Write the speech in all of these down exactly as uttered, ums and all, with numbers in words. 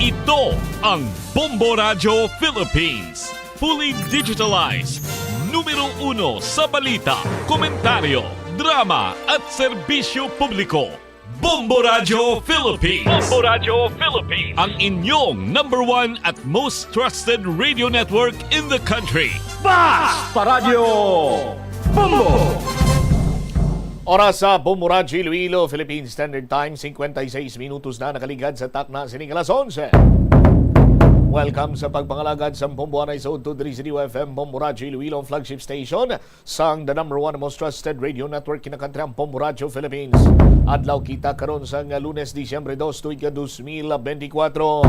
Ito ang Bombo Radyo Philippines. Fully digitalized. Numero uno sa balita, komentaryo, drama at serbisyo publiko. Bombo Radyo Philippines. Bombo Radyo Philippines. Ang inyong number one at most trusted radio network in the country. Basta Radyo Bombo! Oras sa Bombo Radyo Iloilo, Philippine Standard Time, cincuenta y seis minutos na nakaligad sa takna sining alas onse. Welcome sa pagpangalagad sa Bombo Anay sa Udto diri sa D Y F M Bombo Radyo Iloilo, ang flagship station sang the number one most trusted radio network kinakantri ang Bombo Radyo Philippines. Adlaw kita karon sa nga Lunes, Disyembre dos, tuig ka dos mil benti kwatro.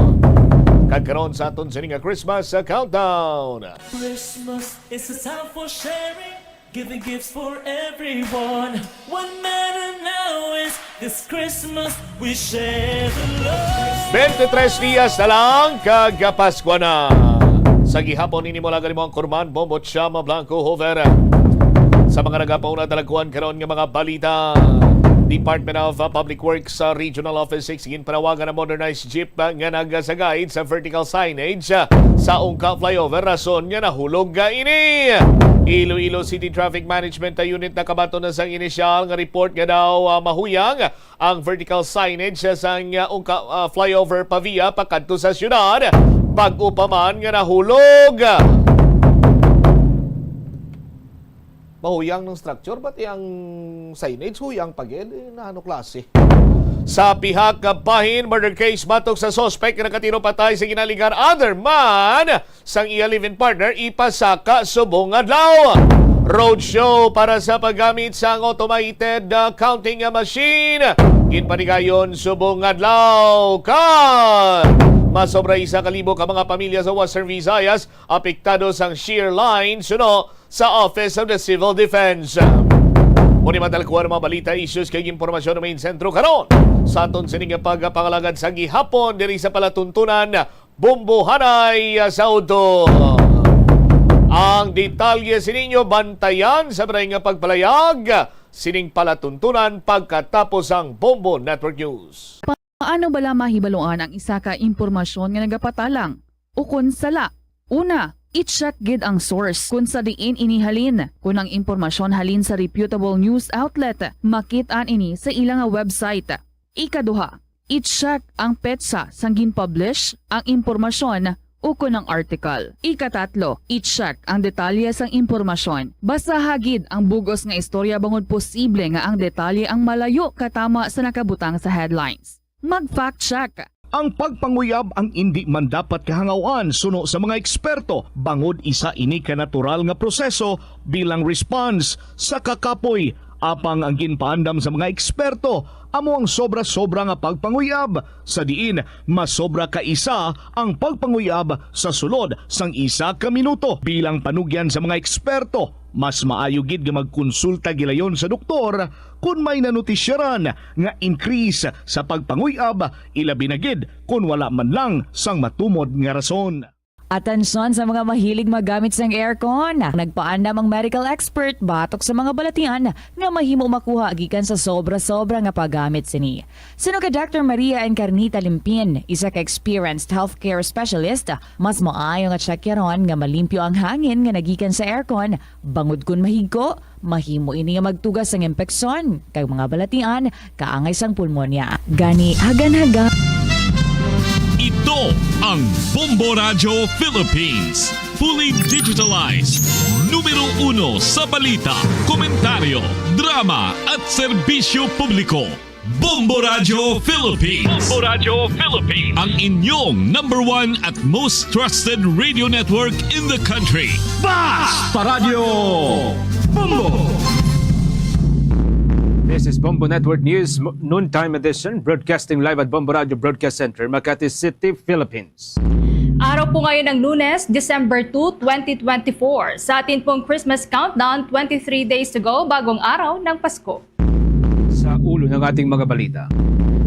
Kag karon sa aton sini nga Christmas, uh, countdown. Christmas is a time for sharing, giving gifts for everyone. What matter now is this Christmas we share the love. Bente-tres dias na lang kag Pasko na. Sa gihapon ini mo lang mo ang kurman, Bombo Chama Blanco Hover. Sa mga nagapauna talagkuan karon nga mga balita, Department of, uh, Public Works, uh, Regional Office six ginpanawagan ang modernized jeep, uh, nga nagasagayod sa vertical signage, uh, sa Ungka Flyover, rason nga nahulog, uh, ini. Iloilo City Traffic Management, uh, Unit nakabaton na sang inisyal nga report nga daw, uh, mahuyang ang vertical signage sang, uh, Ungka, uh, Flyover Pavia pakadto sa syudad, bag-o pa man nga nahulog. Mahuyang ng structure, pati ang signage huyang pa gid, eh, na ano klase. Sa pihak bahin, murder case batok sa suspect nga nakatiro patay sa ginaligar other man sang iya live-in partner, ipasaka subong adlaw. Roadshow para sa paggamit sang automated, uh, counting machine, ginpanigayon subong adlaw. Kag masobra isa ka libo ka mga pamilya sa Western Visayas apektado sang shear line suno sa Office of the Civil Defense. Muni madalkuan ang mga balita, issues kag impormasyon nga main sentro karon sa aton sini nga pagpangalagad sa gihapon diri sa palatuntunan Bombo Anay sa Udto. Ang detalye sini inyo bantayan sa balay nga pagpalayag sining palatuntunan pagkatapos ang Bombo Network News. Paano bala mahibaluan ang isa ka impormasyon nga nagapatalang ukon sala? Una, i-check gid ang source kon sa diin ini halin. Kon ang impormasyon halin sa reputable news outlet, makit-an ini sa ila nga website. Ikaduha, i-check ang petsa sang gin-publish ang impormasyon ukon ang article. Ikatatlo, i-check ang detalye sang impormasyon. Basaha gid ang bug-os nga istorya bangod posible nga ang detalye ang malayo katama sa nakabutang sa headlines. Mag-fact check. Ang pagpanguyab ang indi man dapat kahangaw-an suno sa mga eksperto, bangod isa ini ka natural nga proseso bilang response sa kakapoy. Apang ang ginpaandam sa mga eksperto amo ang sobra-sobra nga pagpanguyab, sa diin masobra ka isa ang pagpanguyab sa sulod sang isa ka minuto. Bilang panugyan sa mga eksperto, mas maayo gid nga magkonsulta gilayon sa doktor kon may nanutisyaran nga increase sa pagpanguyab, ilabi na gid kon wala man lang sang matumod nga rason. Atensyon sa mga mahilig magamit sang aircon. Nagpaandam ang medical expert batok sa mga balatian nga mahimo makuha gikan sa sobra-sobra nga paggamit sini. Suno kay Doctor Maria Encarnita Limpin, isa ka experienced healthcare specialist, mas maayo nga tsakyaron nga malimpyo ang hangin nga nagikan sa aircon, bangod kon mahigko, mahimo ini nga magtuga sang impeksyon kag mga balatian kaangay sang pulmonya. Gani, hagan-hagan. Ito ang Bombo Radyo Philippines. Fully digitalized. Numero uno sa balita, komentaryo, drama at serbisyo publiko. Bombo Radyo Philippines. Bombo Radyo Philippines. Ang inyong number one at most trusted radio network in the country. Basta Radyo Bombo! This is Bombo Network News, mo-, noontime edition, broadcasting live at Bombo Radyo Broadcast Center, Makati City, Philippines. Araw po ngayon ng Lunes, December two, twenty twenty-four. Sa atin pong Christmas countdown, twenty-three days to go, bagong araw ng Pasko. Sa ulo ng ating mga balita.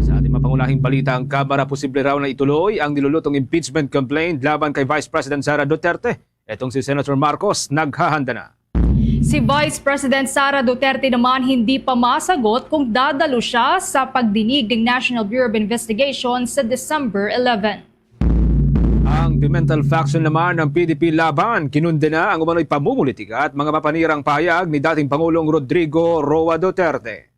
Sa ating mapangunahing balita, ang Kamara posible raw na ituloy ang nilulutong impeachment complaint laban kay Vice President Sara Duterte. Itong si Senator Marcos naghahanda na. Si Vice President Sara Duterte naman hindi pa masagot kung dadalo siya sa pagdinig ng National Bureau of Investigation sa December eleven. Pimentel faction naman ng P D P Laban kinundena ang umano'y pamumulitika at mga mapanirang pahayag ni dating Pangulong Rodrigo Roa Duterte.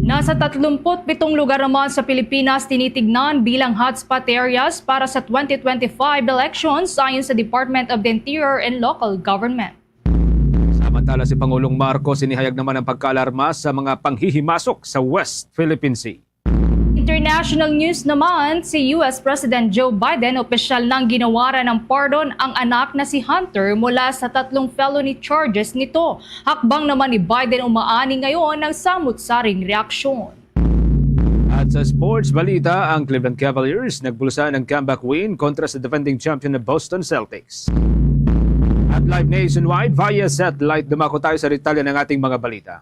Nasa tatlumpu't pitong lugar naman sa Pilipinas tinitignan bilang hotspot areas para sa twenty twenty-five elections, ayon sa Department of the Interior and Local Government. Samantala, si Pangulong Marcos inihayag naman ang pagkaalarma sa mga panghihimasok sa West Philippine Sea. International news naman, si U S President Joe Biden opisyal nang ginawaran ng pardon ang anak na si Hunter mula sa tatlong felony charges nito. Hakbang naman ni Biden umaani ngayon ang samot-saring reaksyon. At sa sports balita, ang Cleveland Cavaliers nagbulsa ng comeback win kontra sa defending champion na Boston Celtics. At live nationwide via satellite, dumako tayo sa detalye ng ating mga balita.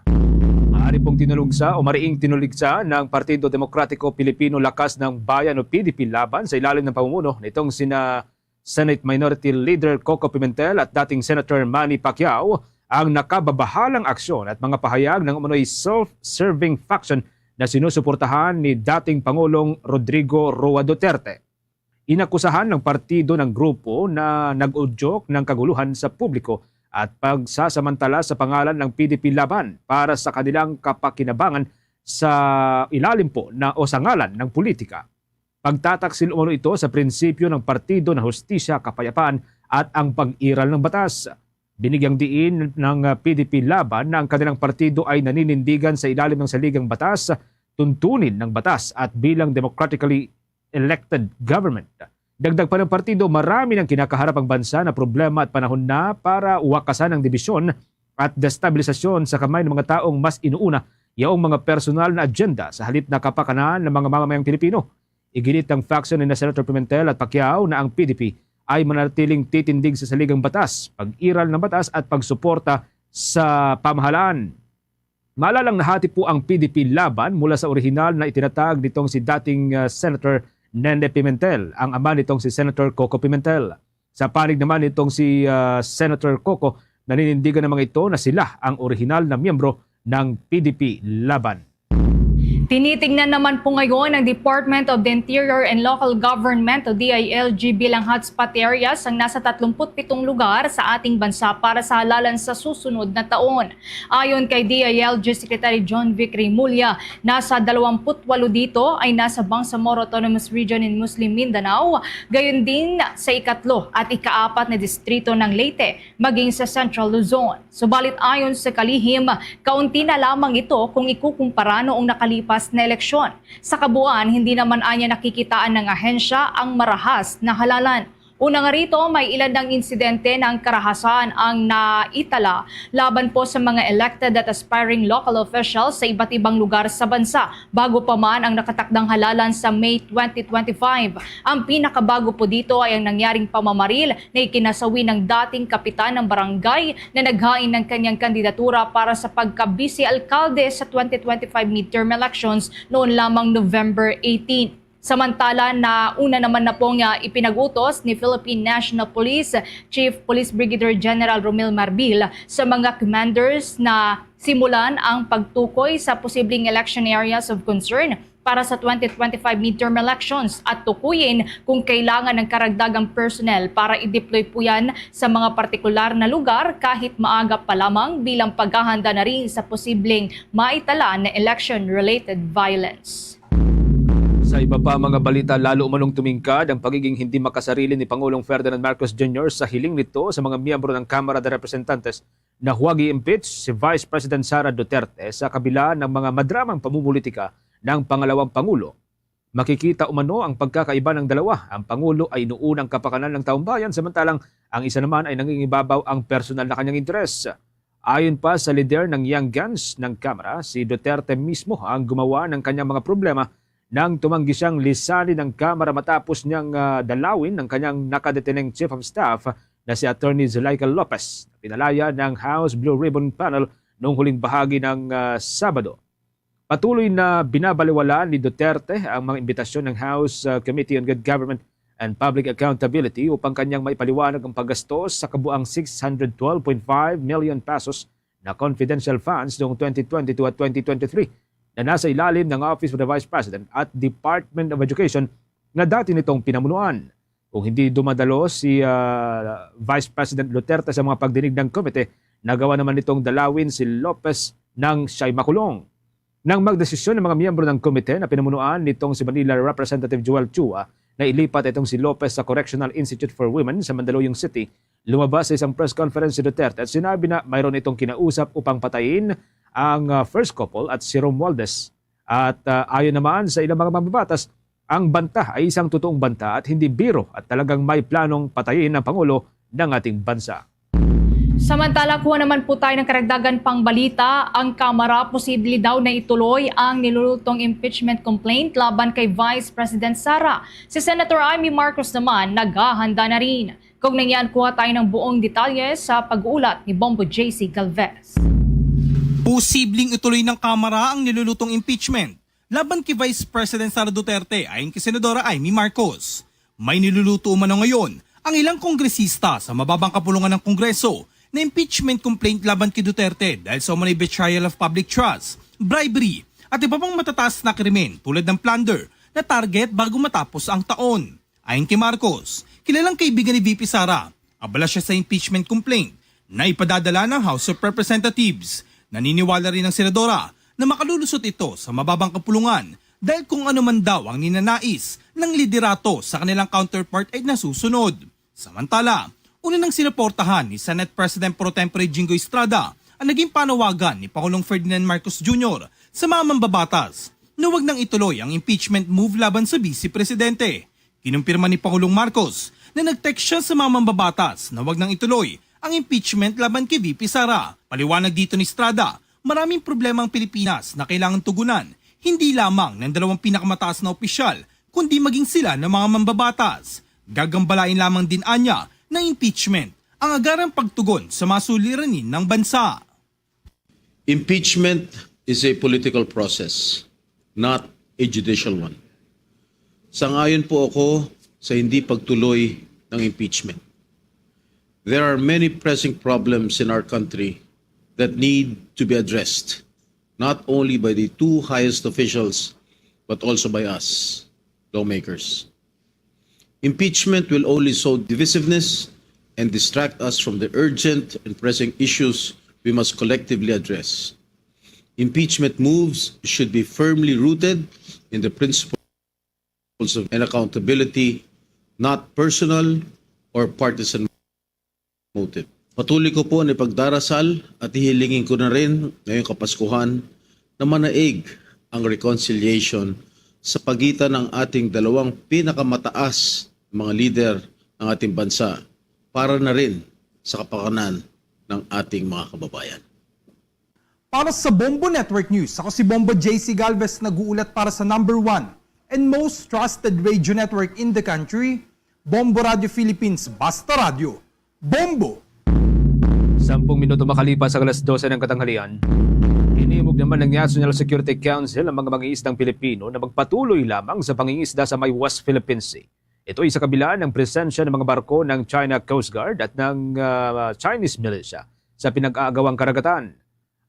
Maaari pong tinulugsa o mariing tinuligsa ng Partido Demokratiko Pilipino Lakas ng Bayan o P D P Laban sa ilalim ng pamumuno nitong sina Senate Minority Leader Coco Pimentel at dating Senator Manny Pacquiao ang nakababahalang aksyon at mga pahayag ng umano'y self-serving faction na sinusuportahan ni dating Pangulong Rodrigo Roa Duterte. Inakusahan ng partido ng grupo na nag-udyok ng kaguluhan sa publiko at pagsasamantala sa pangalan ng P D P Laban para sa kanilang kapakinabangan sa ilalim po na o sa ngalan ng politika. Pagtataksil umano ito sa prinsipyo ng partido na hustisya, kapayapaan at ang pag-iral ng batas. Binigyang diin ng, ah, P D P Laban na ang kanilang partido ay naninindigan sa ilalim ng saligang batas, tuntunin ng batas at bilang democratically elected government. Dagdag pa ng partido, marami nang kinakaharap ang bansa na problema at panahon na para wakasan ang dibisyon at destabilisasyon sa kamay ng mga taong mas inuuna yaong mga personal na agenda sa halip na kapakanan ng mga mamamayang Pilipino. Iginit ng faction ni na Senator Pimentel at Pacquiao na ang P D P ay mananatiling titindig sa saligang batas, pag-iral ng batas at pagsuporta sa pamahalaan. Maalalang nahati po ang P D P Laban mula sa orihinal na itinatag nitong si dating, ah, Senator Nene Pimentel, ang ama nitong si Senator Coco Pimentel. Sa panig naman nitong si, ah, Senator Coco, naninindigan naman ito na sila ang orihinal na miyembro ng P D P Laban. Tinitingnan naman po ngayon ng Department of the Interior and Local Government o D I L G bilang hotspot areas ang nasa tatlumpu't pitong lugar sa ating bansa para sa halalan sa susunod na taon. Ayon kay D I L G Secretary John Vic Remulla, nasa dalawampu't walo dito ay nasa Bangsamoro Autonomous Region in Muslim Mindanao, gayon din sa ikatlo at ikaapat na distrito ng Leyte, maging sa Central Luzon. Subalit ayon sa kalihim, kaunti na lamang ito kung ikukumpara noong nakalipas na eleksyon. Sa kabuuan, hindi naman anya nakikitaan ng ahensya ang marahas na halalan. Una nga rito, may ilan ng insidente ng karahasan ang naitala laban po sa mga elected at aspiring local officials sa iba't ibang lugar sa bansa, bago pa man ang nakatakdang halalan sa May twenty twenty-five. Ang pinakabago po dito ay ang nangyaring pamamaril na ikinasawi ng dating kapitan ng barangay na naghain ng kanyang kandidatura para sa pagka-vice alkalde sa twenty twenty-five midterm elections noon lamang November eighteen. Samantala, nauna naman na po nga ipinag-utos ni Philippine National Police Chief Police Brigadier General Romel Marbil sa mga commanders na simulan ang pagtukoy sa posibleng election areas of concern para sa twenty twenty-five midterm elections at tukuyin kung kailangan ng karagdagang personnel para i-deploy po yan sa mga partikular na lugar kahit maaga pa lamang bilang paghahanda na rin sa posibleng maitala na election-related violence. Sa iba pa mga balita, lalo umanong tumingkad ang pagiging hindi makasarili ni Pangulong Ferdinand Marcos Junior sa hiling nito sa mga miyembro ng Kamara de Representantes na huwag i-impeach si Vice President Sara Duterte sa kabila ng mga madramang pamumulitika ng pangalawang pangulo. Makikita umano ang pagkakaiba ng dalawa. Ang pangulo ay inuuna ang kapakanan ng taumbayan, samantalang ang isa naman ay nangingibabaw ang personal na kanyang interes. Ayon pa sa lider ng Young Guns ng Kamara, si Duterte mismo ang gumawa ng kanyang mga problema nang tumanggi siyang lisanin ang Kamara matapos niyang, ah, dalawin ang kanyang nakadeteneng Chief of Staff na si Attorney Zuleika Lopez, na pinalaya ng House Blue Ribbon Panel noong huling bahagi ng, ah, Sabado. Patuloy na binabaliwala ni Duterte ang mga imbitasyon ng House, ah, Committee on Good Government and Public Accountability upang kanyang maipaliwanag ang paggastos sa kabuang six hundred twelve point five million pesos na confidential funds noong twenty twenty-two at twenty twenty-three na nasa ilalim ng Office of the Vice President at Department of Education na dati nitong pinamunuan. Kung hindi dumadalo si, ah, Vice President Duterte sa mga pagdinig ng komite, nagawa naman nitong dalawin si Lopez nang siya'y makulong. Nang magdesisyon ang mga miyembro ng komite na pinamunuan nitong si Manila Representative Joel Chua na ilipat itong si Lopez sa Correctional Institute for Women sa Mandaluyong City, lumabas sa isang press conference si Duterte at sinabi na mayroon itong kinausap upang patayin ang, ah, first couple at si Romualdez. At, ah, ayon naman sa ilang mga mambabatas, ang banta ay isang totoong banta at hindi biro at talagang may planong patayin ang Pangulo ng ating bansa. Samantala, kuha naman po tayo ng karagdagan pang balita. Ang Kamara posible daw na ituloy ang nilulutong impeachment complaint laban kay Vice President Sara. Si Senator Imee Marcos naman naghahanda na rin. Kaugnay niyan, kuha tayo ng buong detalye sa pag-uulat ni Bombo J C Galvez. Posibleng ituloy ng Kamara ang nilulutong impeachment laban kay Vice President Sara Duterte ayon kay Senadora Imee Marcos. May niluluto umano ngayon ang ilang kongresista sa mababang kapulungan ng Kongreso na impeachment complaint laban kay Duterte dahil sa umunay betrayal of public trust, bribery, at iba pang matataas na krimen tulad ng plunder na target bago matapos ang taon. Ayon kay Marcos, kilalang kaibigan ni V P Sara, abala siya sa impeachment complaint na ipadadala ng House of Representatives. Naniniwala rin ang senadora na makalulusot ito sa mababang kapulungan dahil kung ano man daw ang ninanais ng liderato sa kanilang counterpart ay nasusunod. Samantala, una nang sinuportahan ni Senate President Pro Tempore Jinggoy Estrada ang naging panawagan ni Pangulong Ferdinand Marcos Junior sa mga mambabatas na wag nang ituloy ang impeachment move laban sa Vice Presidente. Kinumpirma ni Pangulong Marcos na nag-text siya sa mga mambabatas na wag nang ituloy ang impeachment laban kay V P Sara. Paliwanag dito ni Estrada, maraming problema ang Pilipinas na kailangan tugunan, hindi lamang ng dalawang pinakamataas na opisyal, kundi maging sila ng mga mambabatas. Gagambalain lamang din anya ng impeachment ang agarang pagtugon sa mga suliranin ng bansa. Impeachment is a political process, not a judicial one. Sang-ayon po ako sa hindi pagtuloy ng impeachment. There are many pressing problems in our country that need to be addressed, not only by the two highest officials, but also by us, lawmakers. Impeachment will only sow divisiveness and distract us from the urgent and pressing issues we must collectively address. Impeachment moves should be firmly rooted in the principles of and accountability, not personal or partisan motive. Patuloy ko po na ipagdarasal at hihilingin ko na rin ngayong Kapaskuhan na manaig ang reconciliation sa pagitan ng ating dalawang pinakamataas mga lider ng ating bansa para na rin sa kapakanan ng ating mga kababayan. Para sa Bombo Network News, ako si Bombo J C Galvez, nag-uulat para sa number one and most trusted radio network in the country, Bombo Radio Philippines, Basta Radio. Bombo! Sampung minuto makalipas ang alas dose ng katanghalian, hinimog naman ng National Security Council ang mga mangingisdang Pilipino na magpatuloy lamang sa pangingisda sa may West Philippine Sea. Ito ay sa kabila ng presensya ng mga barko ng China Coast Guard at ng, ah, Chinese militia sa pinag-aagawang karagatan.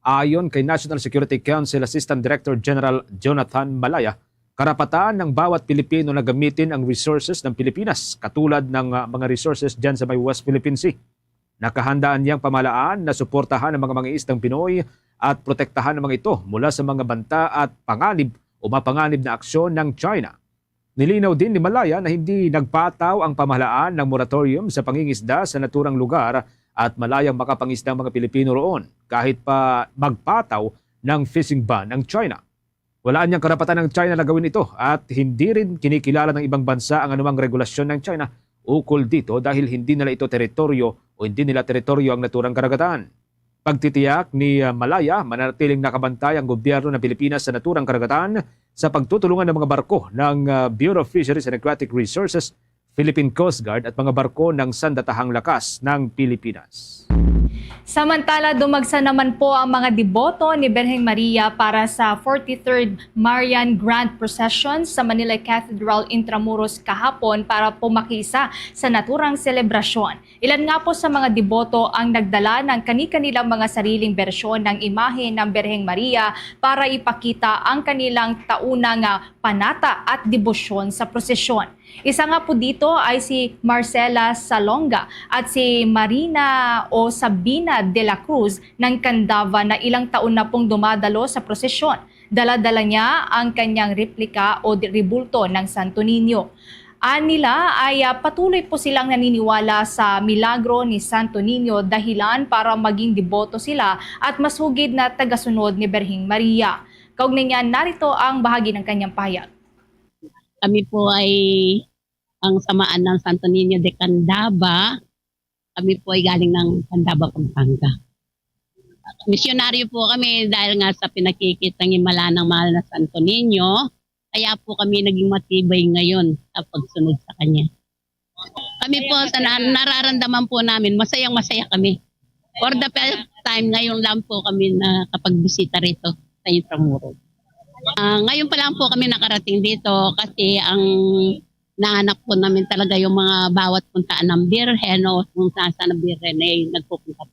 Ayon kay National Security Council Assistant Director General Jonathan Malaya, karapatan ng bawat Pilipino na gamitin ang resources ng Pilipinas, katulad ng, ah, mga resources dyan sa may West Philippine Sea. Nakahanda ang pamahalaan na suportahan ang mga mangingisdang Pinoy at protektahan ang mga ito mula sa mga banta at panganib o mapanganib na aksyon ng China. Nilinaw din ni Malaya na hindi nagpataw ang pamahalaan ng moratorium sa pangingisda sa naturang lugar at malayang makapangisda ang mga Pilipino roon kahit pa magpataw ng fishing ban ang China. Wala anyang karapatan ng China na gawin ito at hindi rin kinikilala ng ibang bansa ang anumang regulasyon ng China ukol dito dahil hindi nila ito teritoryo o hindi nila teritoryo ang naturang karagatan. Pagtitiyak ni, ah, Malaya, mananatiling nakabantay ang gobyerno ng Pilipinas sa naturang karagatan sa pagtutulungan ng mga barko ng, ah, Bureau of Fisheries and Aquatic Resources, Philippine Coast Guard at mga barko ng sandatahang lakas ng Pilipinas. Samantala, dumagsa naman po ang mga deboto ni Birheng Maria para sa forty-third Marian Grand Procession sa Manila Cathedral Intramuros kahapon para po makiisa sa naturang selebrasyon. Ilan nga po sa mga deboto ang nagdala ng kani-kanilang mga sariling bersyon ng imahe ng Birheng Maria para ipakita ang kanilang taunang, ah, panata at debosyon sa prosesyon. Isa nga po dito Ito ay si Marcela Salonga at si Marina o Sabina de la Cruz ng Candaba na ilang taon na pong dumadalo sa prosesyon. Dala-dala niya ang kanyang replika o di-, rebulto ng Santo Niño. Anila ay, ah, patuloy po silang naniniwala sa milagro ni Santo Niño, dahilan para maging deboto sila at masugid na tagasunod ni Birheng Maria. Kaugnay niyan, narito ang bahagi ng kanyang pahayag. Kami po ay ang samaan ng Santo Niño de Candaba. Kami po ay galing ng Candaba, Pampanga. Misyonaryo po kami dahil nga sa pinakikitang himala ng mahal na Santo Niño. Kaya po kami naging matibay ngayon sa pagsunod sa kanya. Kami po, sa na-, nararamdaman po namin, masayang-masaya kami. For the first time, ngayon lang po kami nakapagbisita rito sa Intramuros. Ah, ngayon pa lang po kami nakarating dito kasi ang nahanap po namin talaga yung mga bawat puntaan ng Birhen o kung saan-saan ang Birhen ay nagpupunta.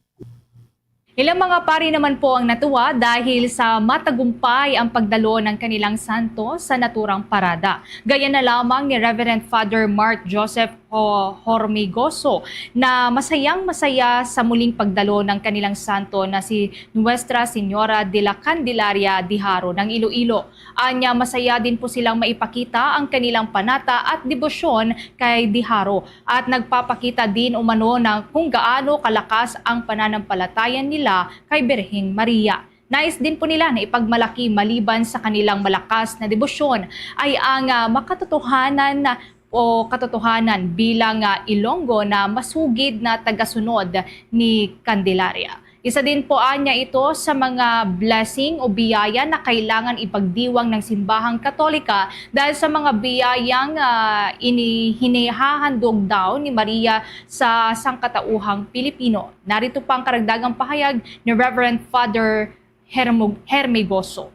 Ilang mga pari naman po ang natuwa dahil sa matagumpay ang pagdalo ng kanilang santo sa naturang parada. Gaya na lamang ni Reverend Father Mark Joseph Ho-, Hormigoso na masayang-masaya sa muling pagdalo ng kanilang santo na si Nuestra Señora de la Candelaria de Jaro ng Iloilo. Anya, masaya din po silang maipakita ang kanilang panata at debosyon kay de Jaro at nagpapakita din umano ng kung gaano kalakas ang pananampalataya nila kay Birheng Maria. Nais din po nila na ipagmalaki maliban sa kanilang malakas na debosyon ay ang, ah, makatotohanan na, o katotohanan bilang, ah, Ilonggo na masugid na tagasunod ni Candelaria. Isa din po anya ito sa mga blessing o biyaya na kailangan ipagdiwang ng simbahang Katolika dahil sa mga biyayang, ah, ini-, hinihahandog daw ni Maria sa sangkatauhang Pilipino. Narito pa ang karagdagang pahayag ni Reverend Father Hermo-, Hermigoso.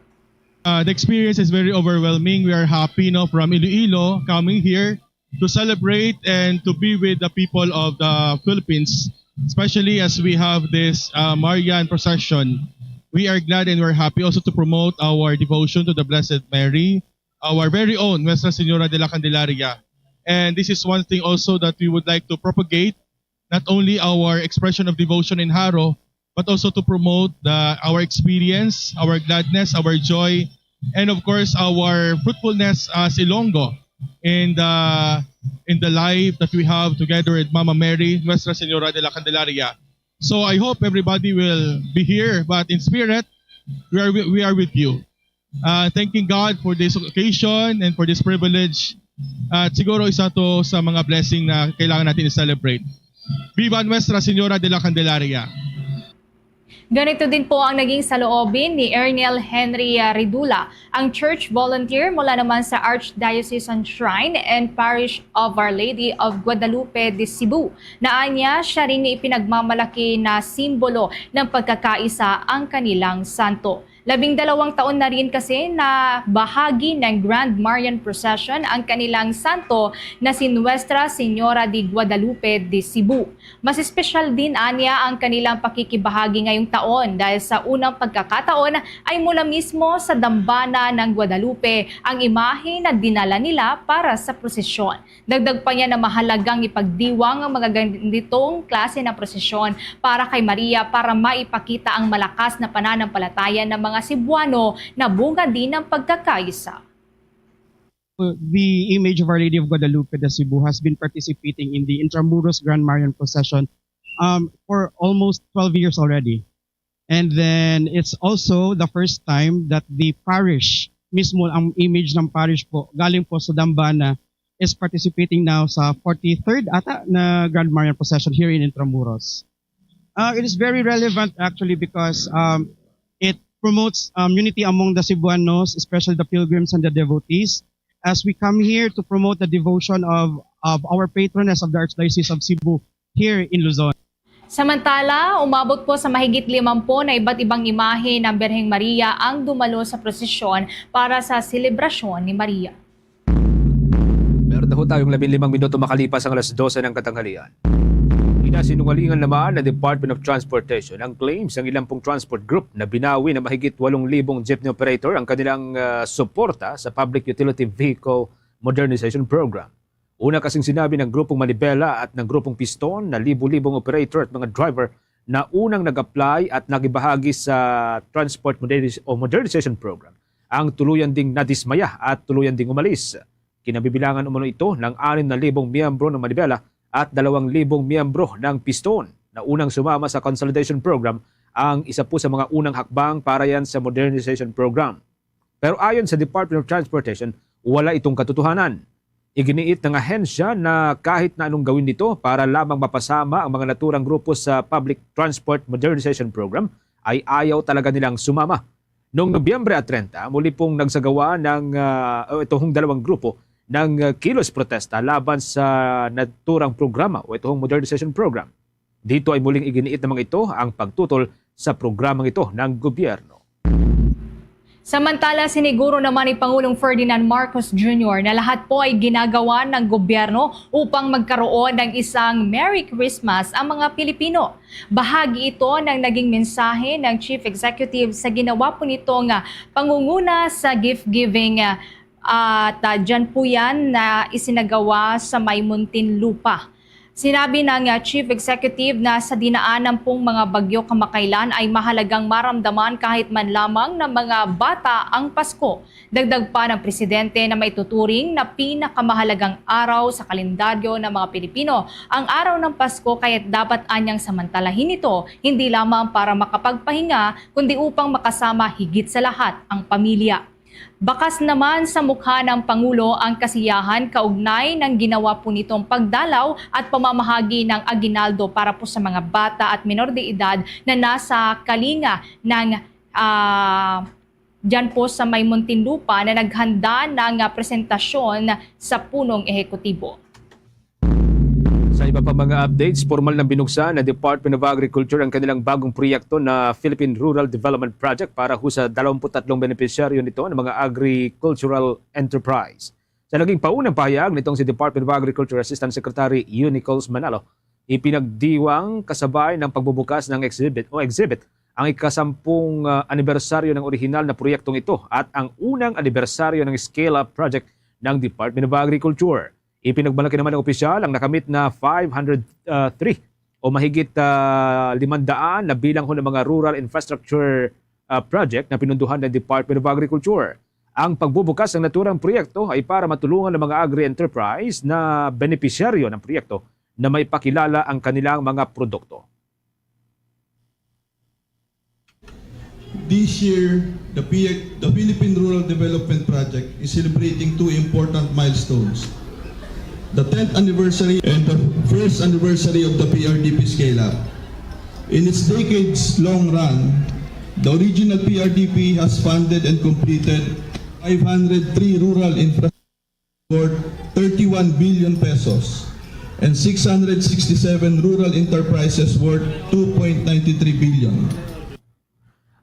Uh, the experience is very overwhelming. We are happy, no, from Iloilo coming here to celebrate and to be with the people of the Philippines, especially as we have this, uh, Marian procession. We are glad and we're happy also to promote our devotion to the Blessed Mary, our very own Nuestra Señora de la Candelaria. And this is one thing also that we would like to propagate, not only our expression of devotion in Jaro, but also to promote the, our experience, our gladness, our joy, and of course, our fruitfulness as Ilonggo in the, in the life that we have together with Mama Mary, Nuestra Señora de la Candelaria. So I hope everybody will be here, but in spirit, we are wi-, we are with you. Uh, thanking God for this occasion and for this privilege. At siguro isa to sa mga blessing na kailangan natin i-celebrate. Viva Nuestra Señora de la Candelaria! Ganito din po ang naging saloobin ni Ernel Henry, ah, Ridula, ang church volunteer mula naman sa Archdiocesan Shrine and Parish of Our Lady of Guadalupe de Cebu, na anya siya rin ipinagmamalaki na simbolo ng pagkakaisa ang kanilang santo. Labing dalawang taon na rin kasi na bahagi ng Grand Marian Procession ang kanilang santo na si Nuestra Señora de Guadalupe de Cebu. Mas espesyal din anya ang kanilang pakikibahagi ngayong taon dahil sa unang pagkakataon ay mula mismo sa dambana ng Guadalupe ang imahe na dinala nila para sa prosesyon. Dagdag pa niya na mahalagang ipagdiwang ang mga ganitong klase ng prosesyon para kay Maria para maipakita ang malakas na pananampalataya ng mga Cebuano na bunga din ng pagkakaisa. The image of Our Lady of Guadalupe de Cebu has been participating in the Intramuros Grand Marian Procession, um, for almost twelve years already. And then it's also the first time that the parish, mismo ang image ng parish po, galing po sa Dambana, is participating now sa forty-third ata na Grand Marian Procession here in Intramuros. Uh, it is very relevant actually because, um, it promotes, um, unity among the Cebuanos, especially the pilgrims and the devotees, as we come here to promote the devotion of, of our patroness of the Archdiocese of Cebu here in Luzon. Samantala, umabot po sa mahigit limampu na iba't ibang imahe ng Birheng Maria ang dumalo sa prosesyon para sa selebrasyon ni Maria. Meron na ho tayong labing limang minuto makalipas ang alas dose ng katanghalian. Hinasinungalingan naman ng Department of Transportation ang claims ng ilang pong transport group na binawi ng mahigit walong libong jeepney operator ang kanilang, ah, suporta sa Public Utility Vehicle Modernization Program. Una kasing sinabi ng Grupong Manibela at ng Grupong Piston na libo-libong operator at mga driver na unang nag-apply at nakibahagi sa Transport Modernis- o Modernization Program ang tuluyan ding nadismaya at tuluyan ding umalis. Kinabibilangan umano ito ng anim na libong miyembro ng Manibela at dalawang libong miyembro ng Piston na unang sumama sa Consolidation Program, ang isa po sa mga unang hakbang para yan sa Modernization Program. Pero ayon sa Department of Transportation, wala itong katotohanan. Iginiit ng ahensya na kahit na anong gawin nito para lamang mapasama ang mga naturang grupo sa Public Transport Modernization Program, ay ayaw talaga nilang sumama. Noong Nobyembre at treinta, muli pong nagsagawa ng, ah, o ito hong dalawang grupo ng, ah, kilos protesta laban sa naturang programa o ito hong modernization program. Dito ay muling iginiit naman ito ang pagtutol sa programang ito ng gobyerno. Samantala, siniguro naman ni Pangulong Ferdinand Marcos Junior na lahat po ay ginagawa ng gobyerno upang magkaroon ng isang Merry Christmas ang mga Pilipino. Bahagi ito ng naging mensahe ng Chief Executive sa ginawa po nitong, ah, pangunguna sa gift giving, ah, at, ah, dyan po yan na isinagawa sa may Muntinlupa. Sinabi ng, ah, Chief Executive na sa dinaanan pong mga bagyo kamakailan ay mahalagang maramdaman kahit man lamang ng mga bata ang Pasko. Dagdag pa ng presidente na maituturing na pinakamahalagang araw sa kalendaryo ng mga Pilipino ang araw ng Pasko, kaya't dapat anyang samantalahin ito, hindi lamang para makapagpahinga, kundi upang makasama higit sa lahat ang pamilya. Bakas naman sa mukha ng Pangulo ang kasiyahan kaugnay ng ginawa po nitong pagdalaw at pamamahagi ng aguinaldo para po sa mga bata at menor de edad na nasa kalinga ng, ah, dyan po sa may Muntinlupa na naghanda ng, ah, presentasyon sa punong ehekutibo. Sa iba pa mga updates, formal na binuksan ng Department of Agriculture ang kanilang bagong proyekto na Philippine Rural Development Project para ho sa dalawampu't tatlong benepisyaryo nito ng mga agricultural enterprise. Sa naging paunang pahayag nitong si Department of Agriculture Assistant Secretary Unicols Manalo, ipinagdiwang kasabay ng pagbubukas ng exhibit o exhibit ang ikasampung, ah, anibersaryo ng orihinal na proyektong ito at ang unang anibersaryo ng scale-up project ng Department of Agriculture. Ipinagmalaki naman ng opisyal ang nakamit na five hundred three o mahigit, ah, limandaan na bilang ho ng mga rural infrastructure, ah, project na pinunduhan ng Department of Agriculture. Ang pagbubukas ng naturang proyekto ay para matulungan ng mga agri-enterprise na benepisyaryo ng proyekto na maipakilala ang kanilang mga produkto. This year, the P- the Philippine Rural Development Project is celebrating two important milestones: the tenth anniversary and the first anniversary of the P R D P scale-up. In its decades-long run, the original P R D P has funded and completed five hundred three rural infrastructure worth thirty-one billion pesos and six hundred sixty-seven rural enterprises worth two point nine three billion.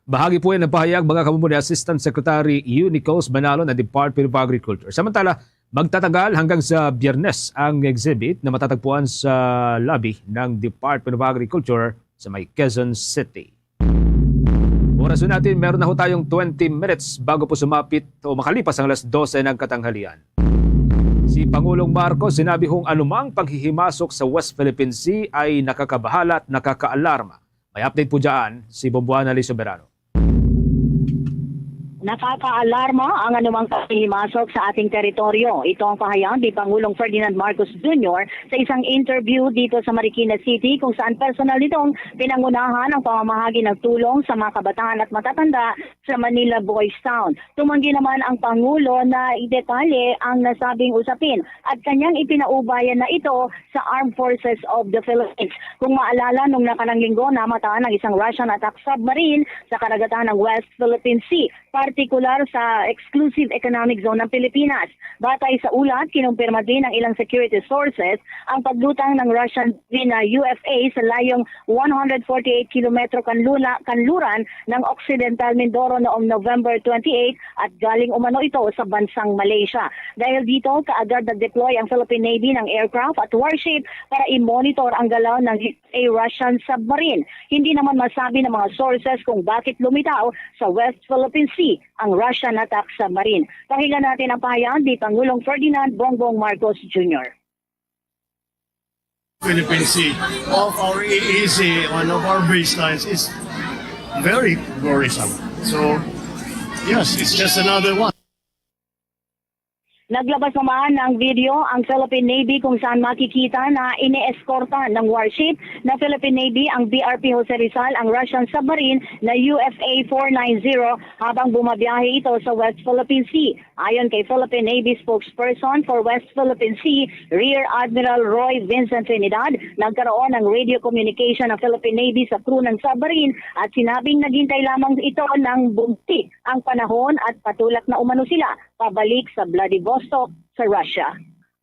Bahagi po yan ng pahayag, mga kamumo, ni Assistant Secretary Unicols Manalo ng Department of Agriculture. Samantala, magtatagal hanggang sa Biyernes ang exhibit na matatagpuan sa lobby ng Department of Agriculture sa may Quezon City. Oras po natin, meron na ho tayong twenty minutes bago po sumapit o makalipas ang alas dose ng katanghalian. Si Pangulong Marcos sinabi hong anumang panghihimasok sa West Philippine Sea ay nakakabahala at nakakaalarma. May update po dyan si Bombuana Lee Soberano. Nakakaalarma ang anumang panghihimasok sa ating teritoryo. Ito ang pahayag ni Pangulong Ferdinand Marcos Junior sa isang interview dito sa Marikina City, kung saan personal nitong pinangunahan ang pamamahagi ng tulong sa mga kabataan at matatanda sa Manila Boys Town. Tumanggi naman ang Pangulo na idetalye ang nasabing usapin at kanyang ipinaubayan na ito sa Armed Forces of the Philippines. Kung maalala, nung nakarang linggo, namataan ang isang Russian attack submarine sa karagatan ng West Philippine Sea, partikular sa Exclusive Economic Zone ng Pilipinas. Batay sa ulat, kinumpirma din ng ilang security sources ang paglutang ng Russian Navy na U F A sa layong one hundred forty-eight kilometro kanlula-, kanluran ng Occidental Mindoro noong November twenty-eight at galing umano ito sa bansang Malaysia. Dahil dito, kaagad nag-deploy ang Philippine Navy ng aircraft at warship para i-monitor ang galaw ng U F A Russian submarine. Hindi naman masabi ng mga sources kung bakit lumitaw sa West Philippine Sea ang Russian attack submarine. Pakinggan natin ang pahayag ni Pangulong Ferdinand Bongbong Marcos Junior. Philippine Sea, of our E E Z, one of our baselines is very worrisome. So, yes, it's just another one. Naglabas naman ng video ang Philippine Navy kung saan makikita na inieskorta ng warship ng Philippine Navy ang B R P Jose Rizal ang Russian submarine na U F A four nine zero habang bumabiyahe ito sa West Philippine Sea. Ayon kay Philippine Navy spokesperson for West Philippine Sea, Rear Admiral Roy Vincent Trinidad, nagkaroon ng radio communication ang Philippine Navy sa crew ng submarine at sinabing naghintay lamang ito ng bugti ang panahon at patulak na umano sila pabalik sa Vladivostok sa Russia.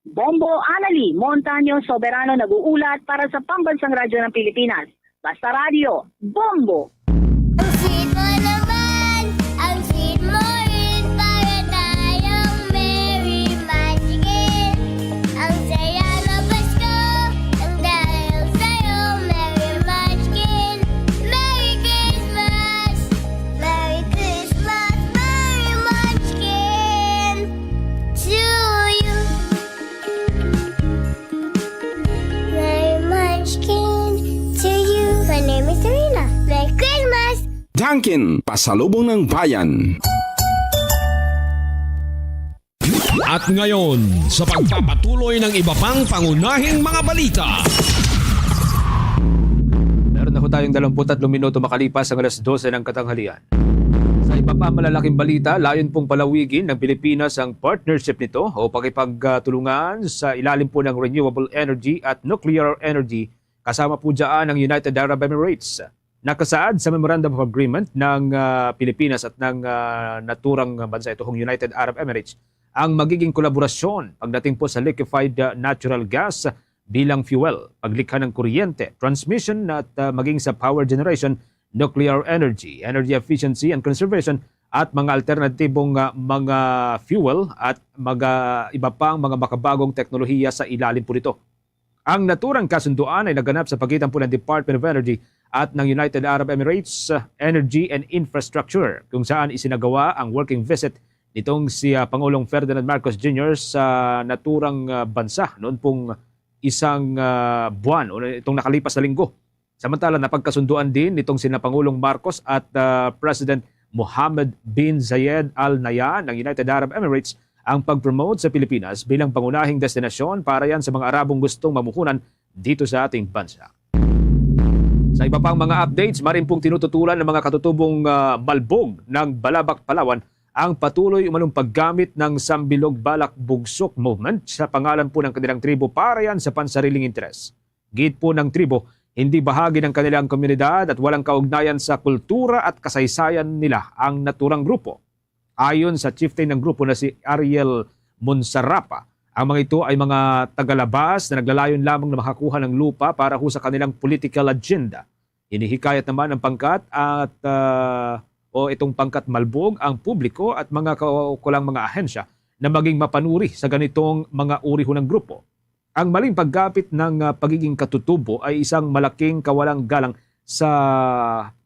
Bombo Anali Montaño Soberano nag-uulat para sa Pambansang Radyo ng Pilipinas. Basta Radyo, Bombo! Ang sweet mo naman, ang sweet mo rin. Para tayong merry munchkin. Ang saya ng Pasko, ang dahil sa'yo, merry munchkin. Merry Christmas! Merry Christmas, merry munchkin to you. Merry munchkin to you. My name is Serena. Merry Christmas! Dunkin, pasalubong ng bayan. At ngayon, sa pagpapatuloy ng iba pang pangunahing mga balita. Meron na ho tayong dalawampu't tatlong minuto makalipas ang alas dose ng katanghalian. Sa iba pa malalaking balita, layon pong palawigin ng Pilipinas ang partnership nito o pakipagtulungan sa ilalim po ng renewable energy at nuclear energy, kasama po dyan ang United Arab Emirates. Nakasaad sa Memorandum of Agreement ng ah, Pilipinas at ng ah, naturang bansa ito, ang United Arab Emirates, ang magiging kolaborasyon pagdating po sa liquefied ah, natural gas bilang fuel, paglikha ng kuryente, transmission at ah, maging sa power generation, nuclear energy, energy efficiency and conservation, at mga alternatibong ah, mga fuel at mga iba pang mga makabagong teknolohiya sa ilalim po nito. Ang naturang kasunduan ay naganap sa pagitan po ng Department of Energy at ng United Arab Emirates uh, Energy and Infrastructure, kung saan isinagawa ang working visit nitong si uh, Pangulong Ferdinand Marcos Junior sa naturang uh, bansa noon pong isang uh, buwan o itong nakalipas na linggo. Samantala, napagkasunduan din nitong sina Pangulong Marcos at uh, President Mohammed bin Zayed Al Nahyan ng United Arab Emirates ang pag-promote sa Pilipinas bilang pangunahing destinasyon para yan sa mga Arabong gustong mamuhunan dito sa ating bansa. Sa iba pang mga updates, marin pong tinututulan ng mga katutubong uh, malbog ng Balabac, Palawan ang patuloy umanong paggamit ng Sambilog Balak Bugsok Movement sa pangalan po ng kanilang tribo para yan sa pansariling interes. Gid po ng tribo, hindi bahagi ng kanilang komunidad at walang kaugnayan sa kultura at kasaysayan nila ang naturang grupo. Ayon sa chieftain ng grupo na si Ariel Monsarapa, ang mga ito ay mga tagalabas na naglalayon lamang na makakuha ng lupa para ho sa kanilang political agenda. Hinihikayat naman ang pangkat at uh, o itong pangkat malbog ang publiko at mga kaukulang mga ahensya na maging mapanuri sa ganitong mga uri ho ng grupo. Ang maling pagkapit ng ah, pagiging katutubo ay isang malaking kawalang galang sa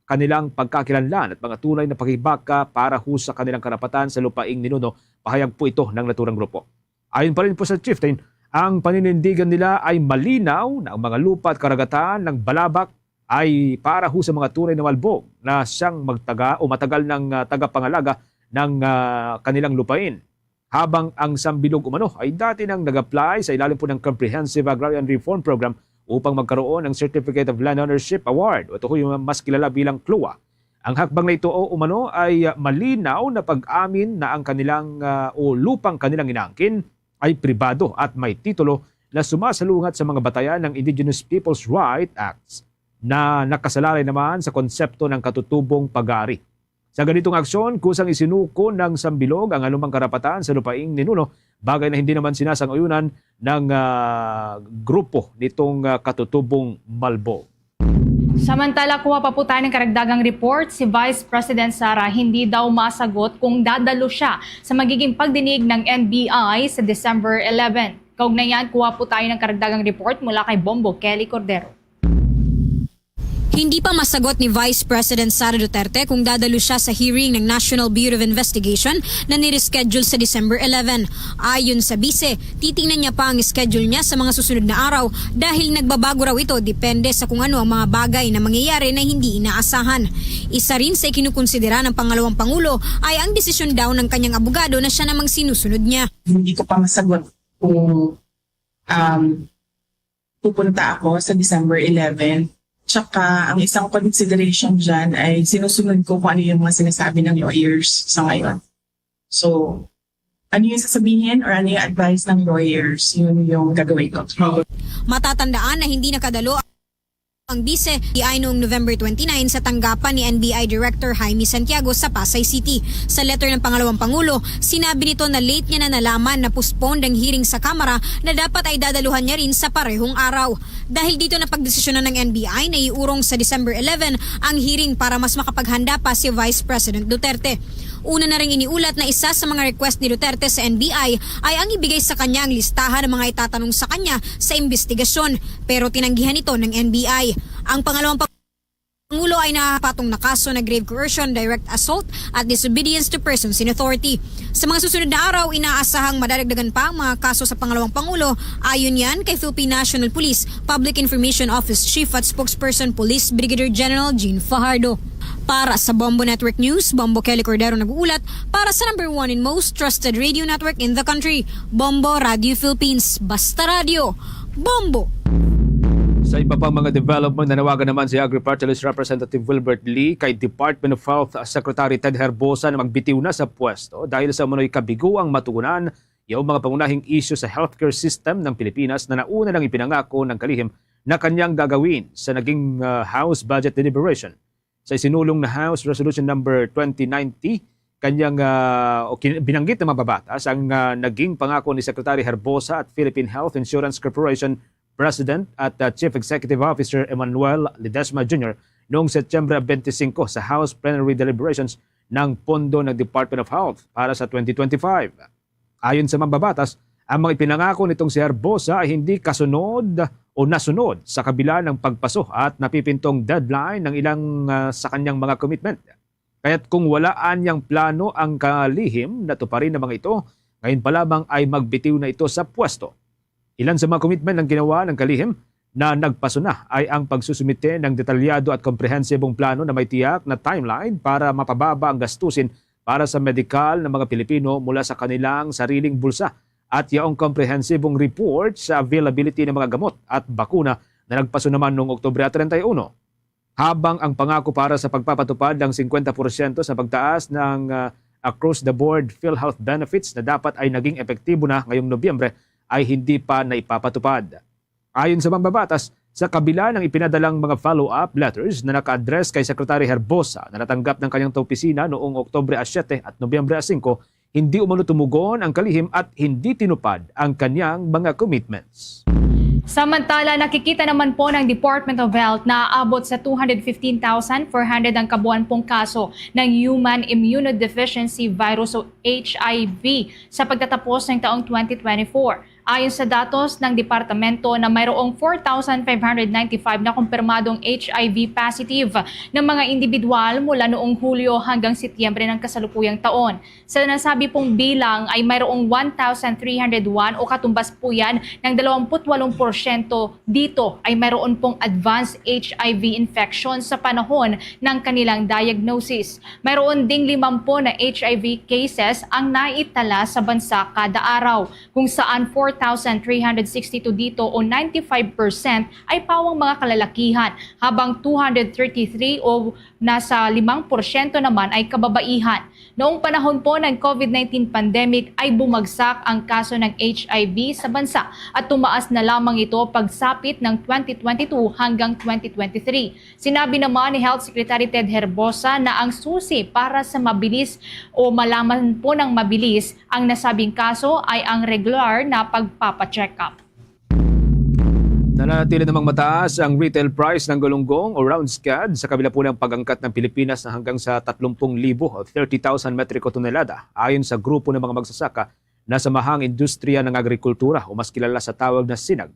kanilang pagkakilanlan at mga tunay na pakibaka para ho sa kanilang karapatan sa lupaing ninuno, pahayag po ito ng naturang grupo. Ayon pa rin po sa chieftain, ang paninindigan nila ay malinaw na ang mga lupa at karagatan ng Balabak ay para ho sa mga tunay na malbog na siyang magtaga o matagal ng ah, tagapangalaga ng ah, kanilang lupain. Habang ang Sambilog umano ay dati nang nag-apply sa ilalim po ng Comprehensive Agrarian Reform Program upang magkaroon ng Certificate of Land Ownership Award o ito ho yung mas kilala bilang CLOA. Ang hakbang na ito o umano ay ah, malinaw na pag-amin na ang kanilang ah, o lupang kanilang inaangkin ay pribado at may titulo na sumasalungat sa mga batayan ng Indigenous Peoples' Right Acts na nakasalalay naman sa konsepto ng katutubong pag-aari. Sa ganitong aksyon, kusang isinuko ng Sambilog ang anumang karapatan sa lupaing ninuno, bagay na hindi naman sinasang-ayunan ng ah, grupo nitong ah, katutubong Malbog. Samantala, kuha pa po tayo ng karagdagang report. Si Vice President Sara hindi daw masagot kung dadalo siya sa magiging pagdinig ng N B I sa December eleven. Kaugnay niyan, kuha po tayo ng karagdagang report mula kay Bombo Kelly Cordero. Hindi pa masagot ni Vice President Sara Duterte kung dadalo siya sa hearing ng National Bureau of Investigation na nireschedule sa December eleven. Ayon sa Vice, titingnan niya pa ang schedule niya sa mga susunod na araw dahil nagbabago raw ito depende sa kung ano ang mga bagay na mangyayari na hindi inaasahan. Isa rin sa ikinukonsidera ng pangalawang pangulo ay ang desisyon daw ng kanyang abogado na siya namang sinusunod niya. Hindi ko pa masagot kung um, pupunta ako sa December eleven. Tsaka ang isang consideration dyan ay sinusunod ko kung ano yung mga sinasabi ng lawyers sa ngayon. So, ano yung sasabihin or ano yung advice ng lawyers, yun yung gagawin ko. Matatandaan na hindi nakadalo ang Vice N B I noong November twenty-nine sa tanggapan ni N B I Director Jaime Santiago sa Pasay City. Sa letter ng pangalawang pangulo, sinabi nito na late niya na nalaman na postponed ang hearing sa Kamara na dapat ay dadaluhan niya rin sa parehong araw. Dahil dito na pagdesisyonan ng N B I na iurong sa December eleven ang hearing para mas makapaghanda pa si Vice President Duterte. Una na ring iniulat na isa sa mga request ni Duterte sa N B I ay ang ibigay sa kanya ang listahan ng mga itatanong sa kanya sa imbestigasyon, pero tinanggihan ito ng N B I. Ang pangalawang pangulo ay napatong na kaso na grave coercion, direct assault at disobedience to persons in authority. Sa mga susunod na araw, inaasahang madadagdagan pa ang mga kaso sa pangalawang pangulo, ayon yan kay Philippine National Police Public Information Office Chief at Spokesperson Police Brigadier General Jean Fajardo. Para sa Bombo Network News, Bombo Kelly Cordero nag-uulat para sa number one and most trusted radio network in the country, Bombo Radio Philippines. Basta Radio, Bombo! Sa iba pang mga development, nanawagan naman si Agri-Party List Representative Wilbert Lee kay Department of Health Secretary Ted Herbosa na magbitiw na sa pwesto dahil sa umano'y kabiguang matugunan yaong mga pangunahing isyu sa healthcare system ng Pilipinas na nauna nang ipinangako ng kalihim na kanyang gagawin sa naging ah, House budget deliberation. Sa isinulong na House Resolution Number twenty ninety, kanyang ah, o kin- binanggit na mababatas ang ah, naging pangako ni Secretary Herbosa at Philippine Health Insurance Corporation President at ah, Chief Executive Officer Emmanuel Ledesma Junior noong Setyembre twenty-five sa House Plenary Deliberations ng pondo ng Department of Health para sa twenty twenty-five. Ayon sa mambabatas, ang mga ipinangako nitong si Herbosa ay hindi kasunod o nasunod sa kabila ng pagpaso at napipintong deadline ng ilang ah, sa kanyang mga commitment. Kaya't kung wala anyang plano ang kalihim na tuparin ang mga ito, ngayon pa lamang ay magbitiw na ito sa pwesto. Ilan sa mga commitment ng ginawa ng kalihim na nagpaso na ay ang pagsusumite ng detalyado at komprehensibong plano na may tiyak na timeline para mapababa ang gastusin para sa medikal ng mga Pilipino mula sa kanilang sariling bulsa at yaong komprehensibong report sa availability ng mga gamot at bakuna na nagpaso naman noong Oktubre treinta y uno. Habang ang pangako para sa pagpapatupad ng fifty percent sa pagtaas ng ah, across-the-board PhilHealth benefits na dapat ay naging epektibo na ngayong Nobyembre ay hindi pa naipapatupad. Ayon sa mambabatas, sa kabila ng ipinadalang mga follow-up letters na naka-address kay Secretary Herbosa na natanggap ng kanyang opisina noong Oktubre siyete at Nobyembre singko, hindi umano tumugon ang kalihim at hindi tinupad ang kanyang mga commitments. Samantala, nakikita naman po ng Department of Health na aabot sa two hundred fifteen thousand four hundred ang kabuuan pong kaso ng human immunodeficiency virus o H I V sa pagtatapos ng taong twenty twenty-four. Ayon sa datos ng departamento na mayroong four thousand five hundred ninety-five na kumpirmadong H I V positive na mga individual mula noong Hulyo hanggang Setyembre ng kasalukuyang taon. Sa nasabi pong bilang ay mayroong one thousand three hundred one o katumbas po yan ng dalawampu't walong porsyento dito ay mayroon pong advanced H I V infection sa panahon ng kanilang diagnosis. Mayroon ding limampu na H I V cases ang naitala sa bansa kada araw, kung saan four thousand three hundred sixty-two dito o ninety-five percent ay pawang mga kalalakihan, habang two hundred thirty-three o nasa limang porsyento naman ay kababaihan. Noong panahon po ng COVID nineteen pandemic ay bumagsak ang kaso ng H I V sa bansa at tumaas na lamang ito pagsapit ng twenty twenty-two hanggang twenty twenty-three. Sinabi naman ni Health Secretary Ted Herbosa na ang susi para sa mabilis o malaman po ng mabilis ang nasabing kaso ay ang regular na pagpapacheck-up. Nananatili namang mataas ang retail price ng galunggong o round scad sa kabila po ng pag-angkat ng Pilipinas na hanggang sa tatlong libo o thirty thousand metriko tonelada. Ayon sa grupo ng mga magsasaka na Samahang Industriya ng Agrikultura o mas kilala sa tawag na sinag,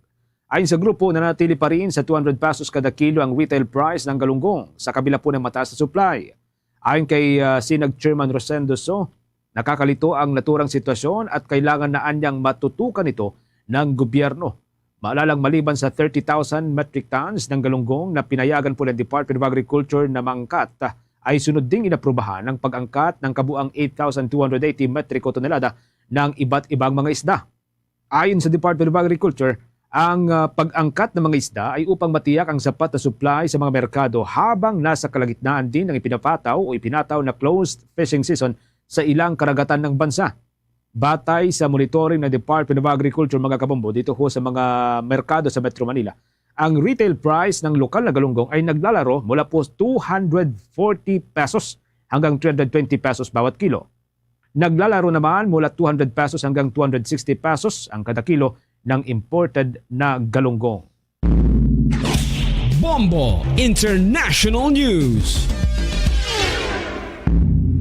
Ayon sa grupo, nanatili pa rin sa two hundred pesos kada kilo ang retail price ng galunggong sa kabila po ng mataas na supply. Ayon kay, ah, Sinag Chairman Rosendo So, nakakalito ang naturang sitwasyon at kailangan na anyang matutukan ito ng gobyerno. Maalalang maliban sa thirty thousand metric tons ng galunggong na pinayagan po ng Department of Agriculture na mangkat, ay sunod ding inaprubahan ang pag-angkat ng kabuang eight thousand two hundred eighty metriko tonelada ng iba't ibang mga isda. Ayon sa Department of Agriculture, ang, ah, pag-angkat ng mga isda ay upang matiyak ang sapat na supply sa mga merkado habang nasa kalagitnaan din ng ipinapataw o ipinataw na closed fishing season sa ilang karagatan ng bansa. Batay sa monitoring ng Department of Agriculture, mga kabombo, dito ho sa mga merkado sa Metro Manila, ang retail price ng lokal na galunggong ay naglalaro mula po two hundred forty pesos hanggang three hundred twenty pesos bawat kilo. Naglalaro naman mula two hundred pesos hanggang two hundred sixty pesos ang kada kilo ng imported na galunggong. Bombo International News.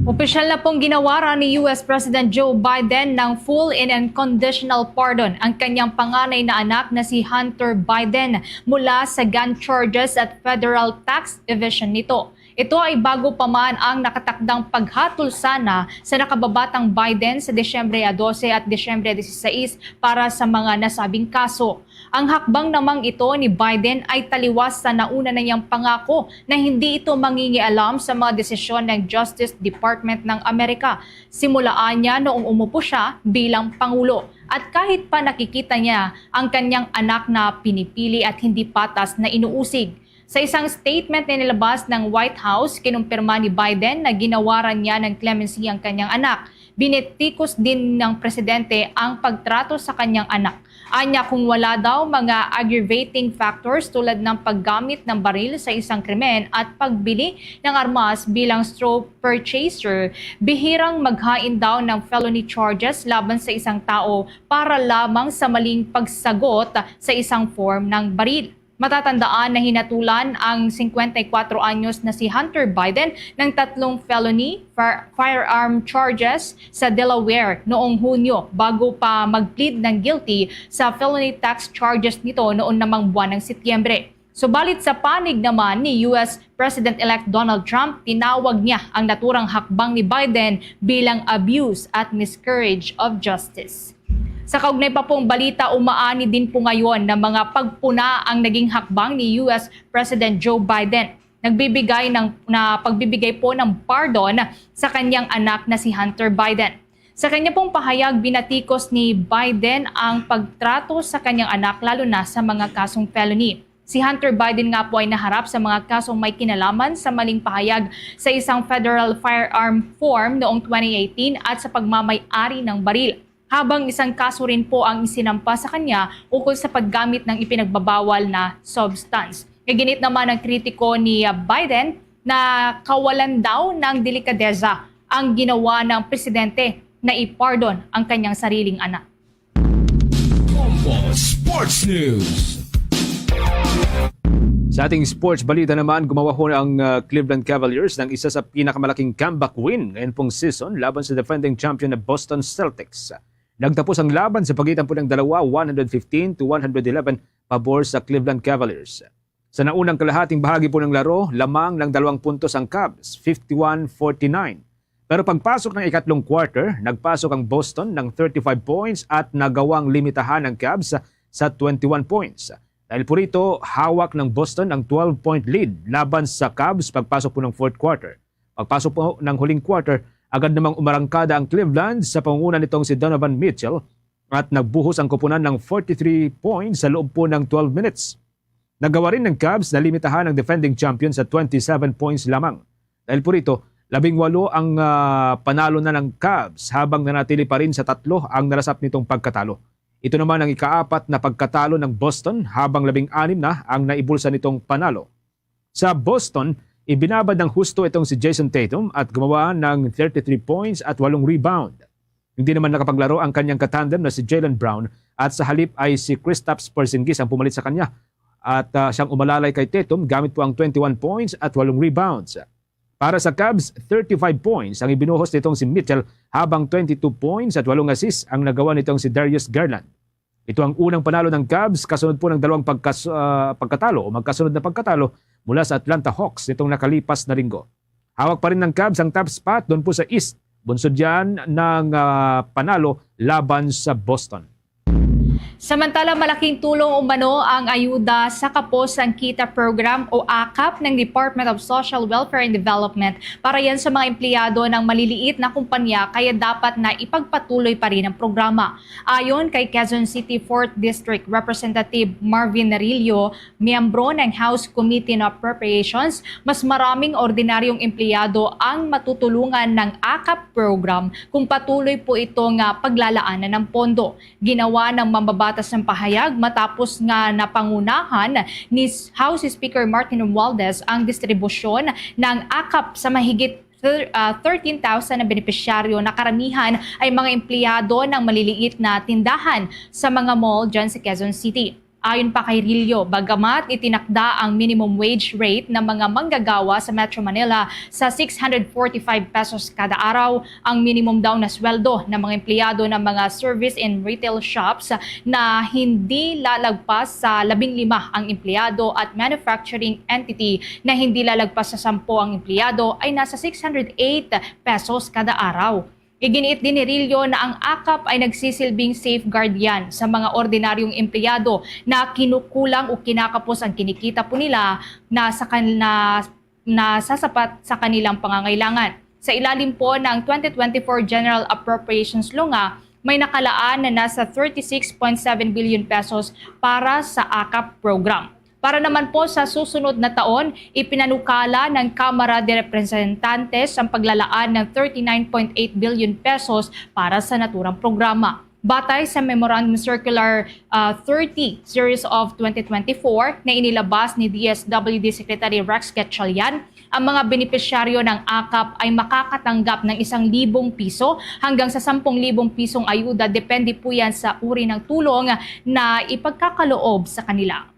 Opisyal na pong ginawaran ni U S President Joe Biden ng full and unconditional pardon ang kanyang panganay na anak na si Hunter Biden mula sa gun charges at federal tax evasion nito. Ito ay bago pa man ang nakatakdang paghatol sana sa nakababatang Biden sa Disyembre dose at Disyembre dise-sais para sa mga nasabing kaso. Ang hakbang namang ito ni Biden ay taliwas sa nauna na niyang pangako na hindi ito mangingialam sa mga desisyon ng Justice Department ng Amerika. Simulaan niya noong umupo siya bilang Pangulo. At kahit pa nakikita niya ang kanyang anak na pinipili at hindi patas na inuusig. Sa isang statement na nilabas ng White House, kinumpirma ni Biden na ginawaran niya ng clemency ang kanyang anak. Binitikos din ng presidente ang pagtrato sa kanyang anak. Anya kung wala daw mga aggravating factors tulad ng paggamit ng baril sa isang krimen at pagbili ng armas bilang straw purchaser, bihirang maghain daw ng felony charges laban sa isang tao para lamang sa maling pagsagot sa isang form ng baril. Matatandaan na hinatulan ang singkwenta y kwatro anyos na si Hunter Biden ng tatlong felony fire- firearm charges sa Delaware noong Hunyo bago pa mag-plead ng guilty sa felony tax charges nito noon namang buwan ng Setyembre. Subalit sa panig naman ni U S President-elect Donald Trump, tinawag niya ang naturang hakbang ni Biden bilang abuse at miscarriage of justice. Sa kaugnay pa pong balita, umaani din po ngayon na mga pagpuna ang naging hakbang ni U S President Joe Biden. Nagbibigay ng, na pagbibigay po ng pardon sa kanyang anak na si Hunter Biden. Sa kanya pong pahayag, binatikos ni Biden ang pagtrato sa kanyang anak, lalo na sa mga kasong felony. Si Hunter Biden nga po ay naharap sa mga kasong may kinalaman sa maling pahayag sa isang federal firearm form noong twenty eighteen at sa pagmamay-ari ng baril. Habang isang kaso rin po ang isinampa sa kanya ukol sa paggamit ng ipinagbabawal na substance. Naginit naman ang kritiko ni, ah, Biden na kawalan daw ng delikadeza ang ginawa ng presidente na i-pardon ang kanyang sariling anak. Bombo Sports News. Sa ating sports balita naman, gumawa ho ang, ah, Cleveland Cavaliers ng isa sa pinakamalaking comeback win ngayon pong season laban sa defending champion na Boston Celtics. Nagtapos ang laban sa pagitan po ng dalawa, one hundred fifteen to one hundred eleven, pabor sa Cleveland Cavaliers. Sa naunang kalahating bahagi po ng laro, lamang ng dalawang puntos ang Cavs, fifty-one forty-nine. Pero pagpasok ng ikatlong quarter, nagpasok ang Boston ng thirty-five points at nagawang limitahan ang Cavs sa twenty-one points. Dahil po rito, hawak ng Boston ang twelve-point lead laban sa Cavs pagpasok po ng fourth quarter. Pagpasok po ng huling quarter, agad namang umarangkada ang Cleveland sa pangunguna nitong si Donovan Mitchell at nagbuhos ang koponan ng forty-three points sa loob po ng twelve minutes. Nagawa rin ng Cavs na limitahan ang defending champion sa twenty-seven points lamang. Dahil po rito, labing walo ang, ah, panalo na ng Cavs habang nanatili pa rin sa tatlo ang nalasap nitong pagkatalo. Ito naman ang ikaapat na pagkatalo ng Boston habang labing anim na ang naibulsa nitong panalo. Sa Boston, ibinabad ng husto itong si Jayson Tatum at gumawa ng thirty-three points at walong rebound. Hindi naman nakapaglaro ang kanyang katandem na si Jaylen Brown at sa halip ay si Kristaps Porzingis ang pumalit sa kanya. At, ah, siyang umalalay kay Tatum gamit po ang twenty-one points at walong rebounds. Para sa Cavs, thirty-five points ang ibinuhos nitong si Mitchell habang twenty-two points at walong assists ang nagawa nitong si Darius Garland. Ito ang unang panalo ng Cubs kasunod po ng dalawang pagkas-, ah, pagkatalo o magkasunod na pagkatalo mula sa Atlanta Hawks nitong nakalipas na linggo. Hawak pa rin ng Cubs ang top spot doon po sa East, bunsod yan ng, ah, panalo laban sa Boston. Samantala, malaking tulong umano ang ayuda sa Kapos ang Kita Program o akap ng Department of Social Welfare and Development para yan sa mga empleyado ng maliliit na kumpanya, kaya dapat na ipagpatuloy pa rin ang programa. Ayon kay Quezon City Fourth District Representative Marvin Narillo, miyembro ng House Committee on Appropriations, mas maraming ordinaryong empleyado ang matutulungan ng akap program kung patuloy po itong, ah, paglalaanan ng pondo. Ginawa ng mambabatas ng pahayag matapos nga napangunahan ni S-, House Speaker Martin Romualdez ang distribusyon ng akap sa mahigit thir-, ah, thirteen thousand na benepisyaryo na karamihan ay mga empleyado ng maliliit na tindahan sa mga mall dyan sa Quezon City. Ayon pa kay Rillo, bagamat itinakda ang minimum wage rate ng mga manggagawa sa Metro Manila sa six hundred forty-five pesos kada araw, ang minimum daw na sweldo ng mga empleyado ng mga service and retail shops na hindi lalagpas sa labing lima ang empleyado at manufacturing entity na hindi lalagpas sa sampo ang empleyado ay nasa six hundred eight pesos kada araw. Iginiit din ni Rillo na ang akap ay nagsisilbing safeguard yan sa mga ordinaryong empleyado na kinukulang o kinakapos ang kinikita po nila na sa kan-, na, na sasapat sa kanilang pangangailangan. Sa ilalim po ng twenty twenty-four General Appropriations Law nga may nakalaan na nasa thirty-six point seven billion pesos para sa akap program. Para naman po sa susunod na taon, ipinanukala ng Kamara de Representantes ang paglalaan ng thirty-nine point eight billion pesos para sa naturang programa. Batay sa Memorandum Circular, ah, thirty Series of twenty twenty-four na inilabas ni D S W D Secretary Rex Gatchalian, ang mga benepisyaryo ng akap ay makakatanggap ng isang libong piso hanggang sa sampung libong pisong ayuda, depende po yan sa uri ng tulong na ipagkakaloob sa kanila.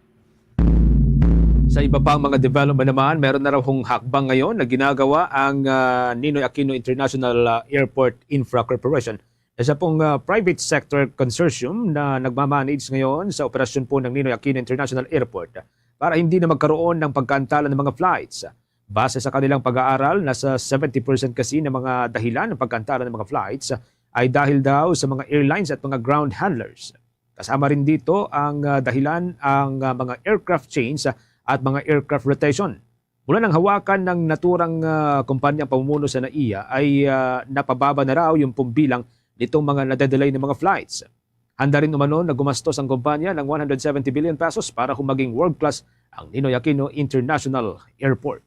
Sa iba pang mga development naman, meron na raw hong hakbang ngayon na ginagawa ang, ah, Ninoy Aquino International, ah, Airport Infra Corporation. Isa pong, ah, private sector consortium na nagmamanage ngayon sa operasyon po ng Ninoy Aquino International Airport para hindi na magkaroon ng pagkaantala ng mga flights. Base sa kanilang pag-aaral, nasa seventy percent kasi ng mga dahilan ng pagkaantala ng mga flights ay dahil daw sa mga airlines at mga ground handlers. Kasama rin dito ang, ah, dahilan ang, ah, mga aircraft change at mga aircraft rotation. Mula nang hawakan ng naturang, ah, kumpanya ang pamumuno sa NAIA ay, ah, napababa na raw yung pong bilang nitong mga nade-delay na mga flights. Handa rin umano na gumastos ang kumpanya ng one hundred seventy billion pesos para humaging world-class ang Ninoy Aquino International Airport.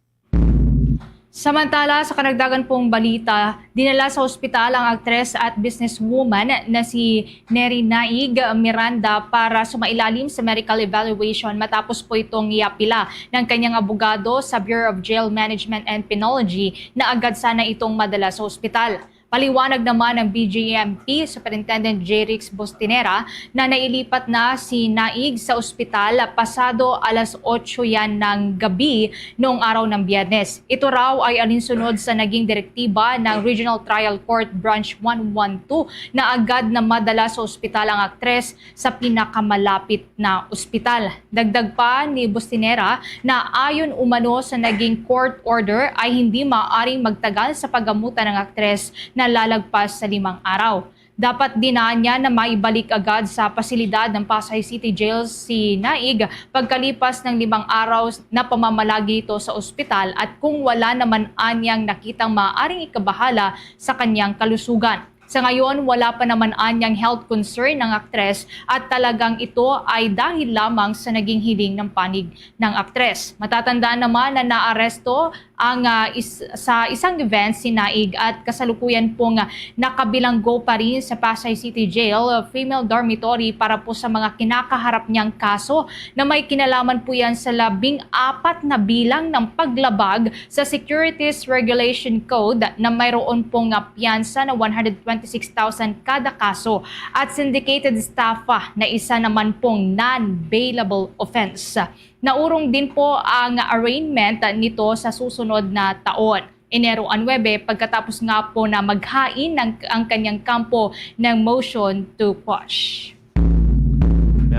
Samantala, sa karagdagan pong balita, dinala sa ospital ang aktres at businesswoman na si Neri Naig Miranda para sumailalim sa medical evaluation matapos po itong iapila ng kanyang abogado sa Bureau of Jail Management and Penology na agad sana itong madala sa ospital. Paliwanag naman ng B J M P Superintendent J. Rix Bustinera na nailipat na si Naig sa ospital pasado alas otso yan ng gabi noong araw ng Biyernes. Ito raw ay alinsunod sa naging direktiba ng Regional Trial Court Branch one one two na agad na madala sa ospital ang aktres sa pinakamalapit na ospital. Dagdag pa ni Bustinera na ayon umano sa naging court order ay hindi maaaring magtagal sa paggamutan ng aktres na lalagpas sa limang araw. Dapat din anya na maibalik agad sa pasilidad ng Pasay City Jail si Naig pagkalipas ng limang araw na pamamalagi ito sa ospital at kung wala naman anyang nakitang maaaring ikabahala sa kanyang kalusugan. Sa ngayon, wala pa naman anyang health concern ang aktres at talagang ito ay dahil lamang sa naging hiling ng panig ng aktres. Matatandaan naman na naaresto ang, ah, is-, sa isang event si Naig at kasalukuyan pong, ah, nakabilanggo pa rin sa Pasay City Jail, ah, female dormitory para po sa mga kinakaharap niyang kaso na may kinalaman po yan sa labing apat na bilang ng paglabag sa Securities Regulation Code na mayroon pong, ah, piyansa na one hundred twenty-six thousand kada kaso at syndicated estafa na isa naman pong non-bailable offense. Naurong din po ang arraignment nito sa susunod na taon, Enero nuebe, pagkatapos nga po na maghain ng, ang kanyang kampo ng motion to quash.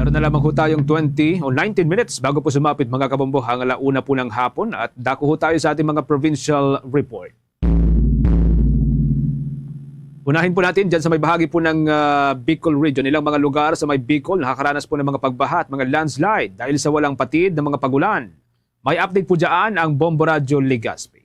Meron na lamang ho tayong twenty o nineteen minutes bago po sumapit, mga kabombo, ang ala una po ng hapon, at dako ho tayo sa ating mga provincial report. Unahin po natin dyan sa may bahagi po ng ah, Bicol region. Ilang mga lugar sa may Bicol nakakaranas po ng mga pagbaha at mga landslide dahil sa walang patid na mga pagulan. May update po dyan ang Bombo Radyo Legazpi.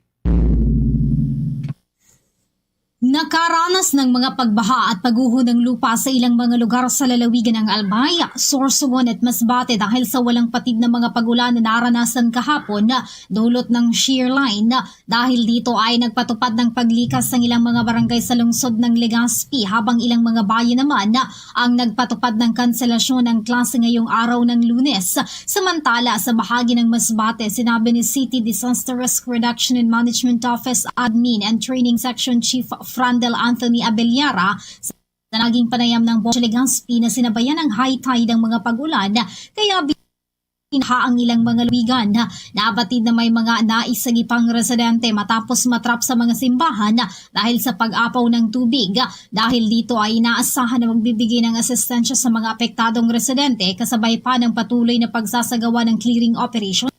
Nakaranas ng mga pagbaha at pagguho ng lupa sa ilang mga lugar sa lalawigan ng Albay, Sorsogon at Masbate dahil sa walang patid na mga pagulan na naranasan kahapon, dulot ng shear line. Dahil dito ay nagpatupad ng paglikas ang ilang mga barangay sa lungsod ng Legazpi, habang ilang mga bayan naman ang nagpatupad ng kanselasyon ng klase ngayong araw ng Lunes. Samantala, sa bahagi ng Masbate, sinabi ni City Disaster Risk Reduction and Management Office Admin and Training Section Chief Frandel Anthony Abellara sa naging panayam ng Bombo Legazpi na sinabayan ng high tide ang mga pag-ulan, kaya binaha ang ilang mga lubigan. Nabatid na may mga naisagi pang residente matapos matrap sa mga simbahan dahil sa pag-apaw ng tubig. Dahil dito ay inaasahan na magbibigay ng asistensya sa mga apektadong residente, kasabay pa ng patuloy na pagsasagawa ng clearing operations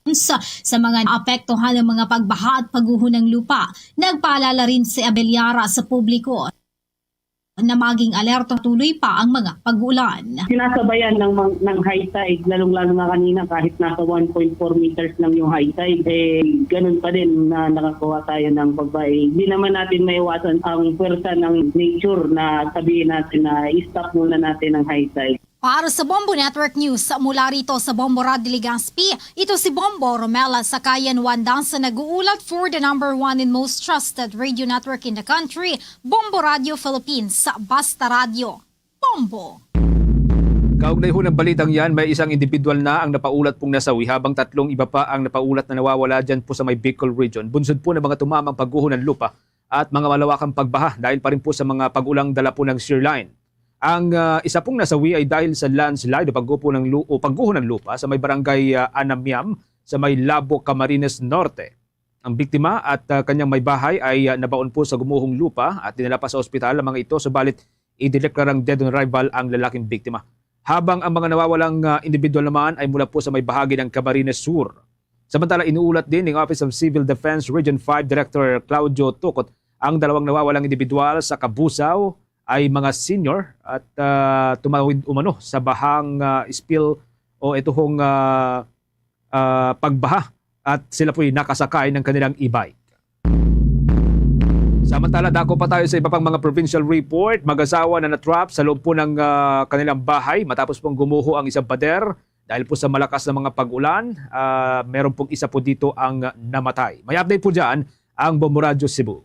sa mga naapektuhan ng mga pagbaha at pagguho ng lupa. Nagpaalala rin si Abellara sa publiko na maging alerto, tuloy pa ang mga pag-ulan. Sinasabayan ng, mang- ng high tide, lalong-lalo na kanina kahit nasa one point four meters lang yung high tide, eh ganun pa din na nakakuha tayo ng pagbay. Hindi naman natin maiwasan ang pwersa ng nature na sabihin natin na i-stop muna natin ang high tide. Para sa Bombo Network News, mula rito sa Bombo Radyo Legazpi, ito si Bombo Romela Sakayan Wanda sa nag-uulat for the number one and most trusted radio network in the country, Bombo Radio Philippines, Basta Radio. Bombo! Kaugnay ho ng balitang yan, may isang individual na ang napaulat pong nasawi, habang tatlong iba pa ang napaulat na nawawala dyan po sa may Bicol region. Bunsod po ng mga tumamang pagguho ng lupa at mga malawakang pagbaha dahil pa rin po sa mga pag-ulang dala po ng shear line. Ang ah, isa pong nasawi ay dahil sa landslide o paggupo ng lu- o pagguho ng lupa sa may barangay ah, Anamiam sa may Labo, Camarines Norte. Ang biktima at ah, kanyang may bahay ay ah, nabaon po sa gumuhong lupa at dinala pa sa ospital ang mga ito, subalit idineklarang dead on arrival ang lalaking biktima. Habang ang mga nawawalang ah, individual naman ay mula po sa may bahagi ng Camarines Sur. Samantala, inuulat din ng Office of Civil Defense Region five Director Claudio Tucot ang dalawang nawawalang individual sa Cabusao ay mga senior at ah, tumawid umano sa bahang ah, spill o ituhong ah, ah, pagbaha, at sila po'y nakasakay ng kanilang e-bike. Samantala, dako pa tayo sa iba pang mga provincial report. Mag-asawa na natrap sa loob po ng ah, kanilang bahay matapos pong gumuho ang isang pader dahil po sa malakas na mga pag-ulan. Ah, meron pong isa po dito ang namatay. May update po dyan ang Bombo Radyo Cebu.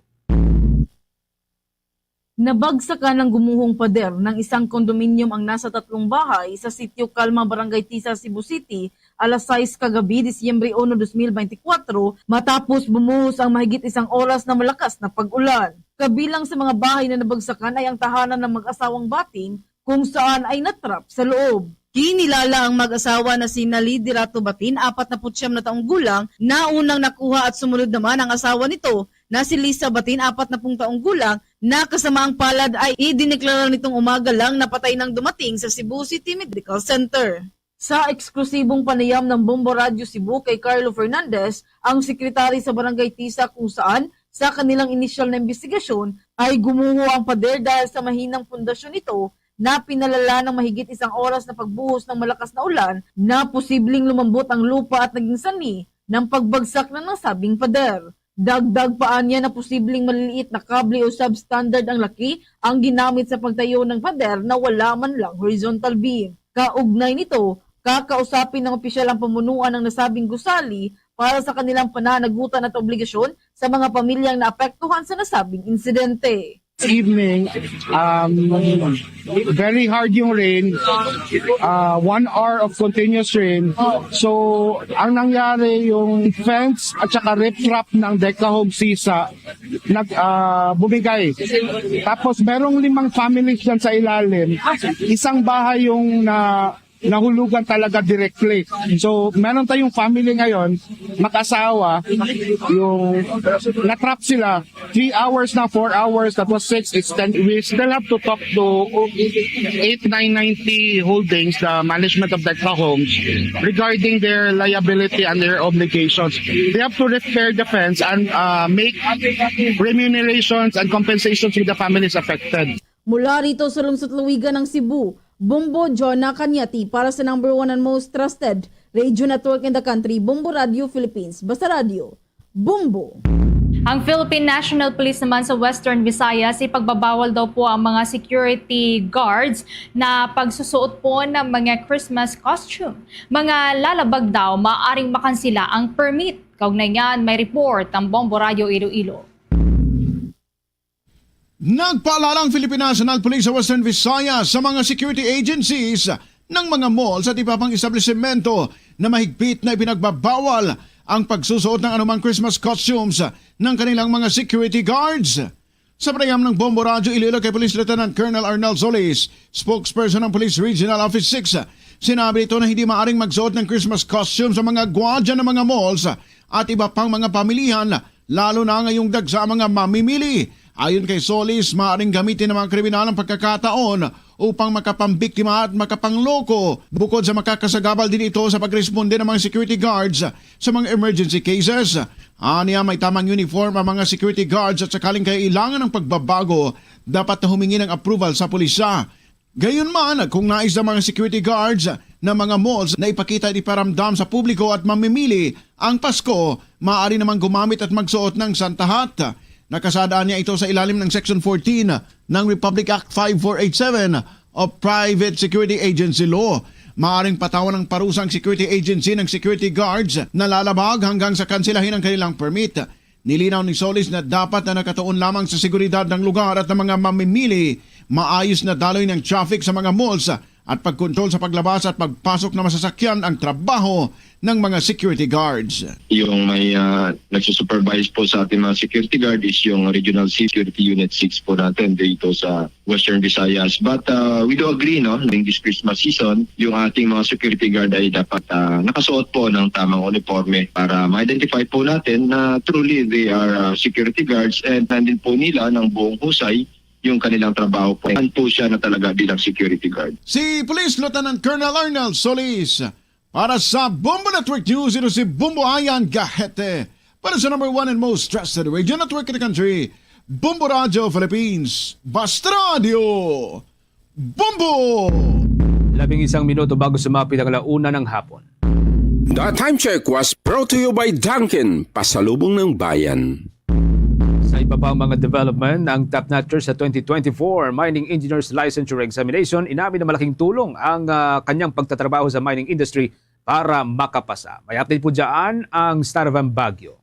Nabagsakan ng gumuhong pader ng isang condominium ang nasa tatlong bahay sa Sitio Calma, Barangay Tisa, Cebu City, alas sais kagabi, Disyembre uno, dos mil beintikwatro, matapos bumuhos ang mahigit isang oras na malakas na pag-ulan. Kabilang sa mga bahay na nabagsakan ay ang tahanan ng mag-asawang Batin, kung saan ay natrap sa loob. Kinilala ang mag-asawa na si Nalidirato Batin, apat na putsyam na taong gulang, na unang nakuha, at sumunod naman ang asawa nito na si Lisa Batin, apat na pung taong gulang, na kasama ang palad ay idineklara nitong umaga lang na patay nang dumating sa Cebu City Medical Center. Sa eksklusibong panayam ng Bombo Radyo Cebu kay Carlo Fernandez, ang sekretary sa Barangay Tisa, kung saan sa kanilang inisyal na imbestigasyon ay gumuho ang pader dahil sa mahinang pundasyon nito na pinalala ng mahigit isang oras na pagbuhos ng malakas na ulan na posibleng lumambot ang lupa at naging sanhi ng pagbagsak na ng sabing pader. Dagdag pa niya na posibleng maliliit na kable o substandard ang laki ang ginamit sa pagtayo ng pader na wala man lang horizontal beam. Kaugnay nito, kakausapin ng opisyal ang pamunuan ng nasabing gusali para sa kanilang pananagutan at obligasyon sa mga pamilyang naapektuhan sa nasabing insidente. Evening, um, very hard yung rain. Uh, one hour of continuous rain. So, ang nangyari, yung fence at saka riprap ng Decahome Tisa nag ah, bumigay. Tapos merong limang families dyan sa ilalim. Isang bahay yung na nahulugan talaga directly. So, meron tayong family ngayon, mag-asawa, yung na-trap sila, three hours na, four hours, tapos six, it's ten. We still have to talk to eight nine ninety Holdings, the management of Decra Homes, regarding their liability and their obligations. They have to repair the fence and uh, make remunerations and compensations with the families affected. Mula rito sa lungsod Luwigan ng Cebu, Bumbo Jonah Cañati para sa number one and most trusted radio network in the country, Bumbo Radio Philippines. Basta Radio, Bumbo. Ang Philippine National Police naman sa Western Visayas, ipagbabawal daw po ang mga security guards na pagsusuot po ng mga Christmas costume. Mga lalabag daw, maaring makansila ang permit. Kaugnay niyan, may report ang Bombo Radio Iloilo. Nagpaalala ang Philippine National Police sa Western Visayas sa mga security agencies ng mga malls at iba pang establisemento na mahigpit na ipinagbabawal ang pagsusuot ng anumang Christmas costumes ng kanilang mga security guards. Sa panayam ng Bombo Radyo Iloilo kay Police Lieutenant Colonel Arnel Solis, spokesperson ng Police Regional Office six, sinabi nito na hindi maaring magsuot ng Christmas costume sa mga gwardiya ng mga malls at iba pang mga pamilihan, lalo na ngayong dagsa ang mga mamimili. Ayon kay Solis, maaring gamitin ng mga kriminal ang pagkakataon upang makapambiktima at makapangloko, bukod sa makakasagabal din ito sa pagresponde ng mga security guards sa mga emergency cases. Aniya, may tamang uniform ang mga security guards at sakaling kailangan ng pagbabago, dapat na humingi ng approval sa pulisya. Gayunman, kung nais ng mga security guards ng mga malls na ipakita at iparamdam sa publiko at mamimili ang Pasko, maaari namang gumamit at magsuot ng Santa hat. Nakasaad aniya ito sa ilalim ng Section fourteen ng Republic Act five four eight seven o Private Security Agency Law. Maaring patawan ng parusa ang security agency ng security guards na lalabag hanggang sa kansilahin ang kanilang permit. Nilinaw ni Solis na dapat na nakatuon lamang sa seguridad ng lugar at ng mga mamimili, maayos na daloy ng traffic sa mga malls at pagkontrol sa paglabas at pagpasok ng masasakyan ang trabaho ng mga security guards. Yung may ah, nagsusupervise po sa ating mga security guard is yung Regional Security Unit six po natin dito sa Western Visayas. But uh, we do agree, no, during this Christmas season, yung ating mga security guard ay dapat uh, nakasuot po ng tamang uniforme para ma-identify po natin na truly they are uh, security guards and nandin po nila ng buong husay yung kanilang trabaho po. And po siya na talaga bilang security guard. Si Police Lieutenant Colonel Arnel Solis para sa Bombo Network News, ito si Bombo Ayan Gahete. Para sa number one and most trusted radio network in the country, Bombo Radio Philippines. Basta Radio, Bombo! Labing isang minuto bago sumapit ang alauna ng hapon. The time check was brought to you by Dunkin, pasalubong ng bayan. Sa iba pang mga development, ang top notcher sa twenty twenty-four Mining Engineers Licensure Examination, inamin na malaking tulong ang ah, kanyang pagtatrabaho sa mining industry para makapasa. May update po dyan ang Star F M Baguio.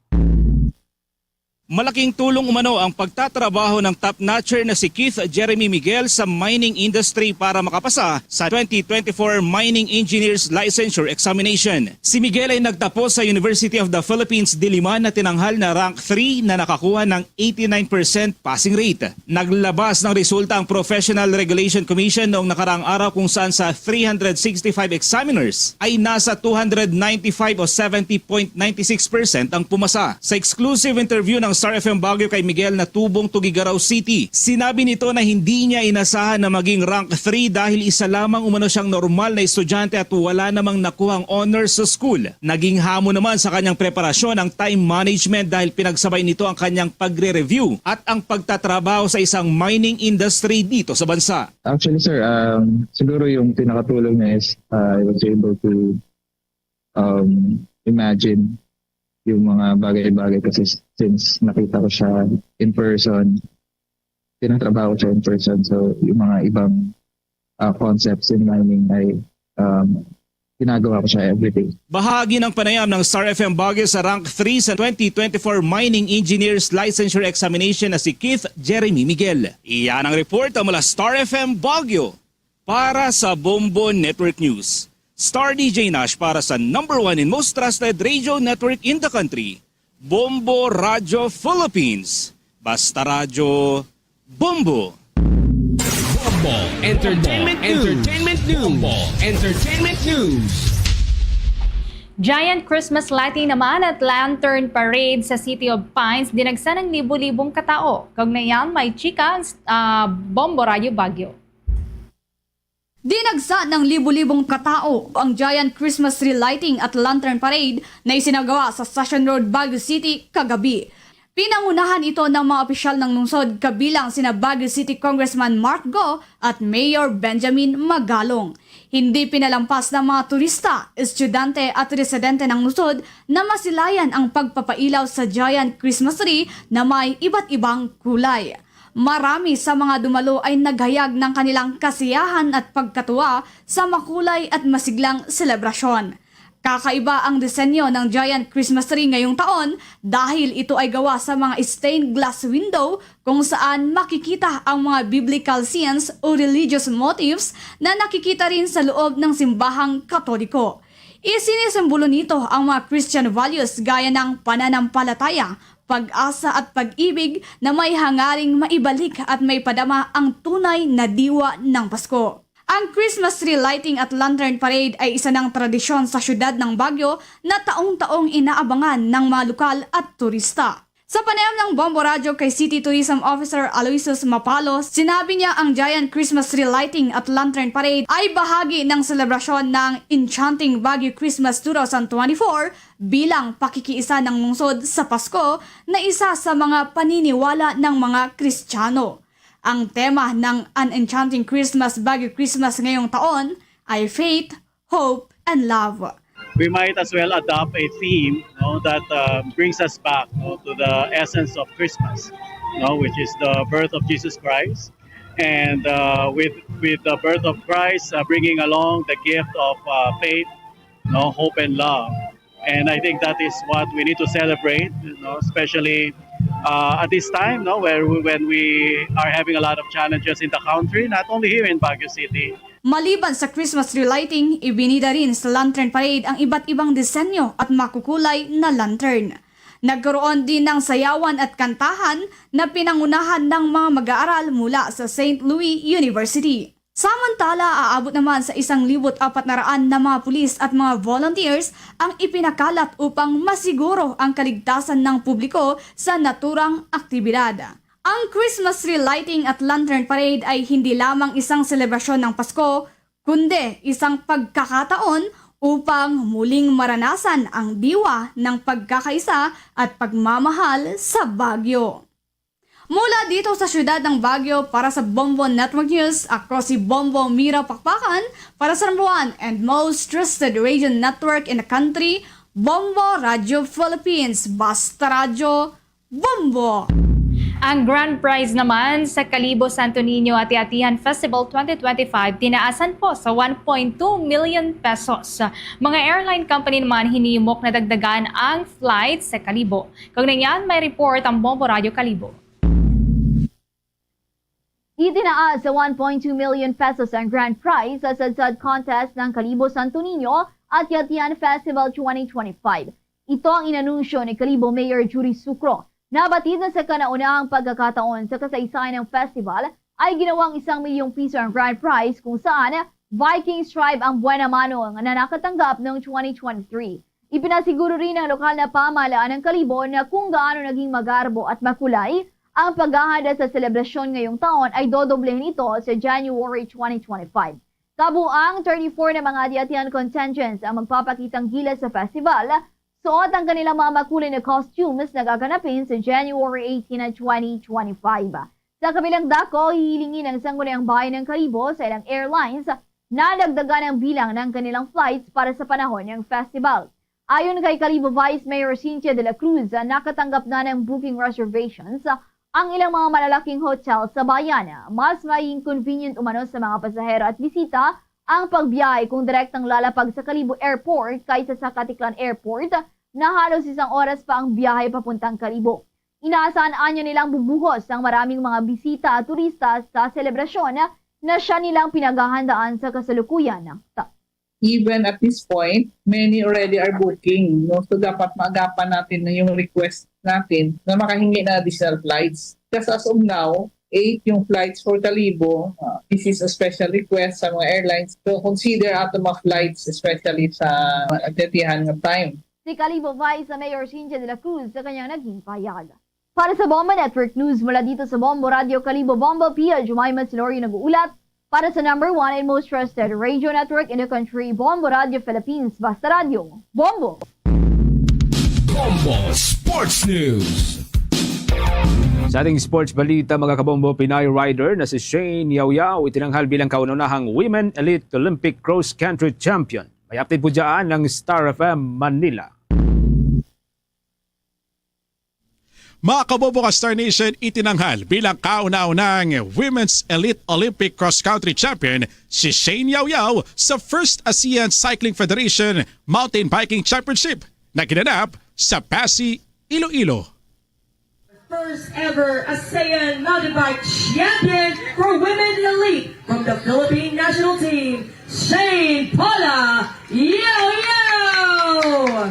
Malaking tulong umano ang pagtatrabaho ng top notcher na si Keith Jeremy Miguel sa mining industry para makapasa sa twenty twenty-four Mining Engineers Licensure Examination. Si Miguel ay nagtapos sa University of the Philippines Diliman na tinanghal na rank three na nakakuha ng eighty-nine percent passing rate. Naglabas ng resulta ang Professional Regulation Commission noong nakaraang araw kung saan sa three hundred sixty-five examiners ay nasa two hundred ninety-five o seventy point nine six percent ang pumasa. Sa exclusive interview ng Star F M Baguio kay Miguel na tubong Tuguegarao City, sinabi nito na hindi niya inasahan na maging rank three dahil isa lamang umano siyang normal na estudyante at wala namang nakuhang honors sa school. Naging hamon naman sa kanyang preparasyon ang time management dahil pinagsabay nito ang kanyang pagre-review at ang pagtatrabaho sa isang mining industry dito sa bansa. Actually, sir, um, siguro yung pinakatulong niya is uh, I was able to um, imagine yung mga bagay-bagay kasi since nakita ko siya in person, tinatrabaho ko siya in person. So, yung mga ibang uh, concepts in mining ay um, ginagawa ko siya everyday. Bahagi ng panayam ng Star F M Baguio sa Rank three sa twenty twenty-four Mining Engineers Licensure Examination na si Keith Jeremy Miguel. Iyan ang report mula Star F M Baguio. Para sa Bombo Network News, Star D J Nash para sa number one and most trusted radio network in the country, Bombo Radio Philippines. Basta Radyo, Bombo! Bombo Entertainment News. Entertainment News. Bombo. Entertainment News. Giant Christmas lighting naman at lantern parade sa City of Pines, dinagsa ng libo-libong katao. Kaugnay niyan, may chika ang, ah, Bombo Radyo Baguio. Dinagsa ng libo-libong katao ang giant Christmas tree lighting at lantern parade na isinagawa sa Session Road, Baguio City, kagabi. Pinangunahan ito ng mga opisyal ng lungsod, kabilang sina Baguio City Congressman Mark Go at Mayor Benjamin Magalong. Hindi pinalampas ng mga turista, estudyante at residente ng lungsod na masilayan ang pagpapailaw sa giant Christmas tree na may iba't ibang kulay. Marami sa mga dumalo ay naghayag ng kanilang kasiyahan at pagkatuwa sa makulay at masiglang selebrasyon. Kakaiba ang disenyo ng giant Christmas tree ngayong taon dahil ito ay gawa sa mga stained glass window kung saan makikita ang mga biblical scenes o religious motifs na nakikita rin sa loob ng simbahang Katoliko. Isinisimbolo nito ang mga Christian values gaya ng pananampalataya, pag-asa at pag-ibig na may hangaring maibalik at may padama ang tunay na diwa ng Pasko. Ang Christmas tree lighting at lantern parade ay isa ng tradisyon sa siyudad ng Baguio na taong-taong inaabangan ng mga lokal at turista. Sa panayam ng Bombo Radyo kay City Tourism Officer Aloysius Mapalo, sinabi niya ang giant Christmas tree lighting at lantern parade ay bahagi ng selebrasyon ng Enchanting Baguio Christmas two thousand twenty-four bilang pakikiisa ng lungsod sa Pasko na isa sa mga paniniwala ng mga Kristiyano. Ang tema ng An Enchanting Christmas, Baguio Christmas ngayong taon ay faith, hope, and love. We might as well adopt a theme, no, that uh, brings us back, no, to the essence of Christmas, no, which is the birth of Jesus Christ. And uh, with with the birth of Christ, uh, bringing along the gift of uh, faith, no, hope, and love. And I think that is what we need to celebrate, you know, especially uh, at this time, no, where we, when we are having a lot of challenges in the country, not only here in Baguio City. Maliban sa Christmas tree lighting, ibinida rin sa Lantern Parade ang iba't ibang disenyo at makukulay na lantern. Nagkaroon din ng sayawan at kantahan na pinangunahan ng mga mag-aaral mula sa Saint Louis University. Samantala, aabot naman sa isang libo't apat na raan na mga pulis at mga volunteers ang ipinakalat upang masiguro ang kaligtasan ng publiko sa naturang aktibidad. Ang Christmas tree lighting at lantern parade ay hindi lamang isang selebrasyon ng Pasko, kundi isang pagkakataon upang muling maranasan ang diwa ng pagkakaisa at pagmamahal sa Baguio. Mula dito sa siyudad ng Baguio, para sa Bombo Network News, ako si Bombo Mira Pakpakan para sa number one and most trusted radio network in the country, Bombo Radio Philippines. Basta Radyo, Bombo! Ang grand prize naman sa Kalibo Santo Niño Ati-Atihan Festival twenty twenty-five tinaasan po sa one point two million pesos. Mga airline company naman hinihimok na dagdagan ang flight sa Kalibo. Kaugnay niyan, may report ang Bombo Radyo Kalibo. Itinaas sa one point two million pesos ang grand prize sa Sadsad Contest ng Kalibo Santo Niño Ati-Atihan Festival twenty twenty-five. Ito ang inanunsyo ni Kalibo Mayor Judy Sucro. Nabatid na sa kanaunahang pagkakataon sa kasaysayan ng festival ay ginawang isang milyong piso ang grand prize, kung saan Viking Stripe ang buena mano na nakatanggap noong twenty twenty-three. Ipinasiguro rin ng lokal na pamahalaan ng Kalibo na kung gaano naging magarbo at makulay ang paghahanda sa selebrasyon ngayong taon ay dodoblehin ito sa January twenty twenty-five. Kabuang thirty-four na mga ati-atihan contingents ang magpapakitang gilas sa festival. Suot ang kanilang mga makulay na costumes na gaganapin sa January eighteen, twenty twenty-five. Sa kabilang dako, hihilingi ng Sangguniang Bayan ng Kalibo sa ilang airlines na dagdagan ang bilang ng kanilang flights para sa panahon ng festival. Ayon kay Kalibo Vice Mayor Cynthia de la Cruz, nakatanggap na ng booking reservations ang ilang mga malalaking hotel sa bayan. Mas maging convenient umano sa mga pasahero at bisita ang pagbiyahe kung direktang lalapag sa Kalibo Airport kaysa sa Caticlan Airport, na halos isang oras pa ang biyahe papuntang Kalibo. Inaasahan anya nilang bubuhos ang maraming mga bisita at turista sa selebrasyon na siya nilang pinaghahandaan sa kasalukuyan. Ta- Even at this point, many already are booking, no? So, dapat maagapan natin na yung request natin na makahingi ng additional flights. Because as of now, eight yung flights for Kalibo. Uh, this is a special request sa mga airlines to consider ato mga flights, especially sa nagdatihan nga time. Si Kalibo Vice Mayor Cynthia de la Cruz sa kanyang naging pahayag. Para sa Bombo Network News mula dito sa Bombo Radio Kalibo, Bombo Pia Jemima Tenorio nag-uulat. Para sa number one and most trusted radio network in the country, Bombo Radio Philippines, Basta Radio, Bombo! Bombo Sports News. Sa ating sports balita, mga kabombo, Pinay rider na si Shane Yaoyao itinanghal bilang kauna-unahang Women Elite Olympic Cross Country Champion. May update po dyan ng Star F M Manila. Mga kabombo ka Star Nation, itinanghal bilang kauna-unang Women's Elite Olympic Cross Country Champion si Shane Yaoyao sa First ASEAN Cycling Federation Mountain Biking Championship na ginanap sa Passi, Iloilo. First ever ASEAN Mountain Bike Champion for Women Elite from the Philippine National Team, Shane Paula Yaoyao!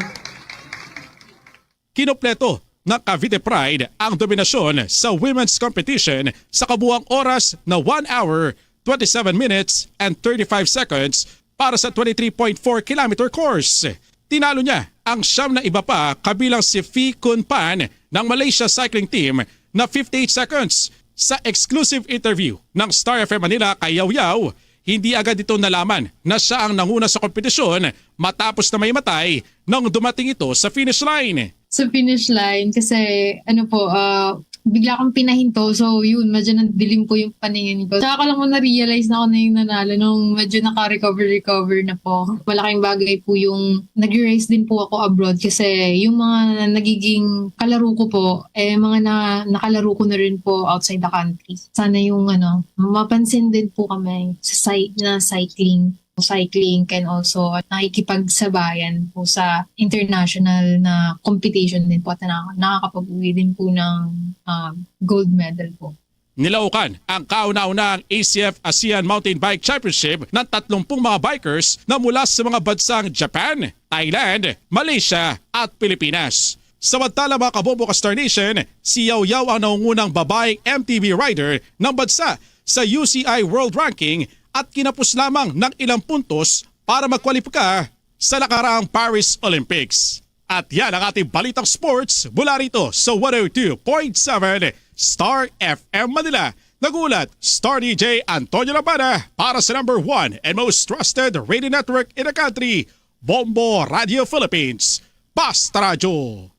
Kinopleto ng Cavite Pride ang dominasyon sa women's competition sa kabuang oras na one hour, twenty-seven minutes, and thirty-five seconds para sa twenty-three point four kilometer course. Tinalo niya ang siyam na iba pa, kabilang si Fee Kun Pan ng Malaysia Cycling Team na fifty-eight seconds. Sa exclusive interview ng Star F M Manila kay Yaoyao, hindi agad ito nalaman na siya ang nanguna sa kompetisyon matapos na maimatay nang dumating ito sa finish line. Sa finish line kasi ano po, ah, bigla akong pinahinto. So yun, medyo nadilim po yung paningin ko. Tsaka ko lang po na-realize na ako na yung nanalo nung medyo naka-recover-recover na po. Malaking bagay po yung nag-race din po ako abroad kasi yung mga nagiging kalaro ko po, eh mga na, nakalaro ko na rin po outside the country. Sana yung ano, mapansin din po kami sa cy- na cycling. Cycling can also nakikipagsabayan po sa international na competition din po at na, nakakapag-uwi din po ng ah, gold medal po. Nilaukan ang kauna-unang A C F ASEAN Mountain Bike Championship ng tatlumpung mga bikers na mula sa mga bansang Japan, Thailand, Malaysia at Pilipinas. Samantala, mga kabombo ka Star Nation, si Yaoyao ang nangungunang babaeng M T B rider ng bansa sa U C I World Ranking at kinapos lamang ng ilang puntos para magkwalipika sa nakaraang Paris Olympics. At yan ang ating balitang sports mula rito sa one oh two point seven Star F M Manila. Nag-uulat, Star D J Antonio Labana para sa number one and most trusted radio network in the country, Bombo Radio Philippines. Basta Radyo,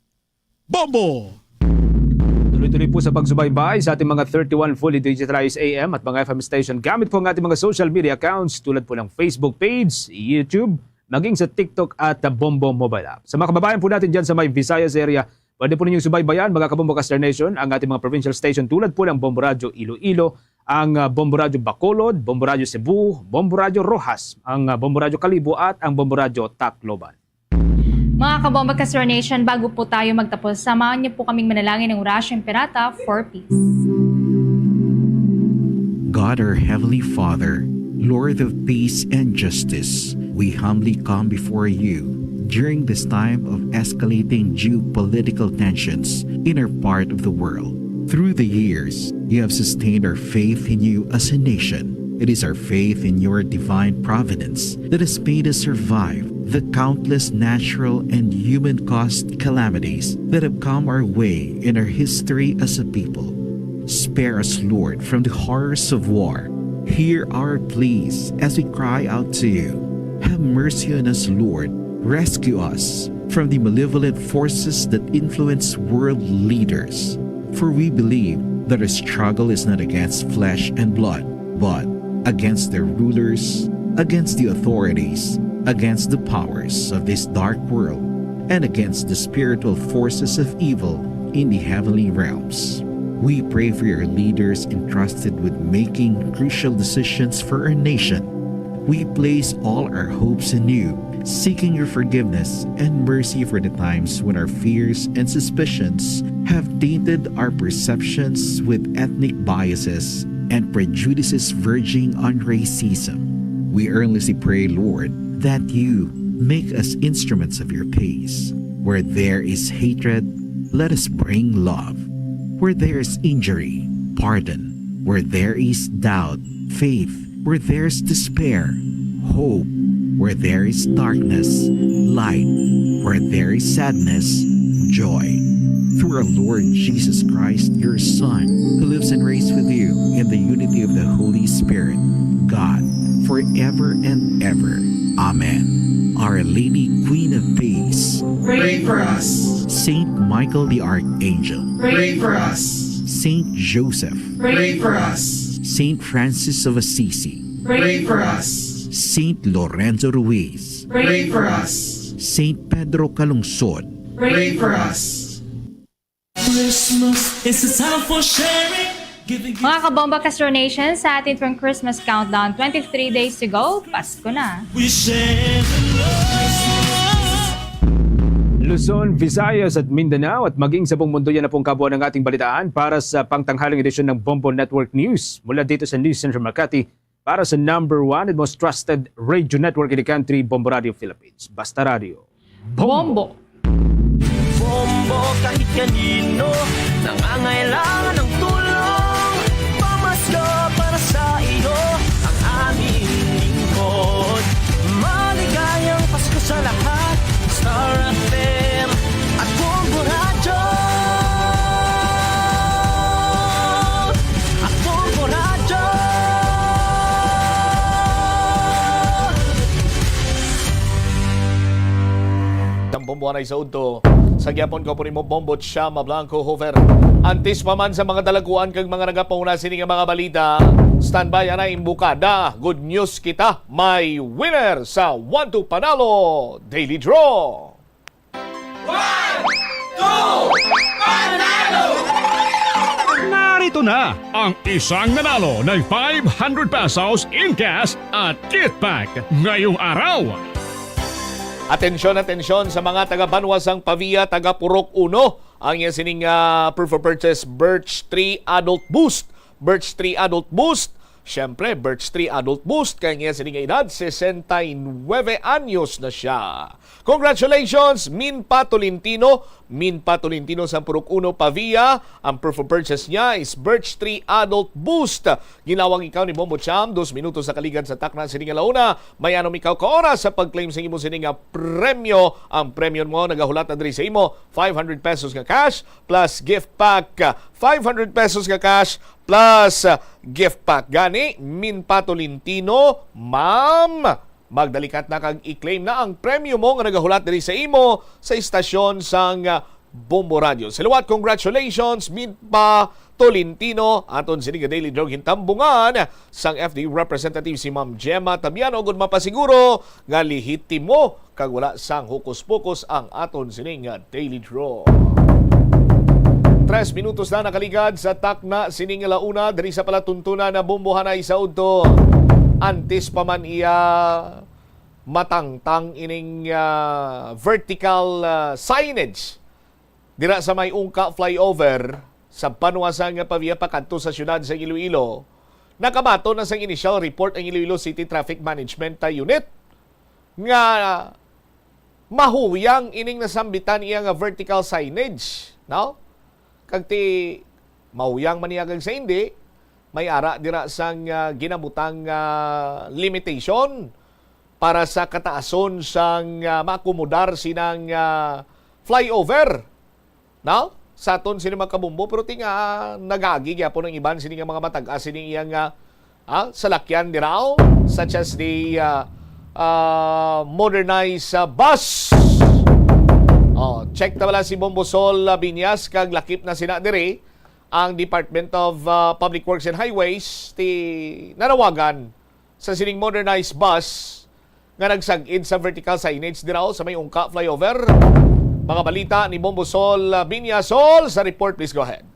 Bombo! Tuloy-tuloy po sa pagsubaybay sa ating mga thirty-one fully digitalized A M at mga F M station gamit po ang ating mga social media accounts tulad po ng Facebook page, YouTube, maging sa TikTok at Bombo Mobile App. Sa mga kababayan po natin dyan sa may Visayas area, pwede po ninyong subaybayan, mga kabombo ka Star Nation, ang ating mga provincial station tulad po ng Bombo Radyo Iloilo, ang ah, Bombo Radyo Bacolod, Bombo Radyo Cebu, Bombo Radyo Roxas, ang ah, Bombo Radyo Kalibo at ang Bombo Radyo Tacloban. Mga kabombo ka Star Nation, bago po tayo magtapos, samahan niyo po kaming manalangin ng Orasyo Imperata for peace. God, our Heavenly Father, Lord of peace and justice, we humbly come before you during this time of escalating geopolitical tensions in our part of the world. Through the years, you have sustained our faith in you as a nation. It is our faith in your divine providence that has made us survive the countless natural and human caused calamities that have come our way in our history as a people. Spare us, Lord, from the horrors of war. Hear our pleas as we cry out to you. Have mercy on us, Lord. Rescue us from the malevolent forces that influence world leaders. For we believe that our struggle is not against flesh and blood, but against their rulers, against the authorities, against the powers of this dark world, and against the spiritual forces of evil in the heavenly realms. We pray for your leaders entrusted with making crucial decisions for our nation. We place all our hopes in you, seeking your forgiveness and mercy for the times when our fears and suspicions have tainted our perceptions with ethnic biases and prejudices verging on racism. We earnestly pray, Lord, that you make us instruments of your peace. Where there is hatred, let us bring love. Where there is injury, pardon. Where there is doubt, faith. Where there is despair, hope. Where there is darkness, light. Where there is sadness, joy. Through our Lord Jesus Christ, your Son, who lives and reigns with you in the unity of the Holy Spirit, God, forever and ever. Amen. Our Lady, Queen of Peace, pray for us. Saint Michael the Archangel, pray for us. Saint Joseph, pray for us. Saint Francis of Assisi, pray for us. Saint Lorenzo Ruiz, pray for us. Saint Pedro Calungsod, pray for us. Christmas is a time for sharing, giving. Mga Kabombo Castro Nation, sa atin pong Christmas countdown, twenty-three days to go, Pasko na. We share the love. Luzon, Visayas at Mindanao at maging sa buong mundo, yan na pong kabuuan ng ating balitaan para sa pangtanghaling edisyon ng Bombo Network News. Mula dito sa News Center Makati, para sa number one and most trusted radio network in the country, Bombo Radio Philippines. Basta Radio. Bombo. Bombo kahit kanino nangangailangan ng tulong. Pamasko para sa iyo ang aming lingkod. Maligayang Pasko sa lahat. Star F M at Bombo Radyo. At Bombo Radyo. Ang Bombo anay sa udto. Sa gyapon ko po nimo, Bombo Chama Blanco Hover. Antes pa man sa mga dalaguan kag mga nagapauna sini nga mga balita, standby anay imbukada. Good news kita, may winner sa One to Panalo Daily Draw. One, two, panalo! Narito na ang isang nanalo ng five hundred pesos in cash at gift pack ngayong araw. Atensyon, atensyon sa mga taga Banwa sang Pavia, taga Purok Uno. Ang iya sining, ah, proof of purchase, Birch Tree Adult Boost. Birch Tree Adult Boost. Siyempre, Birch Tree Adult Boost, kay niya sini nga edad, sesenta y nuebe anyos na siya. Congratulations, Minpa Tolentino. Minpa Tolentino sa Purok Uno, Pavia. Ang proof of purchase niya is Birch Tree Adult Boost. Ginawang ikaw ni Bombo Cham, dos minutos sa kaligad sa takna sini nga launa. May anom ikaw ka oras sa pag-claim sa imo sini nga premyo. Ang premyo mo nagahulat na diri sa imo, five hundred pesos nga cash plus gift pack. Five hundred pesos nga cash plus, ah, gift pack. Gani, Minpa Tolentino, ma'am, magdalikat na kag i-claim na ang premyo mo nga nagahulat diri sa imo sa istasyon sang, ah, Bombo Radio. Sa liwat, congratulations, Minpa Tolentino. Aton sini nga daily draw gintambungan sang F D representative si Ma'am Gemma Tabiano, ug mapasiguro nga lehitimo kag wala sang hukus-pukus ang aton sining nga daily draw. Tres minutos na nakaligad sa takna sining nga launa diri sa palatuntunan na Bombo Hanay sa udto. Antes pa man iya matangtang ining, ah, vertical, ah, signage dira sa may Ungka Flyover sa Banwa sang Pavia pakadto sa siyudad sa Iloilo, nakabaton na sang initial report ang Iloilo City Traffic Management, ah, Unit nga mahuyang ining nasambitan iya nga vertical signage, no? Kag ti mahuyang man niya kag sa hindi, may ara dira sang, ah, ginabutang, ah, limitation para sa kataason sang, ah, maakomodar sinang, ah, flyover. No? Sa aton sini mga kabombo, pero ti nga, ah, nagagi gyapon ang iban sini nga mga matag-as sini iyang, ah, ah, salakyan diraw, such as the, ah, ah, modernized, ah, bus. Oh, check ta bala si Bombo Sol, ah, Binyas kag lakip na sina diri ang Department of, ah, Public Works and Highways ti nanawagan sa sining modernized bus nga nagsag-id sa vertical signage diraw sa may Ungka Flyover. Mga balita ni Bombo Sol, ah, Binya. Sol, sa report, please go ahead.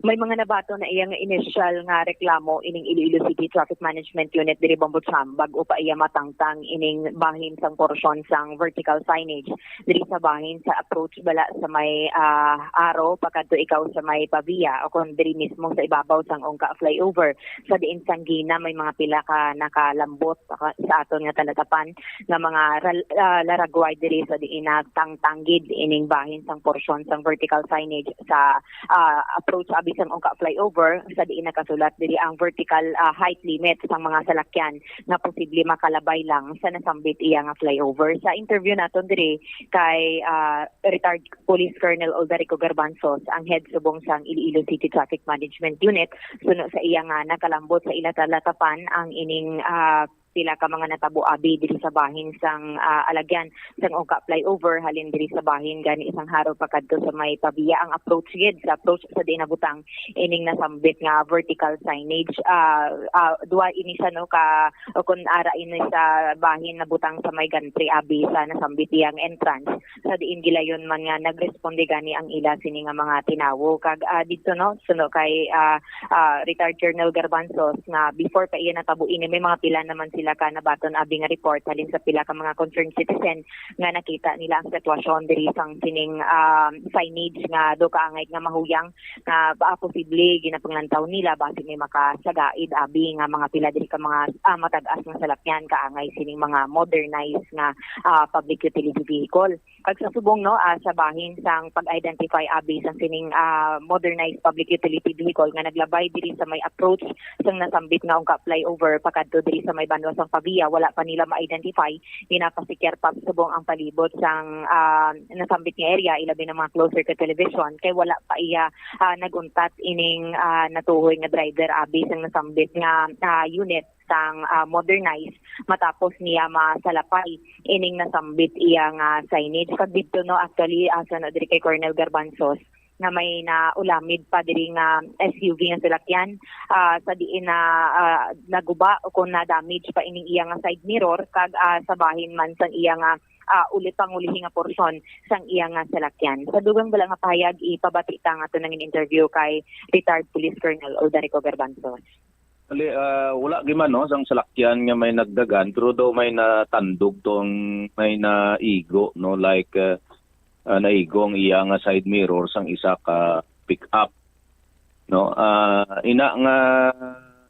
May mga nabaton na iya nga initial nga reklamo ining Iloilo City Traffic Management Unit diri, Bombo Cham, bag-o pa iya matangtang ining bahin sang porsyon sang vertical signage diri sa bahin sa approach bala sa may, ah, Aro, pakadto ikaw sa may Pavia, o kon diri mismo sa ibabaw sang Ungka Flyover. Sa diin sang gina may mga pila ka nakalambot sa, sa aton nga talatapan nga mga ral-, ah, laragway diri sa diin nagtangtang gid ining bahin sang porsyon sang vertical signage sa, ah, approach sang Ungka Flyover, sa diin nakasulat diri ang vertical, ah, height limit sang mga salakyan nga posible makalabay lang sa nasambit iya nga flyover. Sa interview naton diri kay, ah, retired Police Colonel Oldarico Garbanzos, ang head subong sang Iloilo City Traffic Management Unit, suno sa iya nga nakalambot sa ila talakapan ang ining, ah, pila ka mga natabo abi diri sa bahin sang, ah, alagyan sang Ungka Flyover, halin diri sa bahin gani sang Jaro pakadto sa may Pavia. Ang approach gid, sa approach sa diin nabutang ining nasambit nga vertical signage, ah, ah, duha ini siya, no, ka, o kun ara ini sa bahin nabutang sa may gantry abi sa nasambit iyang entrance, sa diin gilayon man nga nagresponde gani ang ila sini nga mga tinawo. Kag, ah, didto, no, suno kay, ah, ah, retired Colonel Garbanzos, nga before pa iya natabo ini, may mga pila naman sila ka nabaton abi nga report halin sa pila ka mga concerned citizen nga nakita nila ang sitwasyon diri sang sining, ah, signage nga daw kaangay nga mahuyang nga ba posible ginapanglantaw nila basi may makasagaid abi nga mga pila diri ka mga, ah, matag-as nga salakyan kaangay sining mga modernized nga, ah, public utility vehicle. Kag sa subong, no, ah, sa bahin sang pag-identify abi sang sining, ah, modernized public utility vehicle nga naglabay diri sa may approach sang nasambit nga Ungka Flyover pakadto diri sa may banwa sang Pavia, wala pa nila ma-identify. Ginapasikyar pa subong ang palibot sang, ah, nasambit nga area, ilabi na mga closer ka television, kay wala pa iya, ah, nag-untat ining, ah, natuhoy nga driver abi sang nasambit nga, ah, unit sang, ah, modernized matapos niya masalapay ining nasambit iya nga signage. Kag didto, no, actually, ah, suno diri kay Colonel Garbanzos, nga may naulamid pa diri nga S U V nga salakyan, ah, sa diin na, ah, naguba o kung na-damage pa ining iya nga side mirror, kag, ah, sa bahin man sang iya nga, ah, uli, pangulihi nga porsyon sang iya nga salakyan. Sa dugang bala nga pahayag, ipabati ta nga ato nang interview kay retired Police Colonel Oldarico Garbanzos. Ali, ah, wala giman, no, sang salakyan nga may nagdagan, pero daw may natandog tong may naigo, no, like, ah, ah, naigo ang iya nga side mirror sang isa ka pick-up, no. Ah, ina nga,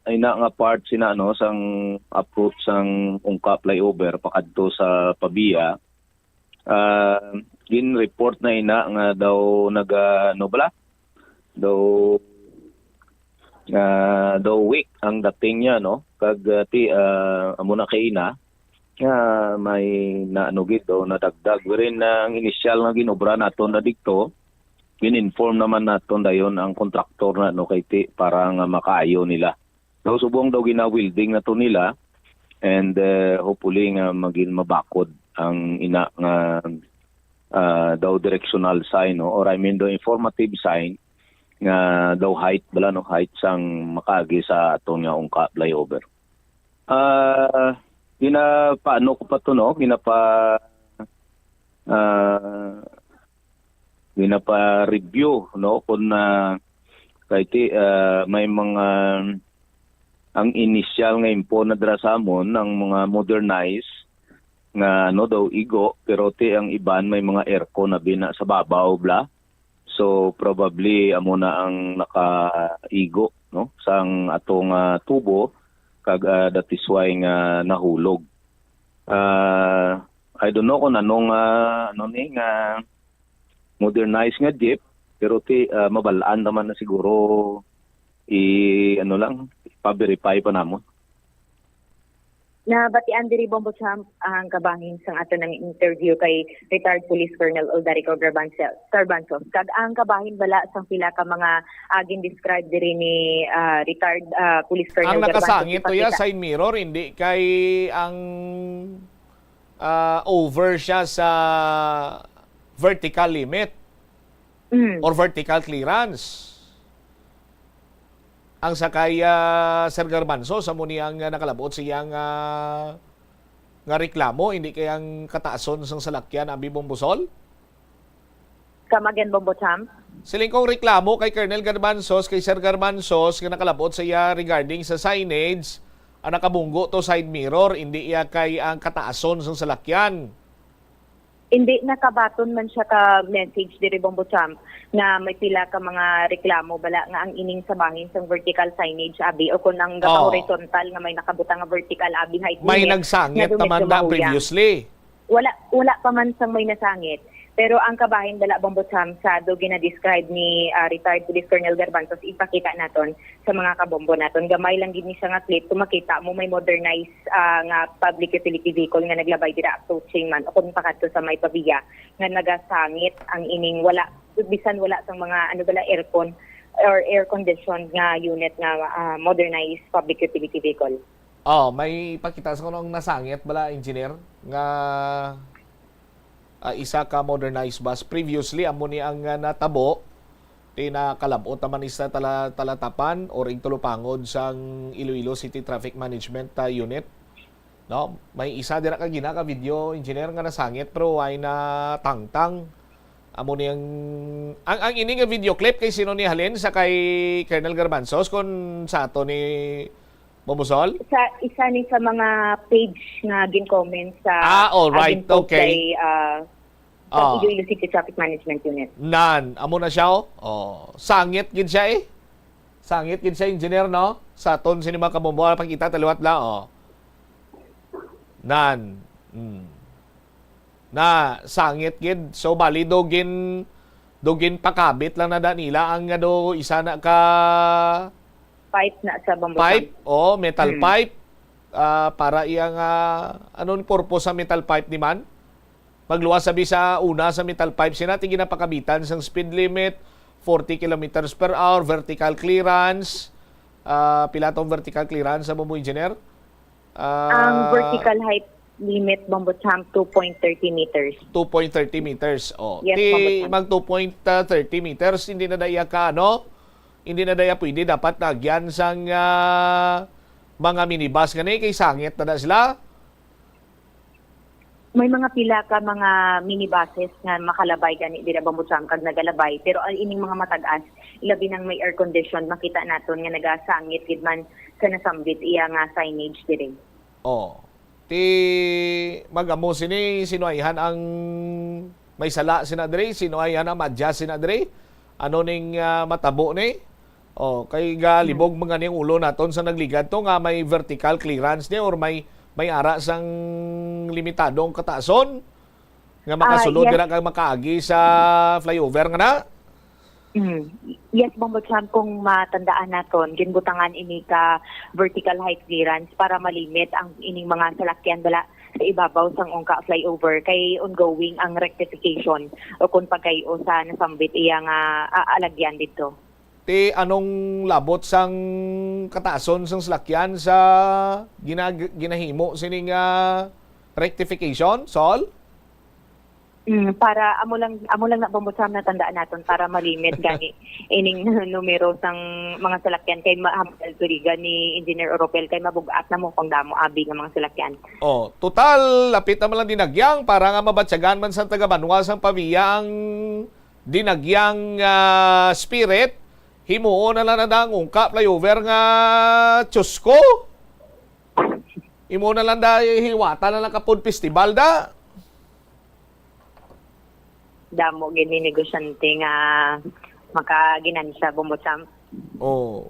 ina nga part sina, no, sang approach sang Ungka Flyover pakadto sa Pavia, ah, gin-report na ina nga daw naga, ano bala? Daw, ah, daw weak ang dating niya, no? Kag, ah, ti, ah, amo na kay ina, nga may naano gid daw nadagdag. Wherein, ah, ang inisyal nga ginobra naton na didto, gin-inform naman naton dayon ang kontraktor na, no, kay ti, para nga makaayo nila. So, subong daw gina-welding na to nila, and, eh, hopefully nga magin mabakod ang ina nga, ah, daw directional sign, no? Or I mean, daw informative sign nga daw height bala, no? Height sang makaagi sa aton nga Ungka Flyover. Ah, ginapaano ko pa to, no? Ginapa-, ah, ginapa-review, no? Kung, ah, kay ti, ah, may mga, ang initial nga info na dira sa amon, ang mga modernized nga, ano daw, igo, pero ti ang iban may mga aircon na bina sa babaw, bla. So, probably, amo na ang nakaigo, no, sang atong, ah, tubo, kag, ah, that is why nga nahulog. Ah, I don't know kung anong, ah, ano ni, nga modernized nga jeep, pero ti, ah, mabal-an naman na siguro i, ano lang, pa-verify pa namon. Nabatian diri, Bombo Champ, ang kabahin sang ato nang interview kay retired Police Colonel Oldarico Garbanzo-, Garbanzos. Kag ang kabahin bala sang pila ka mga, ah, gin-describe diri ni, ah, retired, ah, Police Colonel Ang Garbanzos nakasangit to ya ipakita. Side mirror, hindi kay ang, ah, over siya sa vertical limit Mm. or vertical clearance. Ang sakay, ah, Sir Garbanzo, sa mo niyang, ah, nakalabot siyang, ah, nga reklamo, hindi kay ang kataason sang salakyan, abi, Bombosol? Come again, Bombo Champ? Siling kong reklamo kay Colonel Garbanzos, kay Sir Garbanzos, nga nakalabot sa iya regarding sa signage, ang nakabunggo to side mirror, hindi iya kay ang kataason sang salakyan. Hindi nakabaton man siya ka message diri, Bombo Champ, nga may pila ka mga reklamo bala nga ang ining sa bahin sang vertical signage, abi, o kung ang Oo. Horizontal nga may nakabutang nga vertical, abi, height May limit, nagsangit nga daw medyo naman na mahuyang. Previously. Wala, wala pa man sang may nasangit. Pero ang kabahin bala, Bombo Sam, sa do gina-describe ni, ah, retired Police Colonel Garbanzos, ipakita naton sa mga kabombo naton. Gamay lang gid ni siya nga clip, kung makita mo may modernized, ah, nga public utility vehicle nga naglabay dira approaching man o kung pakadto sa may Pavia nga nagasangit ang ining wala, bisan wala sang mga ano bala, aircon or air conditioned nga unit nga, ah, modernized public utility vehicle. Oh, may pakita sa kuno ang nasangit bala, engineer, nga ah, isa ka modernized bus. Previously, amo ni ang, ah, natabo, ti nakalab-ot naman ni sa tala-, talatapan or igtulupangod sang Iloilo City Traffic Management, ah, Unit. No? May isa dira ka gina ka video engineer nga nasangit pero ay na tangtang. Amo ni ang, ang, ang ini nga video clip kay sino ni halin sa kay Colonel Garbanzos kon sa ato ni Bobosol? Sa isa ni sa mga page nga gin-comment sa, Ah, all ah, right. gin-post Okay. kay, ah, sa Ah. Iloilo City Traffic Management Unit. Nan, amo na siya, oh. Oh, sangit gid siya, eh. Sangit gid siya, engineer, no? Sa aton sini mga kabombo, ah, pakita taliwat la, oh. Nan. Mm. Na sangit gid. So, bali, do gin-, do ginpakabit lang na da nila ang, ano, isa na ka Pipe na sa bamboo pipe, plant. Oh, metal Hmm. pipe. Ah, para iya nga, anong purpose sa metal pipe ni man? Magluwas sabi sa una sa metal pipe, sina ti ginapakabitan sang speed limit, forty kilometers per hour, vertical clearance. Ah, pila tong vertical clearance sa bamboo engineer? Ang Ah, vertical height limit, Bombo Champ, two point thirty meters. Two point thirty meters. Oh, Yes, ti Bombo Champ. Mag two point thirty meters, hindi na daya ka, ano? Hindi na daya pwede dapat na agyan sang, ah, mga minibus nga ni kay sangit na, na sila. May mga pila ka mga minibuses nga makalabay gani dira, Bombo Champ, kag nagalabay, pero ang ining mga matag-as, labi nang may air condition, makita naton nga nagasangit gid man sa nasambit iya nga signage diri. Oh. Ti magamo sini, sino ayhan ang may sala sina diri? Sino ayhan ang madya sina diri? Ano ning, ah, matabo ni? Oh, kay galibog Hmm. man gani ang ulo naton sa nagligad to nga may vertical clearance ni or may, may ara sang limitadong kataason nga Ah, makasulod yes. dira kag makaagi sa flyover nga na? Mm. Yes, Bombo Champ, kung matandaan naton, ginbutangan ini ka vertical height clearance para malimit ang ining mga salakyan bala sa ibabaw sang Ungka flyover kay ongoing ang rectification o kung pagkayo sa nasambit iya nga, ah, alagyan didto. Ti anong labot sang kataason sang salakyan sa ginag-, ginahimo sining, ah, rectification, Sol? Mm, para amo lang, amo lang na, Bombo Champ, natandaan naton para malimit gani ining numero sang mga salakyan kay ma-, hambal tuligan ni Engineer Oropel kay mabug-at na mo kung damo abi nga mga salakyan. Oh, total, lapit naman lang dinagyang para nga mabatyagan man sa taga-banwa sang Pavia ang dinagyang, ah, spirit. Himuon na lang na ang Ungka flyover nga tsusko. Imo na lang da, hiwata na lang ka food festival da. Damo gid ni negosyante nga makaginansya, Bombo Champ. Oh.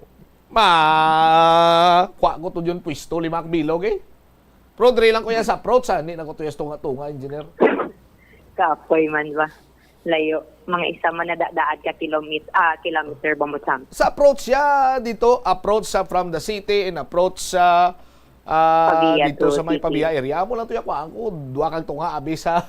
Ma, kwa ko to dyan pwesto, lima ka bilog eh. Pero diri lang ko yan sa approach, ha? Hindi na ko to yan tunga-tunga, engineer. Kapoy man ba? Layo. Mga isa man na da-, daad ka kilomit-, ah, kilometer, Bombo Champ. Sa approach siya dito, approach sa from the city and approach sa, ah, Pavia dito to sa may city. Pavia area. Amo lang to yung kuhaan ko, dua kag tunga, abi sa,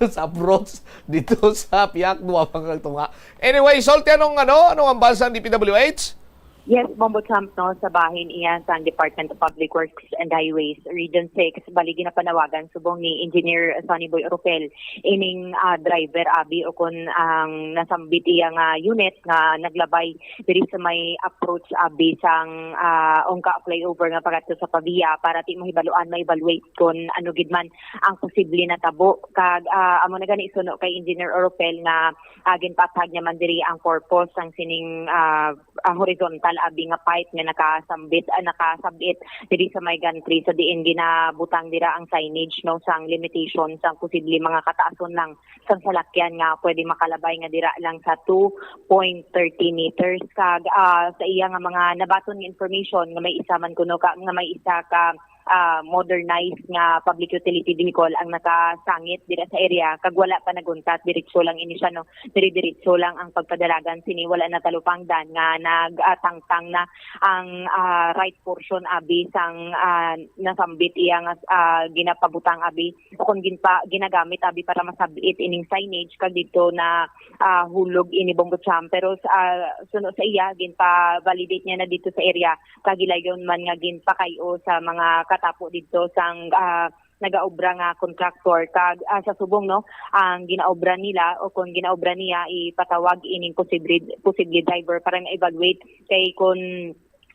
sa approach dito sa Piak, dua pa kag tunga. Anyway, Sol, ti anong, ano, anong ambal sa D P W H? Yes, Bombo Champ, no, sa bahin iya sa Department of Public Works and Highways, Region six, bali ginapanawagan subong ni Engineer Sonny Boy Oropel, ining, ah, driver, abi, o kun ang nasambit iya nga unit nga naglabay diri sa may approach, abi, sang, ah, Ungka flyover nga pagadto sa Pavia para ti mahibaluan, ma-evaluate kun ano gid man ang posible natabo. Kag, ah, amo na gani suno kay Engineer Oropel nga, ah, ginpaathag niya man diri ang purpose sang sining, ah, ah, horizontal, abi, nga pipe nga nakasambit, ah, nakasabit diri sa may gantry sa diin ginabutang dira ang signage, no, sang limitation sang posible mga kataason lang sang salakyan nga pwede makalabay nga dira lang sa two point thirty meters. Kag, ah, sa iya nga mga nabaton nga information nga may isa man kuno ka, nga may isa ka ah, modernized nga public utility vehicle ang nakasangit dira sa area, kag wala pa naguntat, diretso lang ini siya, no? Dire-diretso lang ang pagpadalagan sini, wala natalupangdan nga nagtangtang na ang, ah, right portion abi sang, ah, nasambit iya nga, ah, ginapabutang abi, o kon ginpa-, ginagamit abi para masab-it ining signage, kag dito na, ah, hulog ini, Bombo Cham. Pero sa, ah, suno sa iya, ginpa-validate niya na dito sa area, kagilayon man nga ginpakay-o sa mga katapo didto sang, ah, nagaobra nga contractor. Kag, ah, sa subong, no, ang ginaobra nila o kung ginaobra niya, ipatawag ining posible, posible driver para ma-evaluate kay kung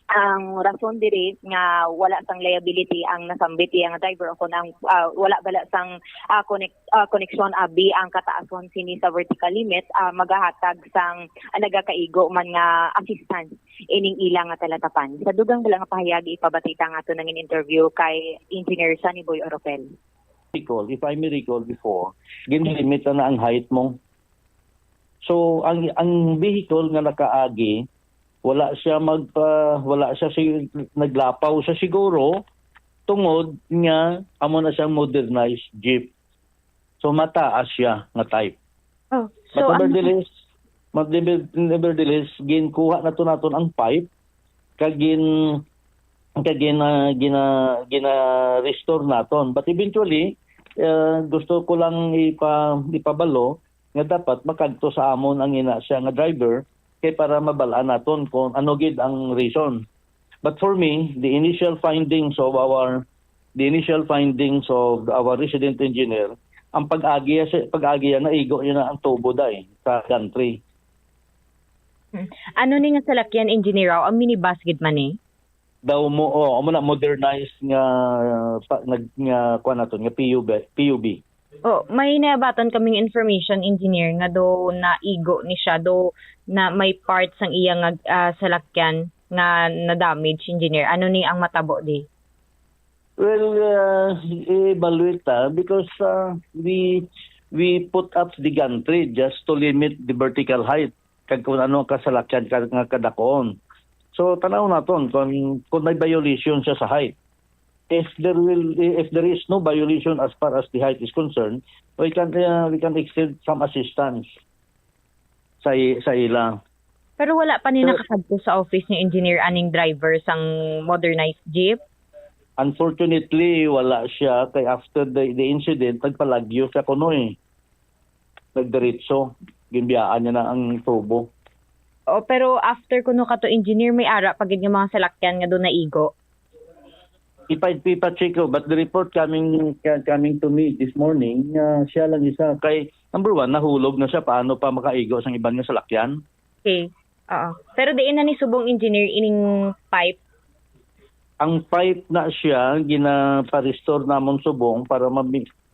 ang rason diri nga wala sang liability ang nasambit iya nga driver o kung ang, ah, wala bala sang, ah, connect-, ah, koneksyon abi ang kataason sini sa vertical limit, ah, magahatag sang, ah, nagakaigo man nga assistance ining ila nga talatapan. Sa dugang bala nga pahayag, ipabati ta ang ato nangin interview kay Engineer Sunny Boy Oropel. Recall, if I may recall before, ginlimit na ang height mo. So, ang, ang vehicle nga nakaagi, wala siya magpa-, wala siya si-, naglapaw siya siguro tungod nga amo na siyang modernized jeep. So, mataas siya nga type. Oh, so, but ang nevertheless, but never-, nevertheless, ginkuha nato naton ang pipe, kag gin-, kag gina-, gina-, gina-restore naton. But eventually, uh, gusto ko lang ipa-, ipabalo nga dapat makadto sa amon ang ina siya nga driver, kay para mabal-an naton kung ano gid ang reason. But for me, the initial findings of our, the initial findings of our resident engineer, ang pag-agi sa, pag-agi na igo niya na ang tubo, day, sa gantry. Hmm. Ano ni nga salakyan, Engineer Rao? Ang minibus gid man ni? Daw mo, oh, amo na modernized nga, pa, nga, nga, kuwan naton, nga P U B, P U B. Oh, may naabatan kaming information, Engineer, nga do naigo ni siya, do na may part sang iya nga, ah, salakyan nga na-damage, Engineer. Ano ni ang matabo di? Well, uh, i-evaluate ta because, uh, we, we put up the gantry just to limit the vertical height kag kung ano ang kasalakyan ka, nga kadakuon. So, tanaw naton kung, kung may violation siya sa height. If there will, if there is no violation as far as the height is concerned, we can, uh, we can extend some assistance sa i-, sa ila. Pero wala pa ni So, nakakadto sa office ni Engineer aning driver sang modernized jeep? Unfortunately, wala siya. Kay after the, the incident, nagpalagyo siya kuno eh. Nagdiretso. Ginbiyaan niya na ang tubo. Oh, pero after kuno kato, Engineer, may ara pa gid nga mga salakyan nga do naigo? Ipa-, ipa-check ko, but the report coming, coming to me this morning, nga siya lang isa. Kay, number one, nahulog na siya, paano pa makaigo sang iban nga salakyan? Okay. Oo. Pero diin na ni subong, Engineer, ining pipe? Ang pipe na siya, ginapa-restore namon subong para ma-,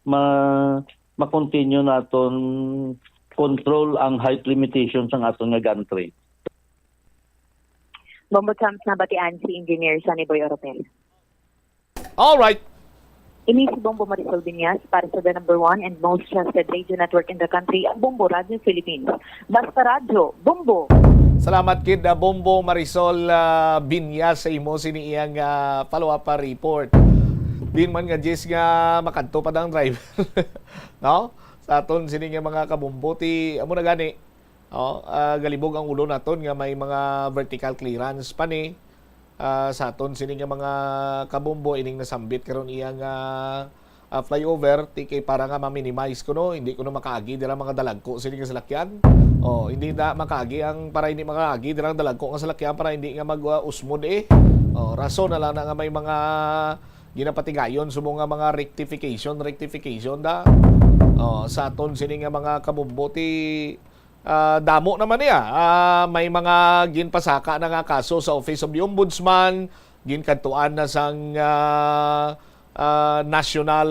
ma-, ma-continue naton control ang height limitation sang aton nga gantry. Bombo Champs, nabatian si Engineer Sunny Boy Oropel. All right. Ini si Bombo Marisol Binyas para sa the number one and most trusted radio network in the country, ang Bombo Radio Philippines. Basta Radyo, Bombo! Salamat kid, ah, Bombo Marisol, ah, Binyas sa imo sini iyang, ah, follow-up, ah, report. Din man nga, Jis, nga makadto pa dang driver. No? Sa aton sini nga mga kabombo, ti, amo na gani, oh, ah, galibog ang ulo naton nga may mga vertical clearance pa ni, ah, sa aton sini nga mga kabombo, ining nasambit karon iya nga, ah, flyover, ti kay para nga ma-minimize kuno, hindi kuno makaagi dira mga dalagko sini nga salakyan. Oh, hindi na makaagi ang, para hindi makaagi dira ang dalagko nga salakyan para hindi nga mag, ah, usmod eh. Oh, rason na lang na nga may mga ginapatigayon subong nga mga rectification, rectification da. Oh, sa aton sini nga mga kabombo, ti, ah, damo naman niya. Ah, may mga ginpasaka na nga kaso sa Office of the Ombudsman, ginkadtuan na sang, ah, ah, national,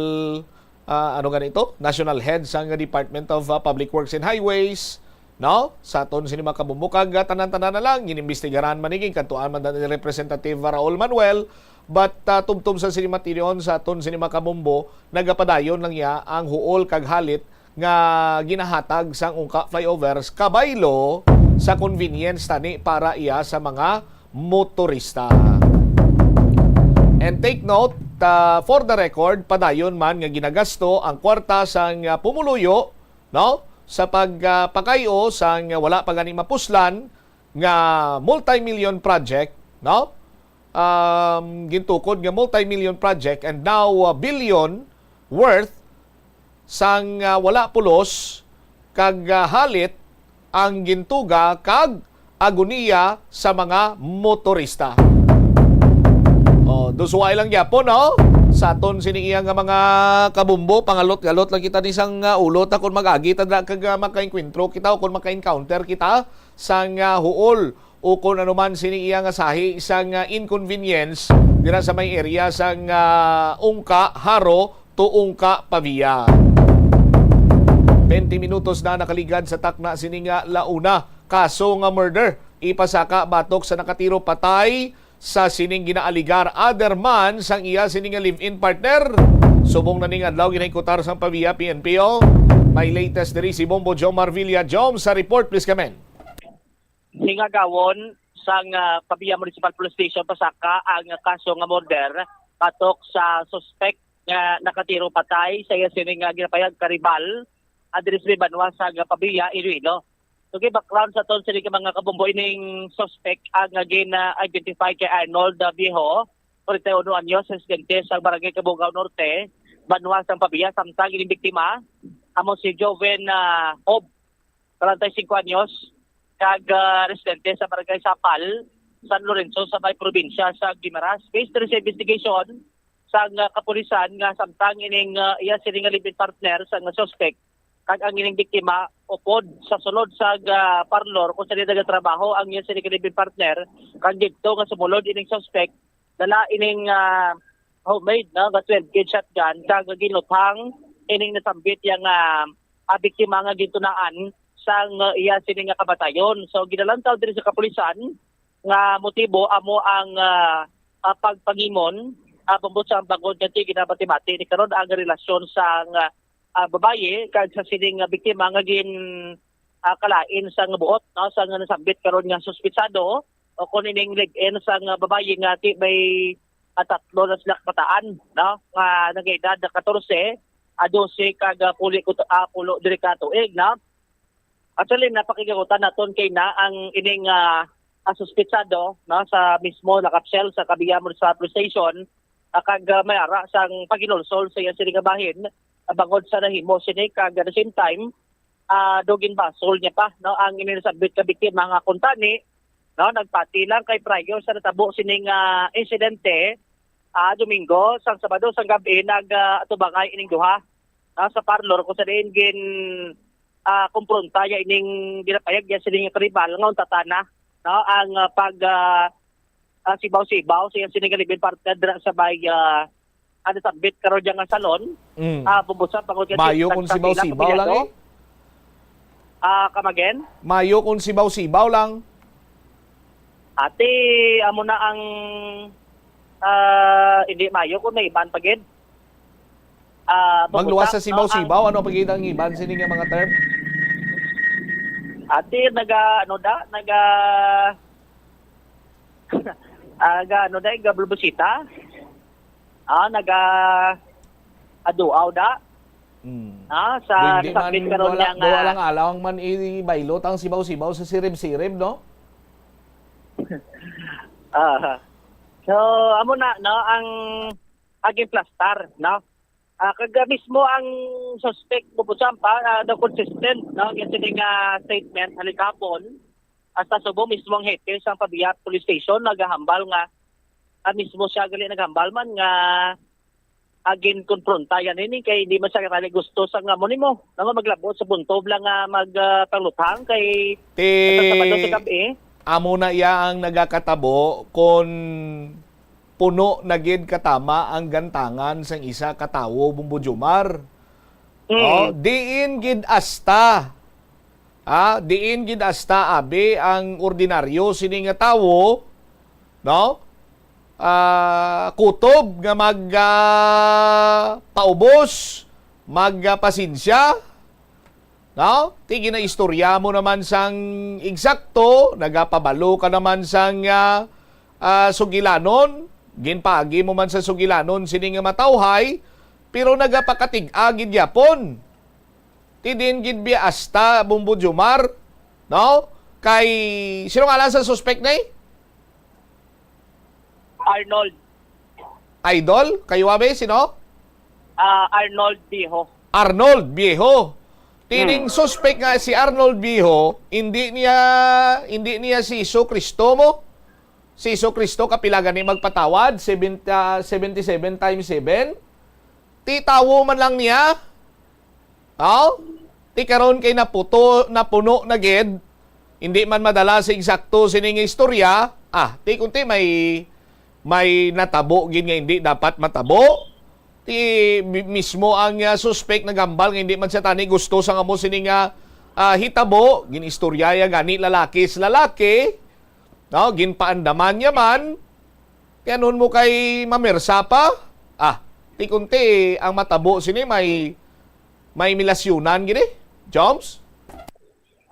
ah, ano gani ito? National head sang Department of, ah, Public Works and Highways, no? Sa aton sini mga kabombo, kag, ah, tanan-tanan na lang, ginimbestigaran man ni, ginkadtuan man ni Representative Raul Manuel, but, ah, tubtob sa sini matiyon, sa aton sini mga kabombo, nagapadayon lang niya ang huol kag halit nga ginahatag sang ungka flyovers kabaylo sa convenience tani para iya sa mga motorista. And take note, Ah, for the record, padayon man nga ginagasto ang kwarta sang, ah, pumuluyo, no, sa pag, ah, pakay-o sang wala pa gani mapuslan nga multi-million project, no? Um, gintukod nga multi-million project and now, ah, billion worth sang, ah, wala pulos kag, ah, halit ang gintuga kag agoniya sa mga motorista. Oh, do suway lang gyapon, no? Sa aton sini iya nga mga kabumbo, pangalot-galot lang kita ni sang, ah, ulo ta kung mag-agi ta da kag, ah, makaengkwentro kita o kung maka-encounter kita sang, ah, huol o kung ano man sini iya nga sahi sang, ah, inconvenience dira sa may area sang, ah, Ungka, Jaro, to Ungka, Pavia. Twenty minutos na nakaligad sa takna sini nga la una. Kaso nga murder, ipasaka batok sa nakatiro patay sa sining ginaaligar other man sang iya sini nga live-in partner. Subong na ning adlaw ginahikutar sang Pavia P N P O. May latest diri si Bombo Jomar Villa. Jom, sa report, please, kamen. Ning agawon sang, ah, Pavia Municipal Police Station pasaka ang kaso nga murder batok sa suspek nga nakatiro patay sa iya sini nga ginapayag karibal, ah, diri sa banwa sa Pavia, Iloilo. So, kay background sa aton sini ka mga kabumbo, ining suspek ang, ah, gin-identify kay Arnold, ah, Viejo, forty-one anyos, residente sa Barangay Cabugao Norte, banwa sang Pavia, samtang ining biktima amo si Joven, ah, Hob, treinta y cinco anyos, kag, ah, residente sa Barangay Sapal, San Lorenzo, sa may probinsya sa Guimaras. Based diri sa investigation sang, ah, kapulisan nga samtang ining, ah, iya sini nga live-in partner sang suspect kag ang ining biktima upod sa sulod sa, ah, parlor kung sa nagatrabaho ang iya sini nga live-in partner, kag didto nga sumulod ining suspect, dala ining, ah, homemade, no, nga twelve gauge shotgun, kag ginuthang ining nasambit yang, ah, ah, biktima nga gintunaan sang, ah, iya sini nga kamatayon. So, ginalantaw diri sa kapulisan nga motibo amo ang, ah, ah, pagpangimon, ah, bambot sa bangod nga di ginabati-bati ni karon ang relasyon sang, ah, ah, babayi kag sa sining nga biktima nga gin, ah, kalain sang buot, no, sang nasambit karon nga suspitsado o kon ining live-in sang babayi nga ti-, may, ah, tatlo na sila kabataan, no, nga nagaedad na katorse, ah, dose kag, ah, puli ko, ah, pulo diri ka tuig, no. Actually, napakigagutan naton kay na ang ining, ah, ah, suspitsado, no, sa mismo nakapsel sa Cabia Municipal Police Station, ah, kag, ah, may ara sang paghinulsol sa iya sini nga bahin, ah, bangod sa nahimo sini kag at the same time, ah, do ginbasol niya pa, no, ang ining nasambit ka biktima nga kuntani, no, nagpati lang kay prior sa natabo sining, ah, insidente, ah, Domingo, sang Sabado, sang gab-i, nag, ah, atubangay ining duha, no, sa parlor kung sa diin gin, ah, kumpronta ya ining ginapayag ya sining karibal nga untatan na, no, ang, ah, pag, ah, ah, sibaw-sibaw sa iya sini nga live-in partner dira sa may, ah, ano, sambit karon diya nga salon. Mm. Ah, bumbusa, bangod nga Mayo si-, kung nagkasila sibaw-sibaw lang, kombinado. Eh. Ah, come again? Mayo kung sibaw-sibaw lang. Ate, amo na ang, ah, hindi mayo kung may iban pa gid. Ah, Magluwas bumbusa, sa no, sibaw-sibaw, ang ano pa gid ang iban sini nga mga term? Ate, naga, ano da, naga, ah, ga, ano da, ga bulbusita? Ah, naga aduaw da. Hmm. Ah, sa Hindi nasambit man karon wala, niya nga wala lang alawang man ibaylot ang sibaw-sibaw sa sirib-sirib, no? Ah. So, amo na, no, ang aging plastar, no? Ah, kag, ah, mismo ang suspect, Bobo Champa, ah, daw consistent, no, nga sini nga statement halikapon, hasta subong mismo ang hepe sang Pavia Police Station nagahambal nga, ah, mismo siya gali naghambal man nga, ah, ginkonfronta yan ini kay di man siya gali gusto sa nga mo nimo, nga maglabo sa buntob lang nga mag, ah, pangluthang kay Ti-, sa Sabado sa gab-i. Amo na iya ang nagakatabo kon puno na gid katama ang gantangan sang isa ka tawo, Bombo Jomar. Mm. Oh, diin gid asta, ah, diin gid asta, abi, ang ordinaryo sini nga tawo, no? Ah, kutob nga mag, ah, paubos, mag, ah, pasensya, no? Ti ginaistorya mo naman sang eksakto, nagapabalo ka naman sang, ah, ah, sugilanon, Ginpaagi mo man sa sugilanon sini nga matawhay, pero nagapakatig-a gid gyapon. Ti diin gid biya asta, Bombo Jomar, no? Kay, sino ngalan sa suspek na eh? Arnold. Idol? Kayo, abe? Sino? Ah, Arnold Viejo. Arnold Viejo. Tining suspek nga si Arnold Viejo, hindi niya, hindi niya si Iso Cristo mo? Si Iso Cristo, kapila gani magpatawad? Seventy, ah, seventy-seven times seven? Ti tawo man lang niya? Oh? Ti karon kay naputo, napuno na gid. Hindi man madala sa eksakto sini nga istorya. Ah, ti kunti may, may natabo gid nga hindi dapat matabo. Ti mi-, mismo ang, ah, suspek nagambal nga hindi man siya tani gusto sa amo sini nga, ah, hitabo. Gin-istorya ya gani lalaki sa lalaki. No, ginpaandaman niya man. Kaya nun mo kay mamersa pa? Ah, ti kunti ang matabo sini may, may milasyunan gini, Joms?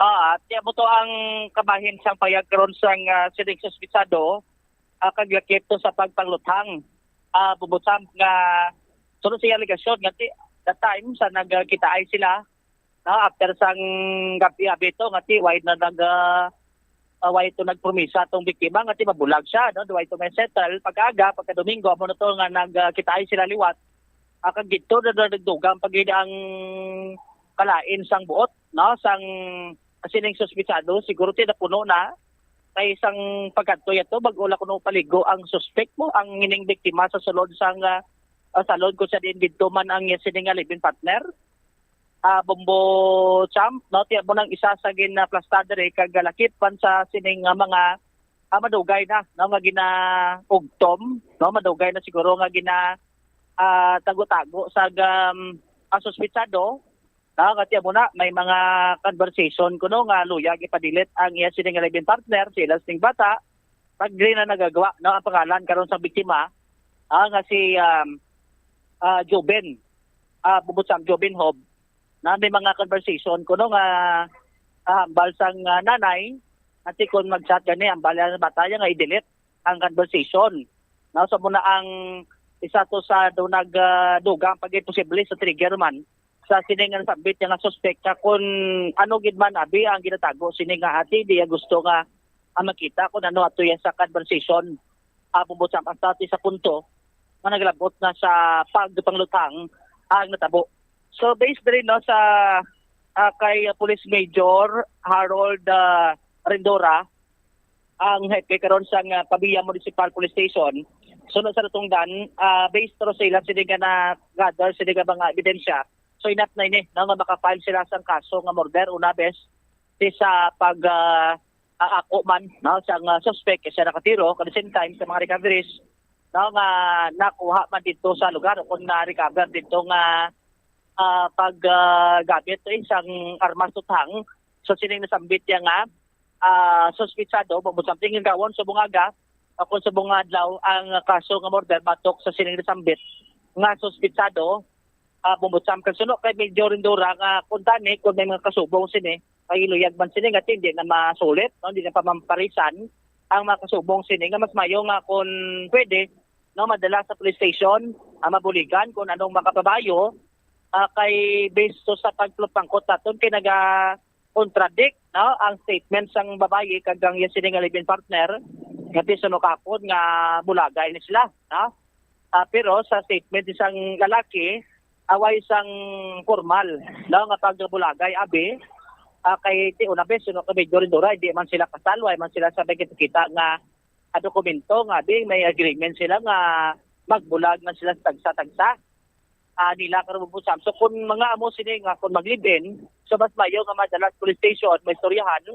Ah, ti amo to ang kabahin sang payag karon sang, ah, sining suspitsado, ah, kag lakip to sa pagpangluthang. Ah, Bombo Sam, nga sunod sa iyang alegasyon nga ti, that time sa nagkitaay sila, no, after sang gabi abi to nga ti why na nag ah, ah, why to nagpromisa tong biktima nga ti mabulag siya, no, why to may settle pag-aga, pagka Domingo amo na to nga nagkitaay sila liwat. Ah, kag dito na nagdugang pagid ang kalain sang buot, no, sang sining suspitsado, siguro ti napuno na kay sang pagkadto yato bag-o la kuno paligo ang suspek mo, ang ining biktima sa sulod sang ah, ah, salon kung sa diin didto man ang iya sini nga live-in partner. Ah, Bombo Champ, no, ti amo nang isa sa ginaplastar diri kag galakip man sa sining nga mga ah, madugay na, no, nga ginaugtom, no, madugay na siguro nga gina ah, tago-tago sa um, ah, suspitsado, no, nga ti amo na may mga conversation kuno nga luyag ipadilit ang iya sini nga live-in partner, sila sining bata, pag diri na nagagawa, no, ang pangalan karon sa biktima, ah, nga si um, ah, Joven, ah, Bombo Sam, Joven Hob, na may mga conversation kuno nga ah, hambal sang ah, nanay, ati kon mag-chat gani, hambal ang bata niya nga i-delete ang conversation. No, so muna ang isa to sa do nag ah, dugang pag posible sa trigger man sa sini nga nasambit niya nga suspek ka kung ano gid man abi ang ginatago sini nga ati di gusto nga ang makita kung ano ato yan sa conversation, ah, Bombo Sam, hasta ti sa punto nga naglabot na sa pagpanglutang ang natabo. So based diri, no, sa ah, kay ah, Police Major Harold ah, Rindora, ang hepe karon sang ah, Pavia Municipal Police Station, suno sa natungdan, ah, based pero sa ila sini nga na-gather sini nga mga ebidensya. So enough na ini, no, nga maka-file sila sang kaso nga murder una bes ti sa pag ah, ah, ako man, no, sang ah, suspect kay siya nakatiro, at the same time sa mga recoveries, no, nga nakuha man dito sa lugar o kung na-recover dito nga ah, pag ah, gamit sa isang armas tuthang sa sining nasambit niya nga ah, suspitsado, Bombo Sam, ti gawon sa bungaga o kung sa bunga adlaw ang kaso nga murder batok sa sining nasambit nga suspitsado, ah, Bombo Sam. Kag suno kay Major Rindora nga kung tani kung may mga kasubong sini, kay luyag man sini nga ti hindi na masulit, no, hindi na pamamparisan ang mga kasubong sini nga mas mayo nga kung pwede, no, madala sa police station, ah, mabuligan kung anong makapabayo, ah, kay based to sa pagpangkot naton kay naga contradict, no, ang statement sang babayi kag ang iya sini nga live-in partner nga ti suno kahapon nga bulagay ni sila, no? Ah, pero sa statement sang lalaki, away sang formal, no, nga pagbulagay abi, ah, kay ti una bes suno ka Major Rindora, hindi man sila kasal, way man sila sa kita nga ah, dokumento nga abi may agreement sila nga magbulag man sila sa tagsa-tagsa, ah, nila karon, Bombo Sam. So kung mga amo sini nga kung mag-live-in, so mas mayo nga madala sa police station, maistoryahan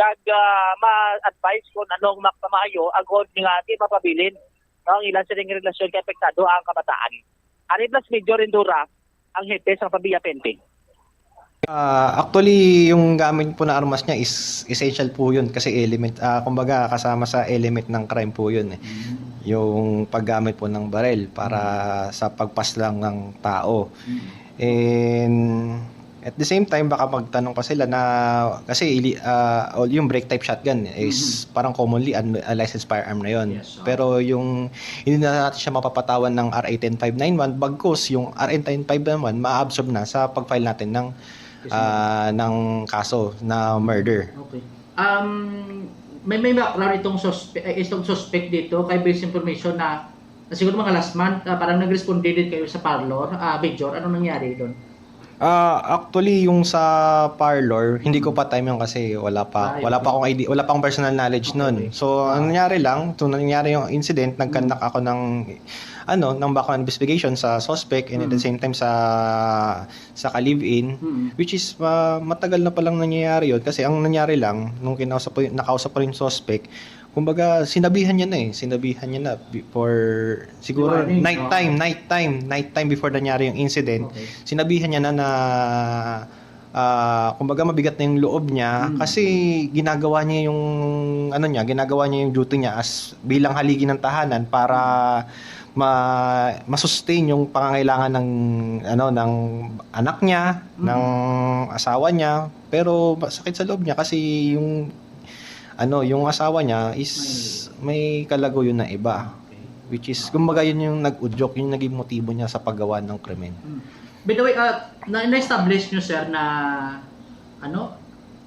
kag ah, ma-advise kung anong makamayo agod nga di mapabilin, no, ang ila sining relasyon kay apektado ang kabataan. Ari plus Major Rindora, ang hepe sa Pavia P N P. Ah, actually, yung gamit po na armas niya is essential po yun kasi element, ah, kumbaga kasama sa element ng crime po yun eh. Yung paggamit po ng baril para sa pagpaslang ng tao. And At the same time, baka magtanong pa sila na, kasi ili, ah, all yung break type shotgun is parang commonly un-, a licensed firearm na yon. Yes, oo. Pero yung hindi na natin siya mapapatawan ng R A ten five nine one, bagkus yung R A ten five nine one ma-absorb na sa pag-file natin ng, ah, ng kaso na murder. Okay. Um, may, may background itong suspe-, eh, itong suspect dito kay based information na, na siguro mga last month, ah, parang nag-responde din kayo sa parlor. Ah, Major, anong nangyari doon? Ah, actually, yung sa parlor, hindi ko pa time yun kasi wala pa, Ah, wala yun. pa akong idea, wala pa akong personal knowledge Ah, nun. Okay. So, ang nangyari lang, so, nangyari yung incident, nag-conduct ako ng, ano, ng background investigation sa suspect and at the Mm. same time sa, sa ka-live-in, Mm. which is, ah, matagal na palang nangyayari yun kasi ang nangyari lang, nung kinausap ko y-, nakausap ko yung suspect, kumbaga, sinabihan niya na eh. Sinabihan niya na before, siguro, Morning, night no? time, night time, night time before nangyari yung incident. Okay. Sinabihan niya na na, ah, kumbaga, mabigat na yung loob niya Mm. kasi ginagawa niya yung, ano niya, ginagawa niya yung duty niya as bilang haligi ng tahanan para ma-, ma-sustain yung pangangailangan ng, ano, ng anak niya, Mm. ng asawa niya. Pero masakit sa loob niya kasi yung, ano, yung asawa niya is may kalaguyo na iba. Okay. Which is, kumbaga, yun yung nag-udyok, yung naging motibo niya sa paggawa ng krimen. Mm. By the way, ah, na, na-establish nyo, sir, na, ano,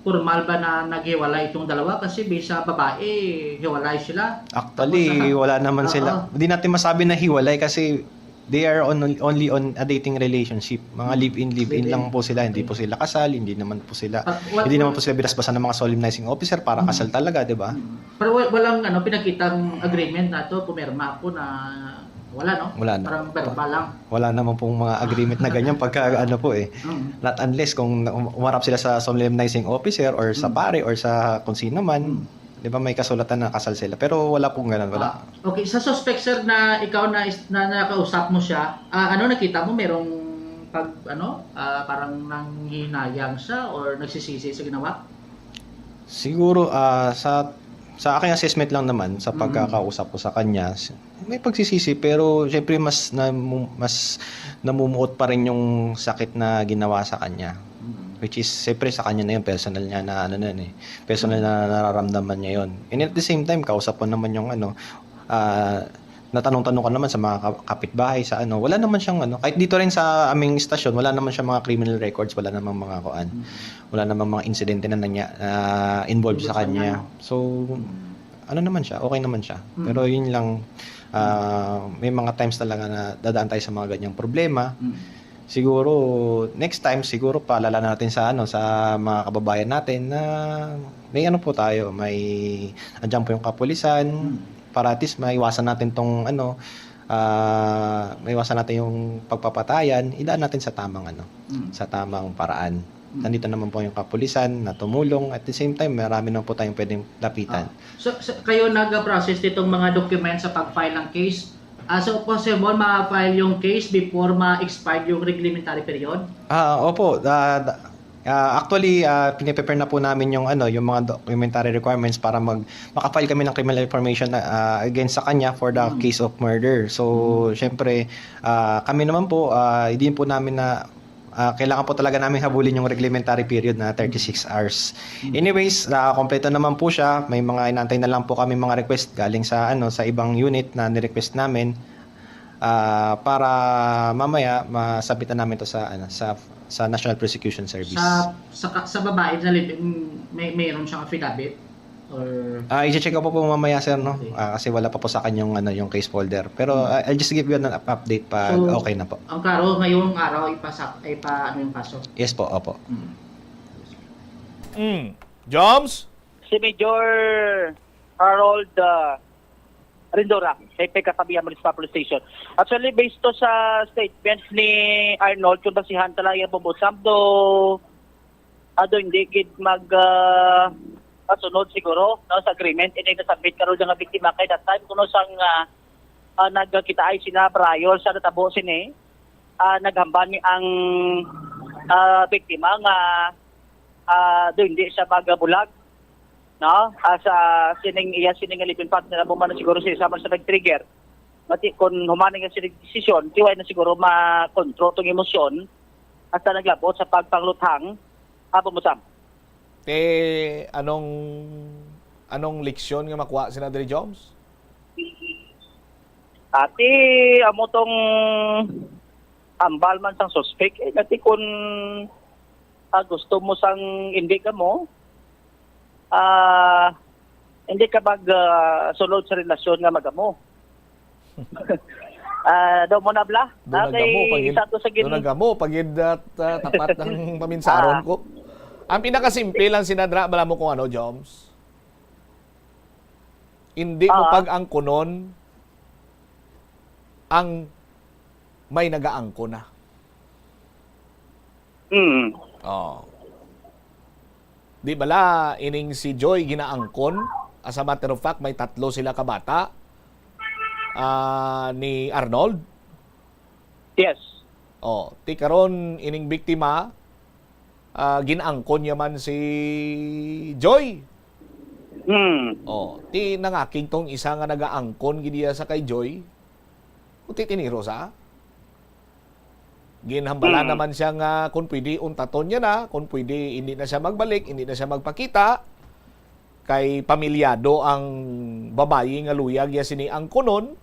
formal ba na naghiwalay itong dalawa? Kasi bisa babae, hiwalay sila. Actually, Tapos, ah, wala naman oo. sila. Hindi natin masabi na hiwalay kasi they are on, only on a dating relationship. Mga Hmm. live-in, live-in Live-in. lang po sila. Hindi Okay. po sila kasal, hindi naman po sila, Ah, wa-, hindi naman wa- po sila binasbasan ng mga solemnizing officer para Hmm. kasal talaga, di ba? Hmm. Pero wa-, walang, ano, pinakitang agreement na to, pumirma ako na wala, no? Wala na. Parang verbal lang. Wala naman pong mga agreement na ganyan pagka, ano po eh. Hmm. Not unless kung na-, um-, umarap sila sa solemnizing officer or sa Hmm. pare or sa kung sino man. Hmm. Di ba may kasulatan na kasal sila? Pero wala pong ganun, wala. Ah, okay. Sa suspect, sir, na ikaw na is-, na nakausap mo siya, ah, ano nakita mo? Merong pag, ano, ah, parang nanghinayang siya or nagsisisi sa ginawa? Siguro, ah, sa, sa aking assessment lang naman, sa Mm. pagkakausap ko sa kanya, s-, may pagsisisi, pero siyempre mas namu-, mas namumuot pa rin yung sakit na ginawa sa kanya. Mm. Which is, siyempre sa kanya na yun, personal niya na ano na yun eh. Personal Mm. na nararamdaman niya yun. And at the same time, kausap ko naman yung ano, ah, natanong-tanong ko naman sa mga ka-, kapitbahay sa ano. Wala naman siyang ano, kahit dito rin sa aming istasyon, wala naman siyang mga criminal records, wala namang mga kuan. Mm. Wala namang mga insidente na nanya-, na involved Involved sa sa kanya. kanya, no? So, Mm. ano naman siya, okay naman siya. Mm. Pero yun lang, ah, may mga times talaga na dadaan tayo sa mga ganyang problema. Mm. Siguro, next time, siguro paalala natin sa, ano, sa mga kababayan natin na may ano po tayo, may, andyan po yung kapulisan, Mm. para at least maiwasan natin tong, ano, ah, maiwasan natin yung pagpapatayan, idaan natin sa tamang, ano, Mm. sa tamang paraan. Mm. Nandito naman po yung kapulisan na tumulong. At the same time, marami naman po tayong pwedeng lapitan. Ah, so, so, kayo nag-process nitong mga documents sa pag-file ng case? Ah, so, possible ma-file yung case before ma-expire yung reglementary period? Ah, opo. Ah, da-, ah, actually, ah, piniprepare na po namin yung, ano, yung mga documentary requirements para mag-, maka-file kami ng criminal information, ah, against sa kanya for the Mm. case of murder. So, Mm. syempre, ah, kami naman po, ah, hindi po namin na, ah, kailangan po talaga namin habulin yung reglementary period na thirty-six hours. Mm. Anyways, ah, kompleto naman po siya. May mga inantay na lang po kami mga request galing sa, ano, sa ibang unit na ni-request namin, ah, para mamaya masabitan namin to sa, ano, sa, sa National Prosecution Service. Sa, sa ka-, sa babae na live-in, may, mayroon siyang affidavit? Or Ah, i-check ko po, po mamaya, sir, no? Okay. Ah, kasi wala pa po sa akin yung, ano, yung case folder. Pero, Hmm. ah, I'll just give you an up-, update pag So, okay na po. Ang klaro, ngayong araw, ipasa-, ipa-, ano yung kaso? Yes po, opo. Hmm. Mm. Joms? Si Major Harold, ah, Rindora, Hepe Kasabihan Municipal Police Station. Actually, based to sa statement ni Arnold, kung basihan talaga yung Bobo Sam, do, ah, do, hindi gid mag, ah, masunod siguro, no, sa agreement. Hindi na-submit karon nga biktima kay that time, kuno sang, ah, ah, nagkitaay sila prior sa natabo sini, ah, naghambal ni ang, ah, biktima nga, ah, do, hindi siya magabulag, no? Ah, sa sining iya, sining live-in partner, amo man siguro si sama sa nag-trigger. Mati, kung human nga sining desisyon, tiway na siguro makontrol tong emosyon. hasta naglabot sa pagpangluthang, Apo Musam. Eh, anong, anong leksyon nga makuha sina diri, Joms? Ati, amo tong hambal man sang suspek, eh, kati kun, ah, gusto mo sang hindi ka mo, ah, hindi ka mag, ah, sulod sa relasyon nga magamo. Ah, do mo na bla? Doon Ah, kay nagamo, pagid, isa to sa gin- doon nagamo, pagid at, ah, tapat ang paminsaron Ah. ko. Ang pinakasimple lang, Sinadra, bala mo kung ano, Joms? Hindi mo Ah. pag-angkunon ang may nagaangkon na. Mm. Oh. Di bala, ining si Joy ginaangkon? As a matter of fact, may tatlo sila ka bata, ah, ni Arnold. Yes. Oh, ti karon ining biktima, ah, ginaangkon niya man si Joy. Hmm. Oh, ti nangakig tong isa nga nagaangkon gid iya sa kay Joy. Kuti tiniro sa. Ginhambala Hmm. naman siya nga kung pwede untaton niya na, kung pwede hindi na siya magbalik, hindi na siya magpakita. Kay pamilyado ang babayi nga luyag ya sini angkunon.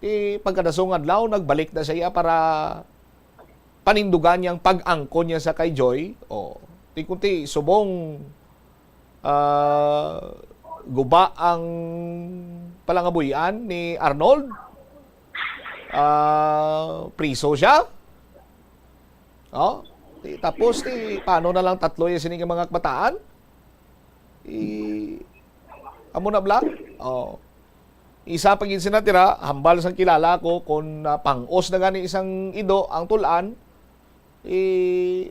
Ti pagkadasong adlaw, nagbalik na siya para panindugan niyang pag-angkon niya sa kay Joy. O, ti kunti subong, ah, guba ang palangabuy-an ni Arnold. Ah, priso siya. O, ti, tapos ti, paano na lang tatlo ya sini nga mga kabataan? I, amo na bala? Oh. Isa pa gid sina tira, hambal sang kilala ko, kung, ah, pang-os na gani sang ido ang tul-an, i,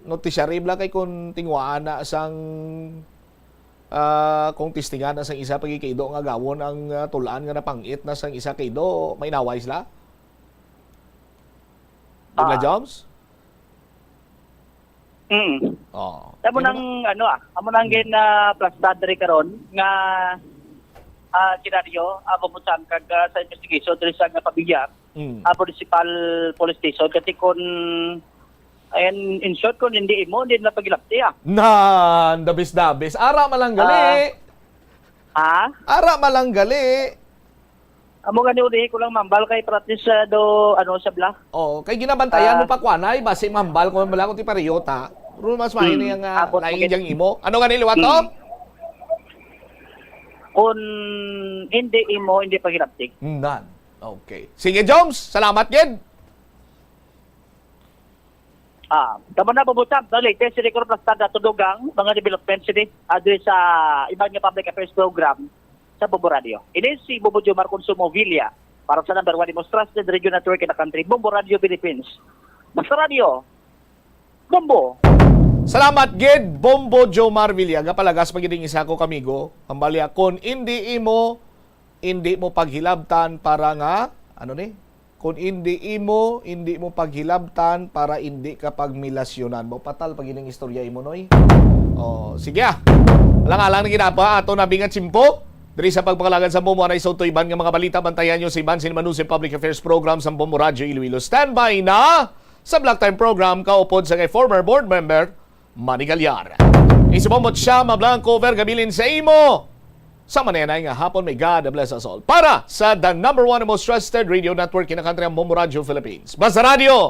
notisyari bala kay kung tinguhaan na sang, ah, kung testingan na sang isa pa gid ka ido nga gawon ang, ah, tul-an nga napang-it na sang isa ka ido, mainaway sila. Di ba, Ah. Joms? Mm. Oh. Amo Tingnan nang, mo. ano, ah, amo nang Mm. gin, ah, plastar diri karon nga, ah, senaryo, amo mo sa kag, ah, sa investigation diri sa nga pamilya, Mm. ah, Municipal Police Station, kasi kung, ayan, in short, kung hindi imo, hindi na pagilapti, ah. Nan, dabis-dabis. Ara man lang gali. Ah. Ha? Ara man lang gali. Amo gani ulihi ko lang, mambal kay practice sa do, ano, sa bla. Oo, kay ginabantayan Ah. mo pa, kuanay, basi mambal ko man bala kung ti pariyota. Pero mas maayo Hmm. na yang, ah, Abot mo lain gid. yang imo. Ano gani liwat to? Hmm. Kung hindi imo, hindi paghilapti. Nan. Okay. Sige, Joms. Salamat gid. Ah, tama na, Bobo Sam. The latest, sini ko plastar na tudugang mga development sini, ah, diri sa iban nga public affairs program sa Bombo Radio. Ini si Bobo Jomar Consumo Villa para sa number one, the most trusted radio network in the country, Bombo Radio Philippines. Basta Radio, Bombo. Salamat gid, Bombo Jomar Villa. Gapalagas pa gid ang isa ko kamigo. Ang balya, kung indi imo, indi mo paghilabtan para nga, ano ni? Kung indi imo, indi mo paghilabtan para indi ka pagmilasyonan. Mo patal pag ining istorya imo, Noy. Oh, sige ah. Alang-alang na ginapa ato na bingat simpo. Diri sa pagpangalagan sa Bombo, anay sa utoy iban nga mga balita, bantayan nyo sa iban sin Manusi Public Affairs Program sa Bombo Radyo Iloilo. Standby na sa Black Time Program, kaupod sa kay former board member Manny Galyar. Isubong mo siya, mablangko, over kabilin sa imo. Sa manenay nga hapon, may God bless us all. Para sa the number one and most trusted radio network in the country, ang Bombo Radio Philippines. Basta Radio,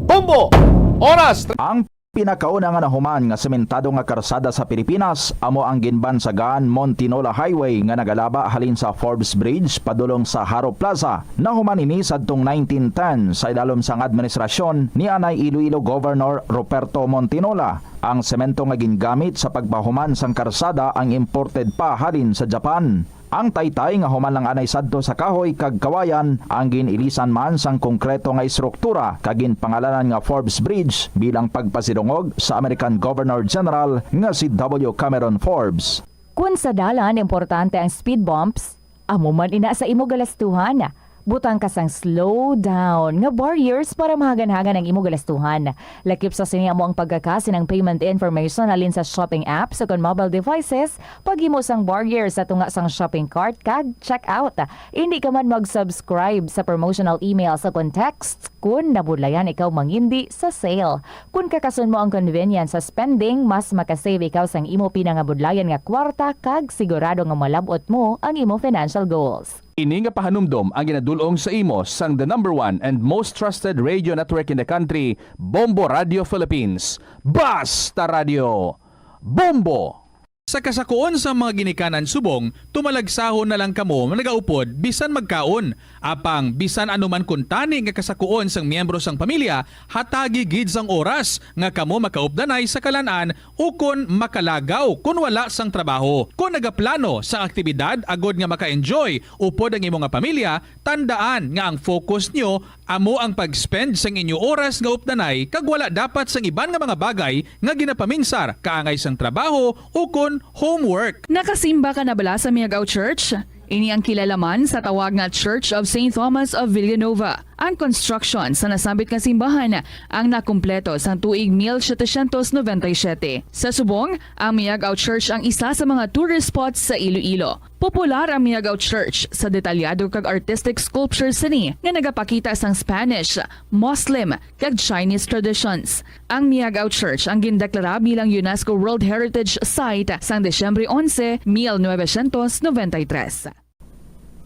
Bombo, Oras. Ang pinakauna nga nahuman nga sementado nga karsada sa Pilipinas amo ang ginbansagan Montinola Highway nga nagalaba halin sa Forbes Bridge padulong sa Jaro Plaza. Nahuman ini sadtong nineteen ten sa ilalom sang administrasyon ni anay Iloilo Governor Ruperto Montinola. Ang semento nga gingamit sa pagpahuman sang karsada ang imported pa halin sa Japan. Ang taytay nga human lang anay sadto sa kahoy kag kawayan ang gin-ilisan man sang konkreto nga estruktura kag ginpangalanan nga Forbes Bridge bilang pagpasidungog sa American Governor General nga si W. Cameron Forbes. Kun sa dalan importante ang speed bumps, amo man ina sa imo galastuhan. Butang ka sang slow down nga barriers para mahagan-hagan ang imo galastuhan. Lakip sa sini amo ang pagkakasi ng payment information halin sa shopping apps o kon mobile devices, paghimo sang barriers sa tunga sang shopping cart kag checkout. Hindi ka man mag-subscribe sa promotional emails o kon texts kun nabudlayan ikaw mangindi sa sale. Kun kakason mo ang convenience sa spending, mas makasave ikaw sang imo pinangabudlayan nga kwarta kag sigurado nga malab-ot mo ang imo financial goals. Ini nga pahanumdom ang ginadul-ong sa imo sang the number one and most trusted radio network in the country, Bombo Radio Philippines. Basta Radio, Bombo! Sa kasakuon sang mga ginikanan subong, tumalagsahon na lang kamo nagaupod bisan magkaon. Apang bisan ano man kuntani nga kasakuon sang miyembro sang pamilya, hatagi gid sang oras nga kamo makaupdanay sa kalan-an ukon makalagaw kon wala sang trabaho. Kon nagaplano sang aktibidad agod nga maka-enjoy upod ang imo nga pamilya, tandaan nga ang focus nyo amo ang pag-spend sang inyo oras nga updanay kag wala dapat sang iban nga mga bagay nga ginapaminsar kaangay sang trabaho ukon homework. Nakasimba ka na bala sa Miagao Church? Ini ang kilala man sa tawag nga Church of Saint Thomas of Villanova. Ang construction sa nasambit nga simbahan ang nakumpleto sang tuig mil setecientos noventa y siete. Sa subong, ang Miagao Church ang isa sa mga tourist spots sa Iloilo. Popular ang Miagao Church sa detalyado kag artistic sculptures sini nga nagapakita sang Spanish, Muslim, kag Chinese traditions. Ang Miagao Church ang gindeklara bilang UNESCO World Heritage Site sang Disyembre onse, mil novecientos noventa y tres.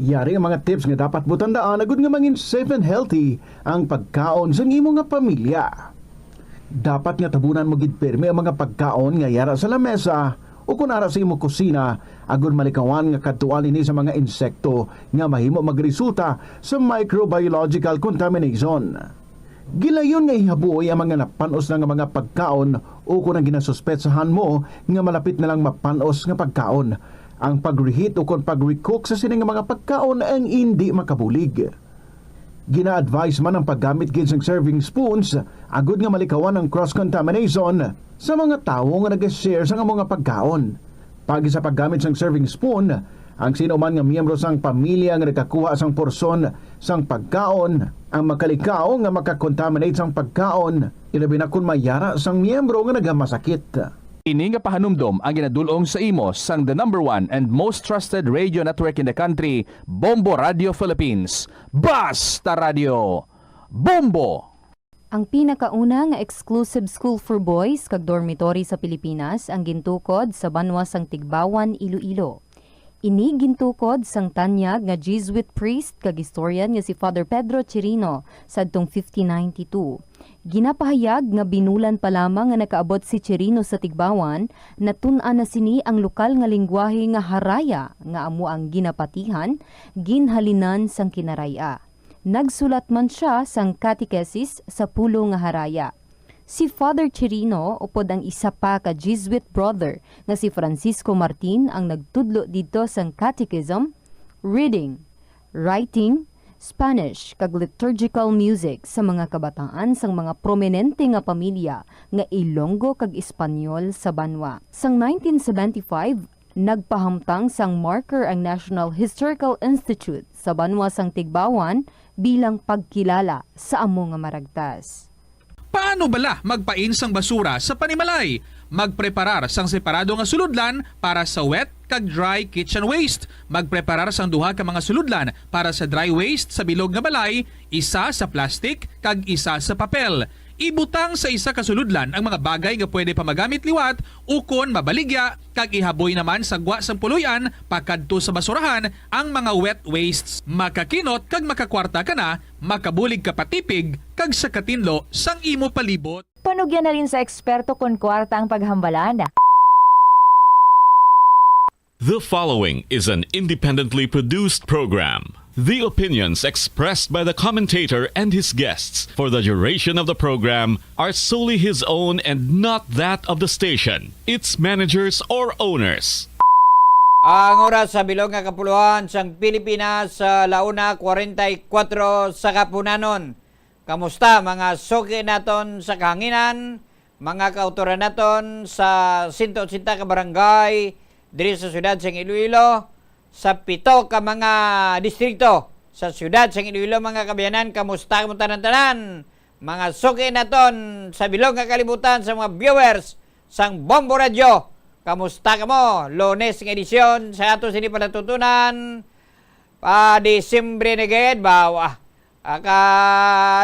Yari ang mga tips nga dapat mo tandaan agud nga mangin safe and healthy ang pagkaon sang imo nga pamilya. Dapat nga tabunan mo gid pirme ang mga pagkaon nga yara sa lamesa o kon ara sa imo kusina, agud malikawan nga kadtuan ini sa mga insekto nga mahimo magresulta sa microbiological contamination. Gilayon nga ihabuoy ang mga napan-os na nga mga pagkaon o kon ang ginasuspetsahan mo nga malapit na lang mapan-os nga pagkaon. Ang pag-reheat o kon pag-recook sa sini nga mga pagkaon ang indi makabulig. Gina-advise man ang paggamit gid sang serving spoons agud nga malikawan ang cross-contamination sa mga tawo nga nag-share sang amo nga pagkaon. Paagi sa paggamit sang serving spoon, ang sino man nga miyembro sang pamilya nga nagkakuha sang porsyon sang pagkaon ang makalikaw nga makakontaminate sang pagkaon, ilabi na kon mayara sang miyembro nga nagamasakit. Ini nga pahanumdom ang ginadul-ong sa imo sang the number one and most trusted radio network in the country, Bombo Radio Philippines. Basta Radio, Bombo! Ang pinakauna nga exclusive school for boys kag dormitory sa Pilipinas ang gintukod sa banwa sang Tigbauan, Iloilo. Ini gintukod sang tanyag nga Jesuit priest kag historian nga si Father Pedro Chirino sadtong fifteen ninety-two. Ginapahayag nga binulan pa lamang nga nakaabot si Chirino sa Tigbauan, natun-an na sini ang lokal nga linggwahe nga Haraya, nga amo ang ginapatihan, ginhalinan sang Kinaray-a. Nagsulat man sia sang catechesis sa pulo nga Haraya. Si Father Chirino, upod ang isa pa ka Jesuit brother nga si Francisco Martin, ang nagtudlo didto sang catechism, reading, writing, Spanish, kag liturgical music sa mga kabataan sang mga prominente nga pamilya nga Ilonggo kag Espanyol sa banwa. Sang nineteen seventy-five, nagpahamtang sang marker ang National Historical Institute sa banwa sang Tigbauan bilang pagkilala sa amo nga maragtas. Paano bala magpain sang basura sa panimalay? Magpreparar sang separado nga sulodlan para sa wet kag dry kitchen waste. Magpreparar sang duha ka mga sulodlan para sa dry waste sa bilog nga balay, isa sa plastic kag isa sa papel. Ibutang sa isa ka sulodlan ang mga bagay nga pwede pa magamit liwat ukon mabaligya, kag ihaboy naman sa gwa sang puloy-an pakadto sa basurahan ang mga wet wastes. Makakinot kag makakwarta ka na, makabulig ka pa tipig kag sa katinlo sang imo palibot. Panugyan na rin sa eksperto kon kwarta ang paghambalan. The following is an independently produced program. The opinions expressed by the commentator and his guests for the duration of the program are solely his own and not that of the station, its managers, or owners. Ang oras sa bilog nga kapuluhan sang Pilipinas, sa la una cuarenta y cuatro sa kapunanon. Kamusta, mga suki naton sa kahanginan, mga kautoran naton sa sento otsenta ka barangay diri sa siyudad sang Iloilo, sa pito ka mga distrito? sa siyudad sang Iloilo, mga kaabyanan. Kamusta kamo tanan-tanan? Mga suki naton sa bilog nga kalibutan, sa mga viewers sang Bombo Radyo, kamusta kamo? Lunes nga edisyon sa ato sini palatuntunan, pa Disyembre na gid ba? Wa-, ah, ka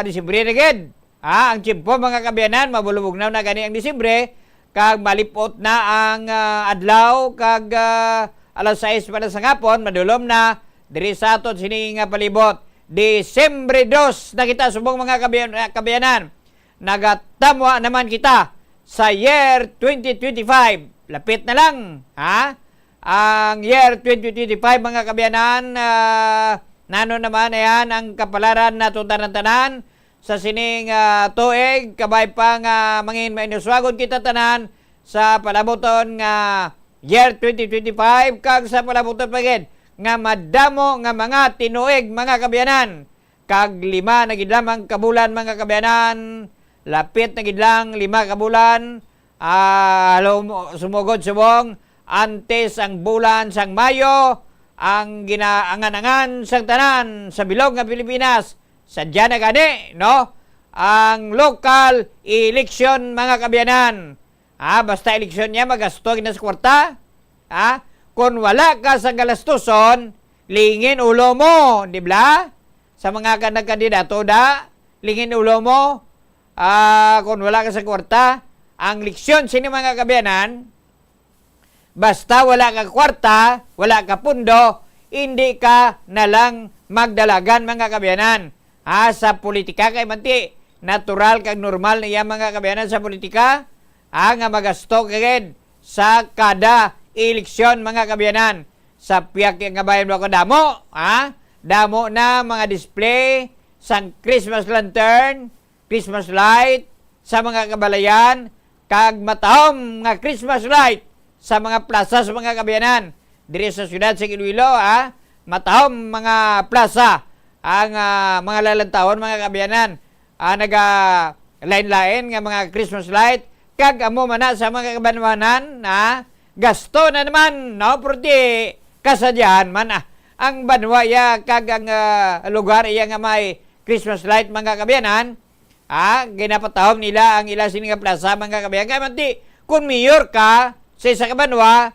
Disyembre na gid. Ah, ang tiyempo, mga kaabyanan, mabulubog na gani ang Disyembre, kag malipot na ang, ah, adlaw, kag, ah, alas sais pa lang sa hapon, madulom na diri sa aton sini nga palibot. Disyembre dos na kita, subong, mga kaabyan-, kaabyanan. Nagatamwa naman kita sa year twenty twenty-five. Lapit na lang, ha? Ang year twenty twenty-five, mga kaabyanan, ah, nano naman, ayan, ang kapalaran nato tanan-tanan sa sining, ah, tuig, kabay pa nga mangin mainuswagon kita tanan sa palabuton nga year twenty twenty-five, kag sa palabuton pa gid nga madamo nga mga tinuig, mga kaabyanan. Kag lima na gid lamang ka bulan, mga kaabyanan, lapit na gid lang lima ka bulan, ah, lum-, sumugod subong, antes ang bulan sang Mayo, ang ginaangan-angan sang tanan sa bilog nga Pilipinas, sadya na gani, no? Ang local election, mga kaabyanan. Ah, basta eleksyon niya, magasto gid na sa kwarta. Ah, kung wala ka sa galastuson, lingin ulo mo, di ba? Sa mga ka-, nagkandidato da, lingin ulo mo. Ah, kung wala ka sa kwarta, ang leksyon sini, mga kaabyanan, basta wala ka kwarta, wala ka pundo, hindi ka na lang magdalagan, mga kaabyanan. Ah, sa politika, kay manti, natural kag normal na iya, mga kaabyanan, sa politika, ah, nga magasto ka gid sa kada eleksyon, mga kaabyanan. Sa pihak nga bayan, wa ko damo, ah, damo na mga display sang Christmas lantern, Christmas light sa mga kabalayan, kag matahom nga Christmas light sa mga plaza, sa mga kaabyanan. Diri sa siyudad sa Iloilo, ah, matahom mga plaza ang, ah, mga lalantawon, mga kaabyanan. Ah, naga lain-lain nga mga Christmas light, kag amo man na sa mga kabanwanan, ah, gasto na naman, no? Pero di kasadyahan man, ah, ang banwa ya kag ang, ah, lugar iya nga may Christmas light, mga kaabyanan. Ah, ginapatahom nila ang ila sini nga plaza, mga kaabyanan. Kay manti, kung mayor ka sa isa ka banwa,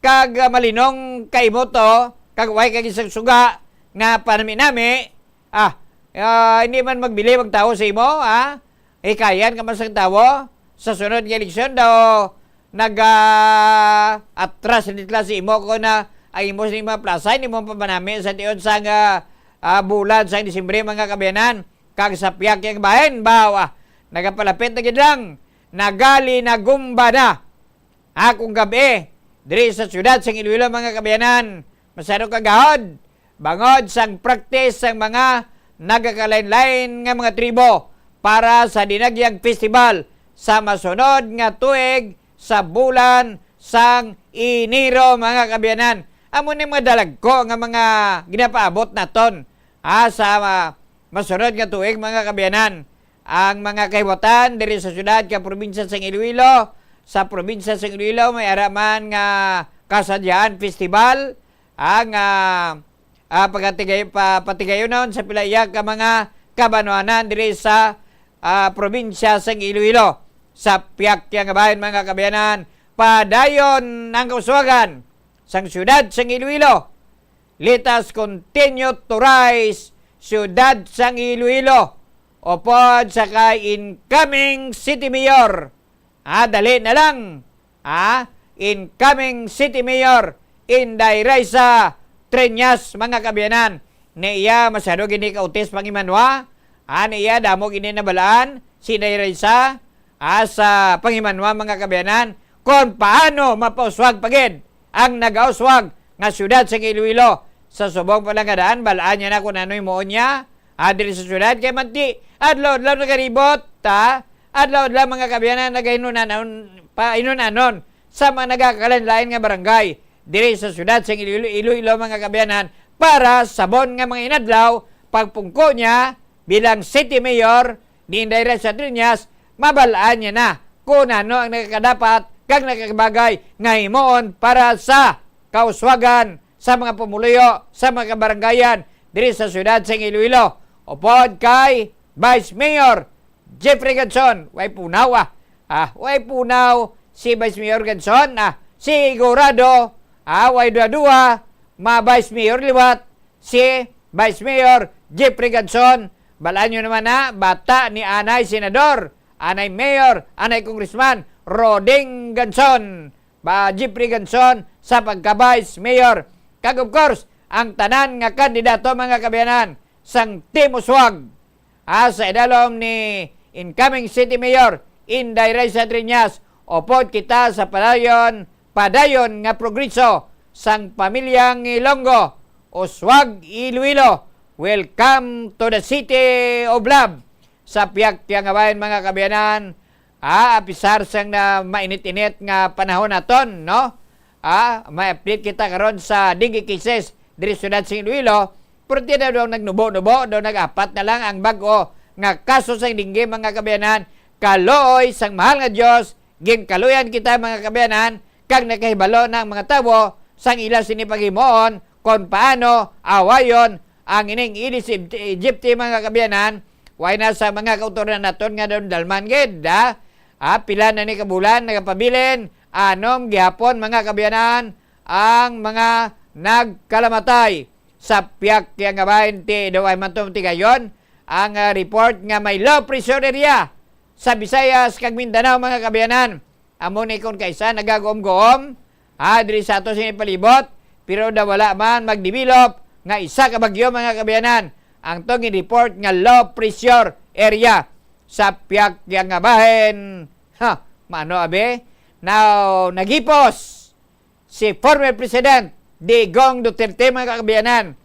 kag, ah, malinong ka imo to, kag way ka gisagsuga nga panami-nami, ah, ah, hindi man magbilib ang tawo sa imo, ah, hikayan ka man sang tawo, sa sunod nga eleksyon daw, nag, ah, atras nitla sa imo ko na ang imo sa mga plaza, hindi mo pamanami sa tiyon sa nga, ah, bulan sa Disyembre, mga kaabyanan. Kag sa pihak yang bahin, bawa, nagapalapit na gid lang, nagalinagumba na. Akong gab-i, diri sa siyudad sang Iloilo, mga kaabyanan, masyado kagahod, bangod sang practice sang mga nagakalain-lain nga mga tribo para sa Dinagyang Festival sa masunod nga tuig sa bulan sang Enero, mga kaabyanan. Amo ni mga dalagko nga mga ginapaabot naton, ah, sa, ah, masunod nga tuig, mga kaabyanan. Ang mga kahiwatan diri sa siyudad kag probinsya sang Iloilo. Sa probinsya sang Iloilo, may ara man nga Kasadyaan Festival, ah, nga, ah, pagatigay-, pa-, patigayonon sa pila iya ka mga kabanwanan diri sa, ah, probinsya sang Iloilo. Sa pihak ya nga bahin, mga kaabyanan, padayon ang kauswagan sang siyudad sang Iloilo. Let us continue to rise, siyudad sang Iloilo, upod sa kay incoming city mayor. Ah, dali na lang. Ah, incoming city mayor, Inday Raisa Treñas, mga kaabyanan. Ni iya masyado gini kautis pangimanwa. Ah, ni iya damo gini nabalaan si Inday Raisa, ah, sa pangimanwa, mga kaabyanan, kung paano mapauswag pa gid ang nagauswag nga siyudad sang Iloilo. Sa subong pa lang nga daan, balaan niya na kung ano himuon niya, ah, diri sa siyudad. Kay manti, adlaw-adlaw nagaribot, ha? Adlaw-adlaw, mga kaabyanan, nagahinunanon, pahinunanon sa mga nagakalain-lain nga barangay diri sa siyudad sang Iloilo, Iloilo, mga kaabyanan, para sabon nga mga inadlaw, pagpungko niya bilang city mayor ni Inday Raisa Treñas, mabalaan niya na kung ano ang nakakadapat kag nakakabagay nga himuon para sa kauswagan, sa mga pumuluyo, sa mga kabarangayan diri sa siyudad sa Iloilo, upod kay Vice Mayor Jeffrey Ganson. Way punaw, ah. Ah, way punaw si Vice Mayor Ganson, ah, sigurado, ah, way duha-duha, ma-Vice Mayor liwat si Vice Mayor Jeffrey Ganson. Balaan nyo naman na, bata ni anay senador, anay mayor, anay congressman, Roding Ganson, ba Jeffrey Ganson sa pagka-Vice Mayor. Kag of course, ang tanan nga kandidato, mga kaabyanan, sang Team Uswag, ah, sa idalom ni incoming City Mayor Inday Raisa Treñas, upod kita sa padayon, padayon nga progreso sang pamilyang Ilonggo, Uswag, Iloilo. Welcome to the City of Love. Sa pihak tiya nga bahin, mga kaabyanan, ah, apisar sang na mainit-init nga panahon naton, no? Ah, may update kita karon sa dengue cases diri sa siyudad sa Iloilo, pero ti daw nagnubo-nubo, daw nag-apat na lang ang bag-o nga kaso sang dengue, mga kaabyanan. Kaluoy sang mahal nga Dios, ginkaluyan kita, mga kaabyanan, kag nakahibalo na ang mga tawo sang ila sini paghimuon kon paano awayon ang ining Aedes aegypti, mga kaabyanan. Way na sa mga kautoran naton nga daw nadalman gid, ha? Ah, pila na ni ka bulan nagapabilin, anom gihapon, mga kaabyanan, ang mga nagkalamatay. Sa pihak tiya nga bahin, ti daw ay man to tigayon ang, ah, report nga may low pressure area sa Visayas kag Mindanao, mga kaabyanan. Amo ni kon kaisa nagaguom-guom, ah, diri sa ato sini palibot, pero daw wala man magdevelop nga isa ka bagyo, mga kaabyanan, ang to gin-report nga low pressure area sa pihak tiya nga bahin. Ha, mano abi? Now, nagipos si former President Digong Duterte, mga kaabyanan.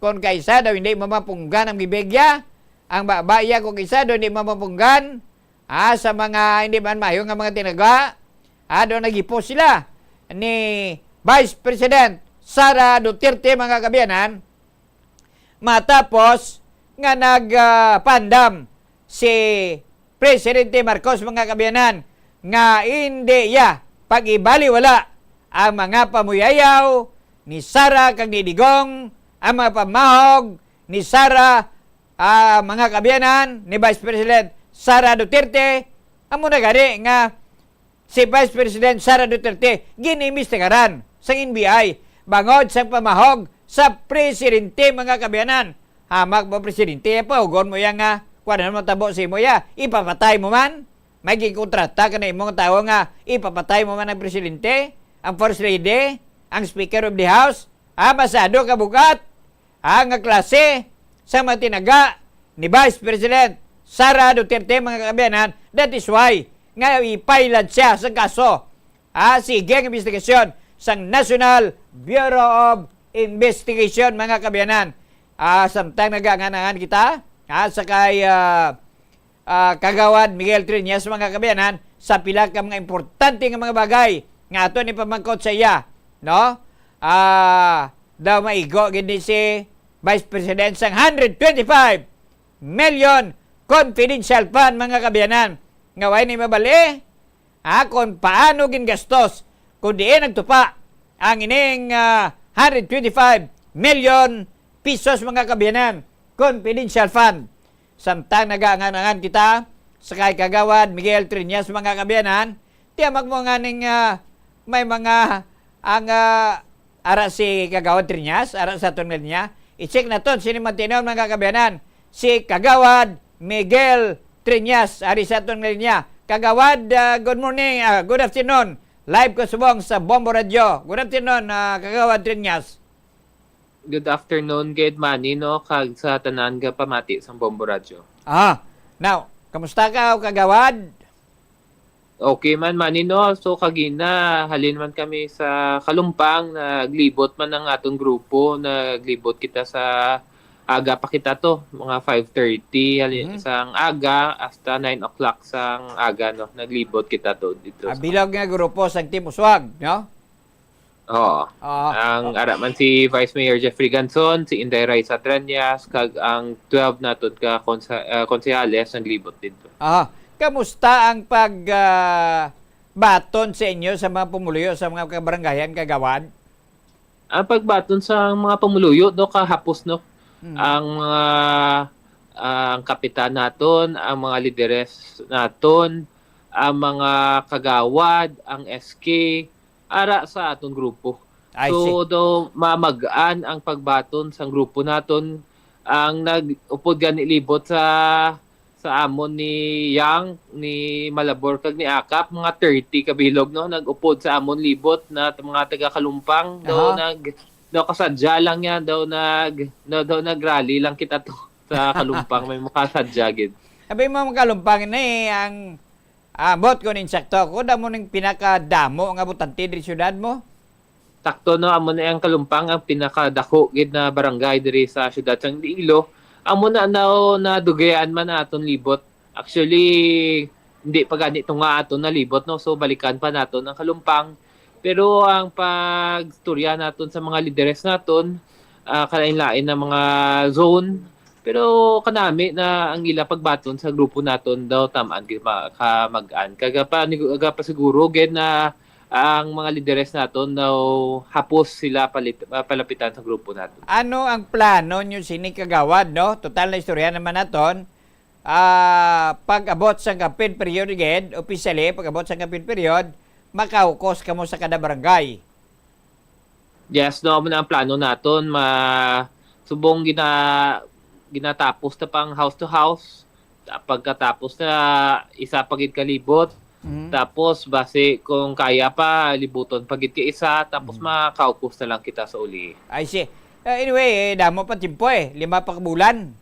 Kon kaisa daw hindi mamapunggan ang bibegya, ang babaya, kon kaisa daw hindi mamapunggan, ah, sa mga hindi man maayo nga mga tinaga, ah, daw nagipos sila ni Vice President Sara Duterte, mga kaabyanan, matapos nga nag, ah, pandam si Presidente Marcos, mga kaabyanan, nga indi iya pag-ibaliwala ang mga pamuyayaw ni Sara kag ni Digong, ang mga pamahog ni Sara, ah, mga kaabyanan, ni Vice President Sara Duterte. Amo na gani nga si Vice President Sara Duterte gin-imbestigaran sang N B I bangod sa pamahog sa presidente, mga kaabyanan. Hamak ba presidente, ya pahugon mo ya nga kuan, ano matabo sa imo ya? Ipapatay mo man? May gikontrata ka na imong tawo nga ipapatay mo man ang presidente, ang first lady, ang speaker of the house? Ah, masado ka bugat? Ah, nga klase sa mga tinaga ni Vice President Sara Duterte, mga kaabyanan. That is why nga ipailan siya sa kaso. Ah, sige ang investigasyon sang National Bureau of Investigation, mga kaabyanan. Ah, samtang nagaangan-angan kita, ah, sa kay, ah, ah, Kagawad Miguel Treñas, mga kaabyanan, sa pila ka mga importante nga mga bagay nga aton ipamangkot sa iya, no? Ah, daw maigo gid ni si Vice President sang hundred twenty-five million confidential fund, mga kaabyanan, nga way ni mabali, ha, kung paano gingastos, kung diin nagtupa ang ining, ah, hundred twenty-five million pesos, mga kaabyanan, confidential fund. Samtang nagaangan-angan kita sa kay Kagawad Miguel Treñas, mga kaabyanan, tiyamak mo nga ning, ah, may mga ang, ah, ara si Kagawad Treñas, ara sa aton nga linya. I-check naton sini man tinuod, mga kaabyanan, si Kagawad Miguel Treñas, ari sa aton nga linya. Kagawad, ah, good morning, ah, good afternoon. Live ko subong sa Bombo Radio. Good afternoon, ah, Kagawad Treñas. Good afternoon, Ged Manny, no, kag sa tanan nga pamati sang Bombo Radio. Ah, now, kamusta ka, Kagawad? Okay man, Manny, no? So, kagina, halin man kami sa Kalumpang, naglibot man ang atong grupo, naglibot kita sa aga pa kita to, mga five thirty, halin, Mhm. sang aga, hasta nine o'clock sang aga, no? Naglibot kita to dito sa Ang bilog nga grupo sang Team Uswag, no? Oo. Oo. Ang ara man si Vice Mayor Jeffrey Ganson, si Inday Raisa Treñas, kag ang twelve naton ka konse-, ah, konsehales naglibot dito. Aha. Kamusta ang pag, ah, baton sa inyo sa mga pumuluyo sa mga kabarangayan, Kagawad? Ang pagbaton sa mga pumuluyo, no, kahapos, no, Mm. Ang mga, ah, ang kapitan naton, ang mga lideres naton, ang mga kagawad, ang S K, ara sa aton grupo. I So, see. daw mamag-an ang pagbaton sang grupo naton. Ang nag-upod gani libot sa, sa amon ni Yang, ni Malabor, kag ni Akap, mga thirty ka bilog, no? Nag-upod sa amon libot na t-, mga taga Kalumpang. Daw Aha. nag-, daw kasadya lang yan, daw nag-, daw, daw nag-rally lang kita to sa Kalumpang. May makasadya gid. Sabi mo, mga Kalumpang na eh, ang, ah, bot ko ning sakto ako, damo ning pinakadamo nga botante diri syudad mo? Sakto, no, amo na ang Kalumpang ang pinakadako gid na barangay diri sa siyudad sang Iloilo. Amo na, na, nadugayan man aton libot. Actually, hindi pa gani tunga aton nalibot, no? So, balikan pa naton ang Kalumpang. Pero ang pagstorya naton sa mga lideres naton, ah, kalain-lain na mga zone. Pero kanami na ang ila pagbaton sa grupo naton daw tam-an gid ma-, ka mag-an. Kag pa-, gapasiguro gid na ang mga lideres naton daw hapos sila palit-, ah, palapitan sa grupo naton. Ano ang plano nyo sini, kagawad, no? Total, na istorya naman naton. Ah, pag-abot sa campaign period gid, officially, pag-abot sa campaign period, makaukos kamo sa kada barangay. Yes, no, amo na ang plano naton. Ma-, subong gina-, ginatapos na pang house to house. Ta-, pagkatapos na, isa pa gid ka libot. Mhm. Tapos, basi kung kaya pa, libuton pa gid ka isa. Tapos, Mhm. makaukos na lang kita sa uli. I see. Uh, anyway, eh, damo pa timpo eh. Lima pa ka bulan.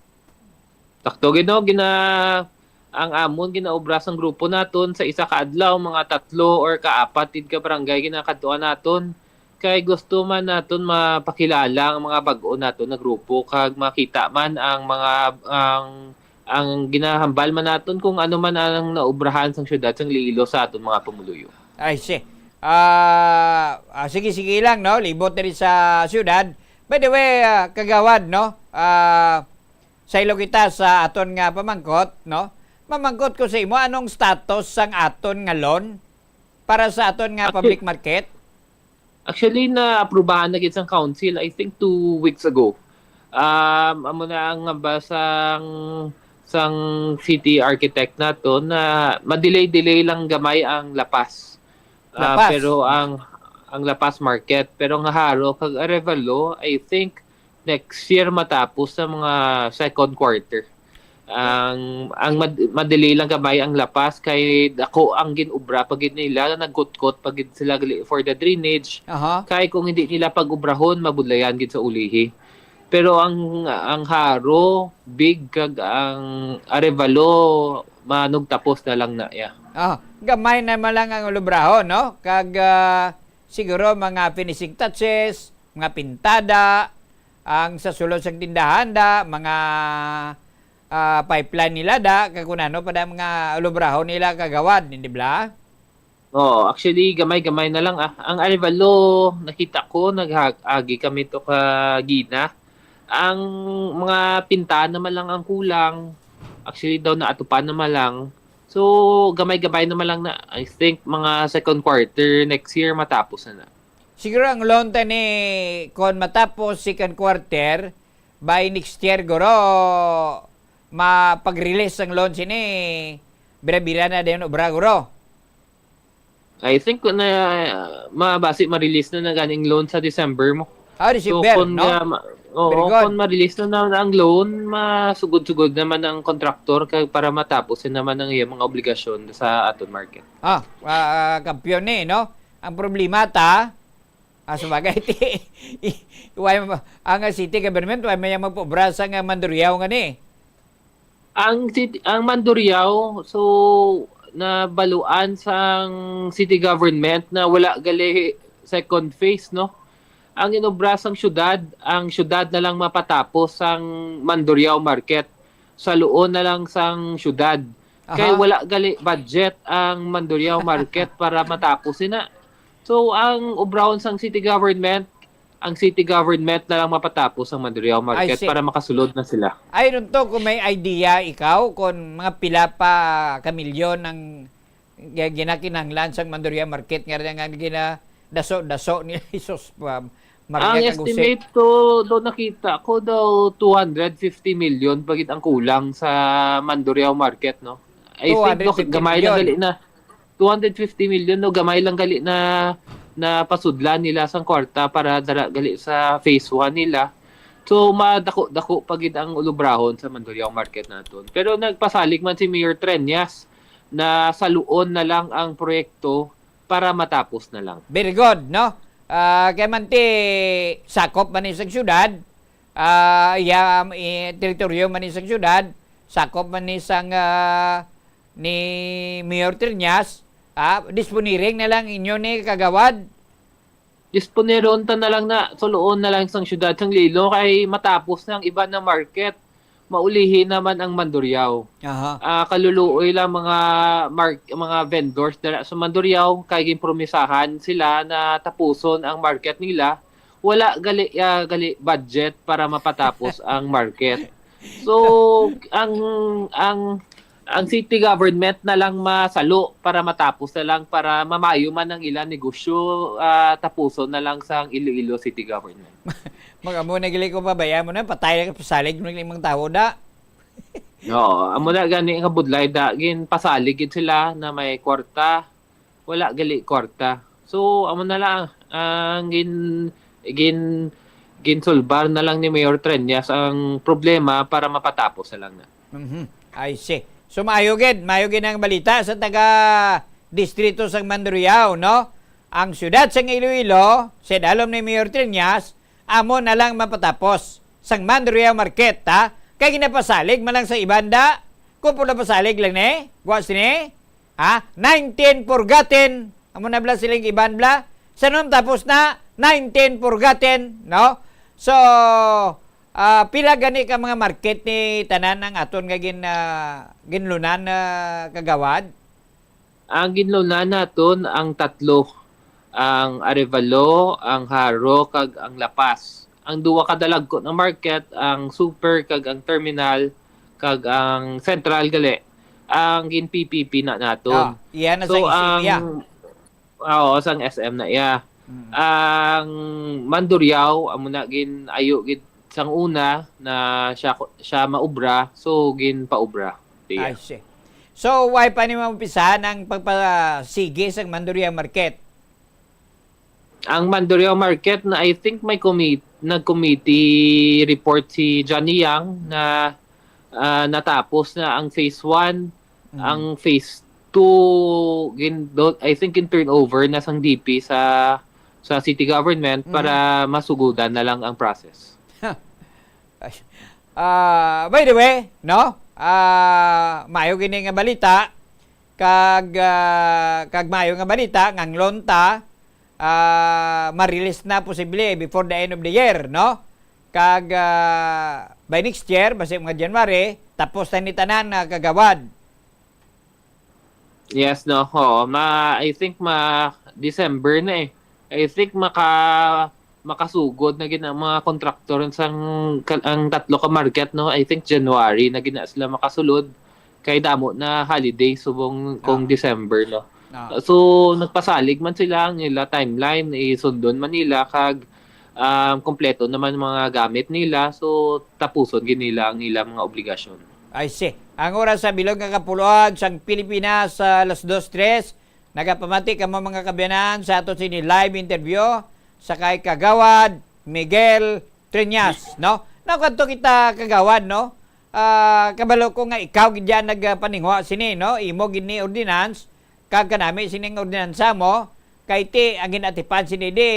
Sakto gid, no? Gina-, ang amon ginaobra sang grupo naton sa isa ka adlaw, mga tatlo or kaapat gid ka barangay ginakadtuan naton. Kay gusto man naton mapakilala ang mga bag-o naton nga grupo kag makita man ang mga, ang, ang ginahambal man naton kung ano man ang naobrahan sang siyudad sang Iloilo sa aton mga pumuluyo. I see. Ah, ah, sige, sige lang, no? Libot diri sa siyudad. By the way, ah, kagawad, no? Ah, saylo kita sa aton nga pamangkot, no? Mamangkot ko sa imo, anong status sang aton nga loan para sa aton nga Actu-, public market? Actually, naaprubahan na gid sang council, I think, two weeks ago. Um, amo na ang hambal sang, sang city architect nato na ma-delay-delay lang gamay ang La Paz. Ah, La Paz. Pero ang, ang La Paz market, pero nga Jaro kag Arevalo, I think, next year matapos sa mga second quarter. Ang, ang mad-, ma-delay lang gamay ang La Paz kay dako ang gin-obra pa gid nila, nagkutkot pa gid sila gali for the drainage. Aha. Kay kung hindi nila pag-obrahon, mabudlayan gid sa ulihi. Pero ang, ang Jaro, Big, kag ang Arevalo, manugtapos na lang na, yeah. Ah, gamay na man lang ang ulubrahon, no? Kag, ah, siguro mga finishing touches, mga pintada, ang sa sulod sang tindahan da, mga, ah, pipeline nila da, kag kun ano pa da mga ulubrahon nila kagawad, hindi bala? Oo, actually, gamay-gamay na lang, ah. Ang Arevalo, nakita ko, nag-agi kami to kagina. Ang mga pintahan naman lang ang kulang. Actually, daw naatupan naman lang. So, gamay-gamay naman lang na. I think mga second quarter next year, matapos na na. Siguro ang loan ta ni, kon matapos second quarter, by next year, guro, mapag-release ang loan sini, bira-bira na dayon obra, guro. I think na, mabasi ma-release na na ganing loan sa December mo. Ah, So, December, kon no? nga ma-, oo, Very good. kon ma-release na na ang loan, masugod-sugod naman ang kontraktor kay para matapos na naman ang iyang mga obligasyon sa aton market. Ah, ah, kampiyon ni, no? Ang problema ta, ah, sabagay, ti, i-, why ma-, ang city government, why may magpaobra sa nga Mandurriao nga ni? Ang city, ang Mandurriao, so, nabaluan sang city government na wala gali second phase, no? Ang inobra sang syudad, ang syudad na lang mapatapos sang Mandurriao Market. Sa luon na lang sang syudad. Kay Aha. wala gali budget ang Mandurriao Market para matapos sina. So, ang obrahon sang city government, ang city government na lang mapatapos ang Mandurriao I Market see. para makasulod na sila. I don't know kung may idea ikaw kung mga pila pa ka milyon ang gi-, ginakinahanglan sang Mandurriao Market nga rin nga ginadaso-daso nila, Jesus, pa, Ang estimate to, do nakita ko daw two hundred fifty million pa gid ang kulang sa Mandurriao market, no? I think do gamay lang gali na two hundred fifty million, no, gamay lang gali na na pasudlan nila sang kwarta para dara gali sa phase one nila. So madako-dako pa gid ang ulubrahon sa Mandurriao market naton. Pero nagpasalig man si Mayor Treñas na saluon na lang ang proyekto para matapos na lang. Very good, no? Ah, kay man ti sakop man ni sa syudad, ah, iya, um, i-, teritoryo man ni sa syudad, sakop man ni sang, ah, ni Mayor Triñas, ah, disponiring na lang inyo ni kagawad. Disponiron ta na lang na, suluon na lang sang syudad sang Iloilo kay matapos na ang iban na market. Maulihi naman ang Mandurriao. Aha. Ah, kaluluoy lang mga mark-, mga vendors dira sa Mandurriao kay ginpromisahan sila na tapuson ang market nila. Wala gali, ah, gali budget para mapatapos ang market. So, ang, ang, ang city government na lang masalo para matapos na lang, para mamayo man ang ilang negosyo, ah, tapuson na lang sang Iloilo City Government. Mag-amo na gali ko, pabaya mo na, patay na ka, pasalig mo na gali mga tawo da. Oo, amo na gani nga budlay da, ginpasalig gid sila na may kwarta, wala gali kwarta. So, amo na lang ang gin-, gin-, ginsulbar na lang ni Mayor Treñas ang problema para mapatapos na lang na. Mhm. I see. So, maayo gid, maayo gid ang balita sa taga distrito sang Mandurriao, no? Ang siyudad sang Iloilo, sa dalom ni Mayor Triñas, amo na lang mapatapos sang Mandurriao Market, ha? Kay ginapasalig man lang sa iban da. Kung pula pasalig lang ni, guwas ni, ha? Nineteen forgotten. Amo na bala siling iban bala. Sa nung tapos na, nineteen forgotten, no? So, ah, pila gani ka mga market ni tanan ang aton nga gin-, ah, ginlunan, ah, kagawad? Ang ginlunan naton ang tatlo, ang Arevalo, ang Jaro, kag ang La Paz. Ang duwa ka dalagko nga market, ang Super kag ang Terminal, kag ang Central gali, ang gin-P P P na naton. Ah, iya na. So, sa isip ang iya. Ah, oo, sang S M na iya. Mm. Ang Mandurriao, amo na gin-ayo gid sang una na siya, siya maubra, so ginpaubra. Iya. I see. So, why pa ni maumpisahan ang pagpasigi sang Mandurriao Market? Ang Mandurriao Market na, I think may commit-, nag-committee report si Johnny Yang na, ah, natapos na ang phase one, Mm. ang phase two, gin-, do-, I think gin-turnover na sang D P sa, sa city government Mm. para masugudan na lang ang process. Ay, ah, by the way, no? Ah, maayo gini nga balita, kag, ah, kag maayo nga balita, nganglon ta, ah, ma-release na posible before the end of the year, no? Kag, ah, by next year, basi mga January, tapos na ni tanan, ah, kagawad. Yes, no? Oo, ma-, I think ma-, December na eh. I think maka-, makasugod na gid ang mga kontraktor sang ka-, ang tatlo ka market, no? I think January na gid na sila makasulod. Kay damo na holiday subong kung Ah. December, no? Ah. So, nagpasalig man sila ang ila timeline, isundon man nila kag, um, kompleto naman ang mga gamit nila. So, tapuson gid nila ang ila mga obligasyon. I see. Ang oras sa bilog nga kapuluan sang Pilipinas, sa alas dos tres, nagapamati kamo, mga kaabyanan, sa ato sini live interview sa kay Kagawad Miguel Treñas, no? Nakadto kita, Kagawad, no? Ah, kabalo ko nga ikaw gid yan nagpaninguha sini, no? Imo gid ni ordinance, kag kanami sining ordinansa mo, kay ti ang ginatipan sini di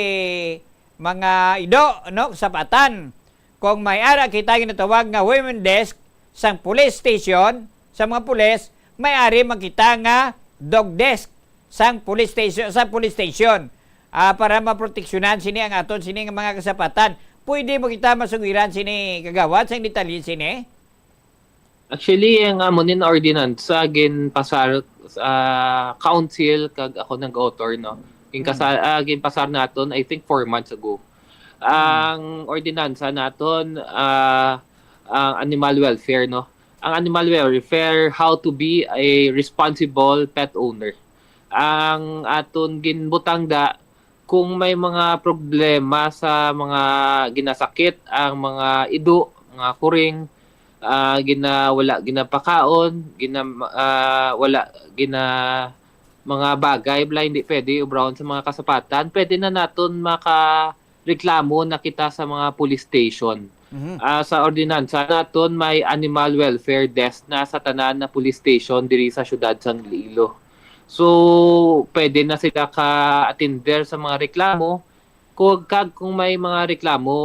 mga ido, no? Sapatan. Kung may ara kita ginatawag nga women desk sang police station, sa mga pulis, may ari man kita nga dog desk sang police station, sa police station. Ah, para maproteksyonan sini ang aton sini nga mga kasapatan. Pwede mo kita masugiran sini, Kagawad, sang detalye sini? Actually, ang amo ni na ordinansa ginpasar, ah, council kag ako nag-author, no? Ginkasa-, Mm. ah, ginpasar naton, I think, four months ago. Mm. Ang ordinansa naton, ah, ang animal welfare, no? Ang animal welfare, how to be a responsible pet owner. Ang aton ginbutang da, kung may mga problema sa mga ginasakit, ang mga ido, mga kuring, ah, gina-, wala ginapakaon, gina-, ah, wala gina-, mga bagay bala hindi pwede ubrahon sa mga kasapatan, pwede na naton makareklamo na kita sa mga police station. Mhm. Ah, sa ordinansa naton, may animal welfare desk na sa tanan na police station diri sa siyudad sang Iloilo. So, pwede na sila ka-attender sa mga reklamo, kung, kag kung may mga reklamo,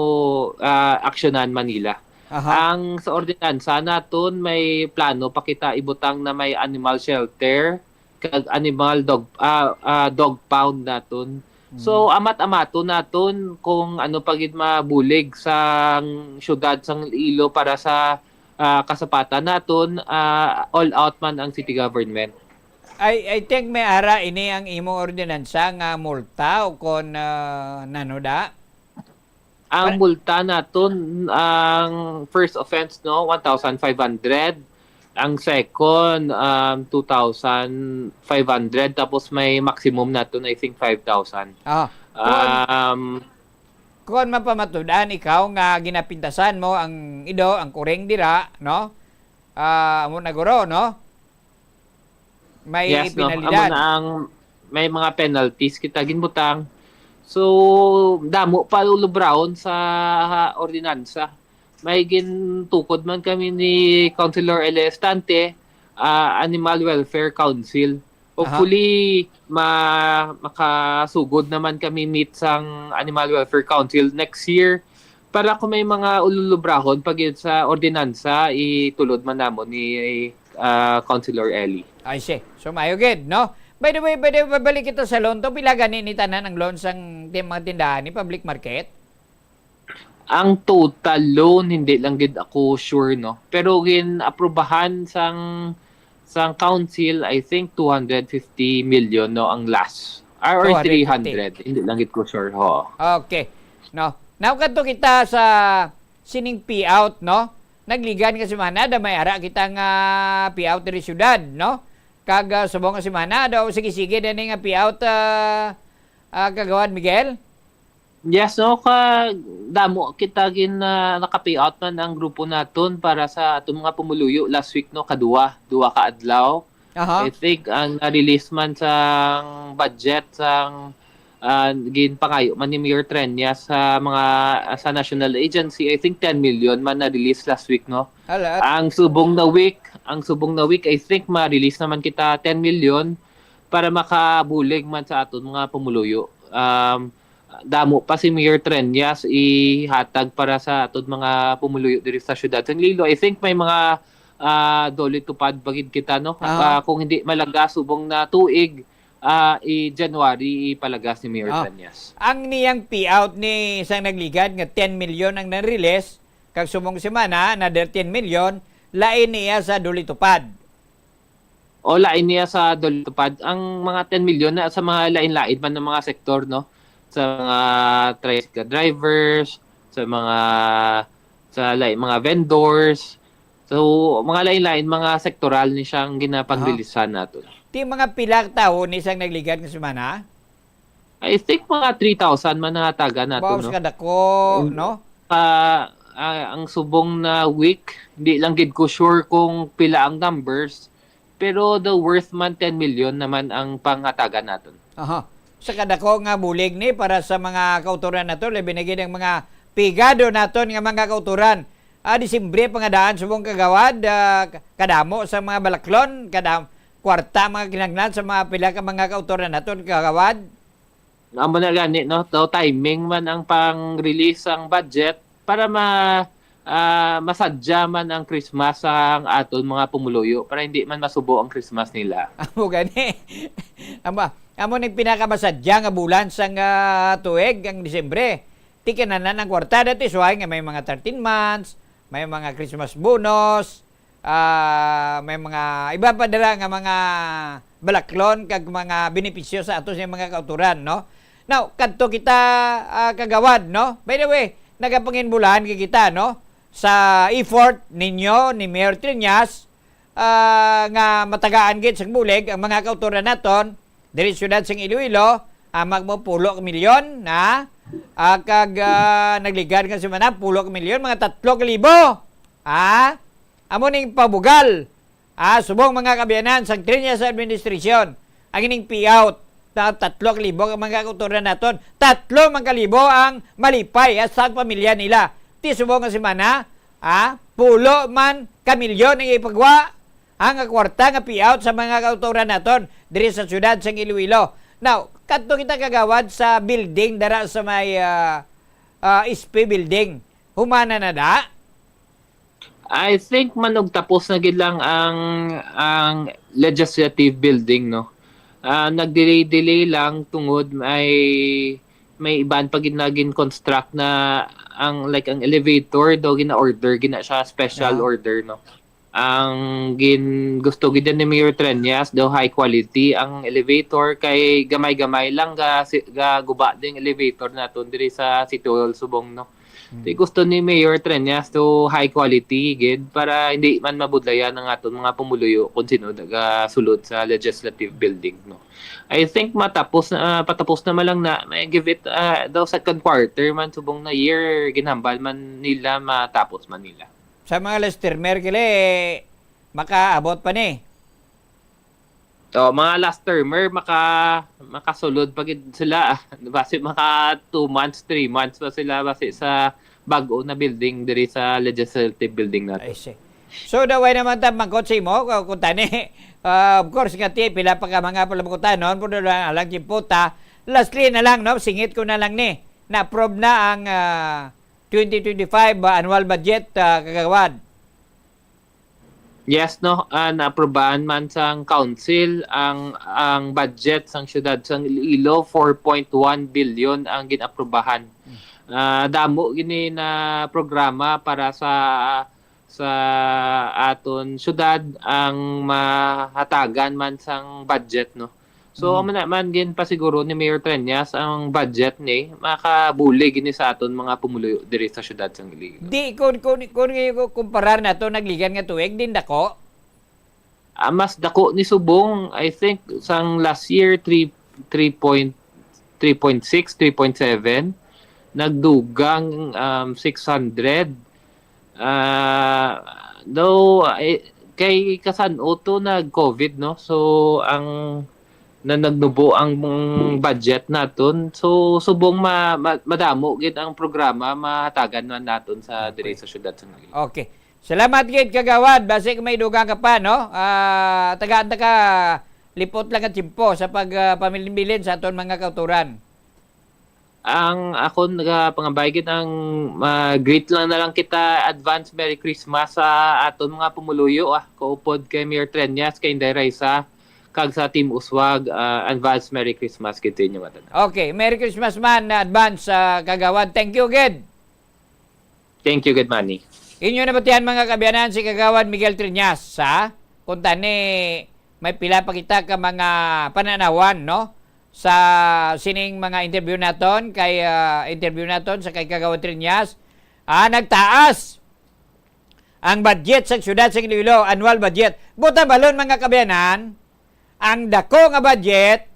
ah, aksyonan man nila. Aha. Ang sa ordinansa naton, may plano pa kita ibutang na may animal shelter, kag animal dog, ah, ah, dog pound naton. So, Mm. amat-amaton naton kung ano pa gid mabulig sang siyudad sang Iloilo para sa, ah, kasapatan naton, ah, all out man ang city government. I, I think may ara ini ang imong ordinansa nga multa o kon, ah, nano da? Ang Para multa naton, ang first offense, no, one thousand five hundred. Ang second, um, two thousand five hundred. Tapos may maximum naton, I think, five thousand. Ah, kon, Um, kon mapamatud-an ikaw nga ginapintasan mo ang ido, ang kuring dira, no? Ah, amo na guro, no? May Yes, no? Amo penalidad. Na ang may mga penalties kita ginbutang. So, damo pa lubraon sa ordinansa. May gintukod man kami ni Councilor Eli Estante, ah, Animal Welfare Council. Aha. Hopefully, ma-, makasugod naman kami meet sang Animal Welfare Council next year para kung may mga ululubrahon pa gyud sa ordinansa, itulod man namon ni, ah, Councilor Eli. I see. So, maayo gid, no? By the way, by the way, babalik kita sa loan to. Pila gani ni tanan ang loan sang ti-, mga tindahan ni public market? Ang total loan, hindi lang gid ako sure, no? Pero gin-aprobahan sang, sang council, I think, two hundred fifty million, no, ang last. Or, or Two hundred fifty. Three hundred. Hindi lang gid ko sure, ho. Okay. No. Now, kadto kita sa sining payout, no? Nagligad nga semana, da may ara kita nga payout diri syudad, no? Kag, ah, subong nga semana, daw sige-sige na ni nga payout, ah, ah, Kagawad Miguel? Yes, no, ka damo kita gin, ah, naka-payout man ang grupo naton para sa aton mga pumuluyo last week, no, kaduwa, duwa ka adlaw. Aha. I think ang na-release man sang budget sang, ah, ginpangayo man ni Mayor Treñas sa mga, ah, sa national agency, I think ten million man na-release last week, no? Hala. Ang subong na week, ang subong na week, I think ma-release naman kita ten million para makabulig man sa aton mga pumuluyo. Um, damo pa si Mayor Treñas ihatag para sa aton mga pumuluyo diri sa siyudad sa Iloilo. I think may mga, ah, dole tupad pa gid kita, no? Ah. Ah, kung hindi malaga subong na tuig, ah, i-January ipalagas ni Mayor Ah. Treñas. Ang niyang payout ni sang nagligad nga ten million ang na-release, kag subong semana, another ten million, lain niya sa dole tupad. O, lain niya sa dole tupad. Ang mga ten million na sa mga lain-lain man ng mga sektor, no? Sa mga tricycle drivers, sa mga, sa lai-, mga vendors. So, mga lain-lain, mga sektoral ni siyang ginapang-releasean nato. Ti mga pila ka tawo ni sang nagligad nga semana? I think mga three thousand man nangatagan nato, Bawas no? Kadako, Mm. no? Ah, ah, ang subong na week, di lang gid ko sure kung pila ang numbers, pero the worth man ten million naman ang panghatagan naton. Aha. Sa kadako nga bulig ni para sa mga kautoran nato, labi na gid ang mga pigado naton nga mga kautoran. Ah, Disyembre pa nga daan subong, Kagawad, ah, kadamo sa mga balaklon, kadam-, kwarta mga kinahanglan sa mga pila ka mga kautoran naton, Kagawad. Amo na gani, no? To timing man ang pang-release ang budget para ma-, ah, masadya man ang Christmas ang aton mga pumuluyo para hindi man masubo ang Christmas nila. Amo gani. Amo, amo ning pinakamasadya nga bulan sang, ah, tuig, ang Disyembre. Tikinanan ang kwarta dati, suway nga may mga thirteen months, may mga Christmas bonus, ah, may mga iba pa dira nga mga balaklon kag mga benepisyo sa ato sa mga kautoran, no? Now, kadto kita, ah, Kagawad, no? By the way, nagapanginbulahan kay kita, no? Sa effort ninyo ni Mayor Treñas, ah, nga matagaan gid sang bulig ang mga kautoran naton diri sa siyudad sang Iloilo, Amak mo pulo ka milyon, ha? Ah, kag, ah, nagligad nga semana, pulo ka milyon, mga tatlo ka libo. Ha? Amo ning pabugal. Ah, subong, mga kaabyanan, sang Triñas administration, ang ining payout na tatlo ka libo ang mga kautoran naton. Tatlo man ka libo ang malipay, ah, sa pamilya nila. Ti subong nga semana, ah, pulo man ka milyon ang ipagwa ang kwarta nga payout sa mga kautoran naton diri sa siyudad sang Iloilo. Now, kadto kita, kagawad, sa building dara sa may, ah, ah, S P building. Humana na da? I think manugtapos na gid lang ang, ang legislative building, no? Ah, nag-delay-delay lang tungod may, may iban pa gid na gin-construct na ang, like, ang elevator daw gina-order, gina siya special Ah. order, no? Ang gin-, gusto gid ni Mayor Treñas daw high quality ang elevator, kay gamay-gamay lang ga, si, ga guba ding elevator naton diri sa City Hall subong, no? Hmm. Di gusto ni Mayor Treñas to high quality gid para hindi man mabudlayan ang aton mga pumuluyo kung sino nagasulod sa legislative building, no? I think matapos na, ah, patapos na man lang na, may give it, ah, daw second quarter man subong na year, ginhambal man nila, matapos man nila. Sa mga last termer, kili, makaabot pa ni. Oh, mga last termer, maka-, makasulod pa gid sila. Basi maka two months, three months pa sila, basi sa bag-o na building diri sa legislative building nato. I see. So, daway naman ta mangkot sa imo, kung, kung tani, ah, of course, nga ti, pila pa ka mga palabukotanon, pero lang, alang tiempo ta. Lastly na lang, no, singit ko na lang ni. Na-approve na ang, ah, twenty twenty-five, ah, annual budget, ah, kagawad. Yes, no, ah, naaprobahan man sang council ang, ang budget sang siyudad sang Iloilo, four point one billion ang ginaprobahan. Hmm. Ah, damo gini na programa para sa, sa aton siyudad ang mahatagan man sang budget, no? So, Mm. amo na man, ginpasiguro ni Mayor Treñas ang budget ni makabulig gini sa aton mga pumuluyo diri sa siyudad sang Iloilo. Di, kung, kung, kung, kung kumparar nato nagligan nga tuig, din dako? Ah, mas dako ni subong, I think, sang last year, three, three point, three point six, three point seven, nagdugang, um, six hundred. Ah, though, eh, kay kasan-o to nag-covid, no? So, ang na nagnubo ang budget naton. So, subong ma-, ma-, madamo gid ang programa mahatagan man naton sa diri Okay. sa siyudad sa Iloilo. Okay. Salamat gid, Kagawad. Basi kung may dugang ka pa, no? Ah, tagaan ta ka lipot lang ang tiyempo sa pag, ah, pamilin-bilin sa aton mga kautoran. Ang akon nga pangabay gid ang, ah, greet lang na lang kita, advance Merry Christmas sa aton mga pumuluyo, ah, kaupod kay Mayor Treñas, kay Inday Raisa, kag sa Team Uswag, ah, advance Merry Christmas gid sa inyo nga tanan. Okay, Merry Christmas man na advance, ah, Kagawad. Thank you gid. Thank you gid, Manny. Inyo nabatian, mga kaabyanan, si Kagawad Miguel Treñas, ha? Kung tani, may pila pa kita ka mga pananawan, no? Sa sining mga interview naton, kay, ah, interview naton sa kay Kagawad Treñas, ah, nagtaas ang budget sa siyudad sa Iloilo, annual budget. Buta balon, mga kaabyanan, ang dako nga budget,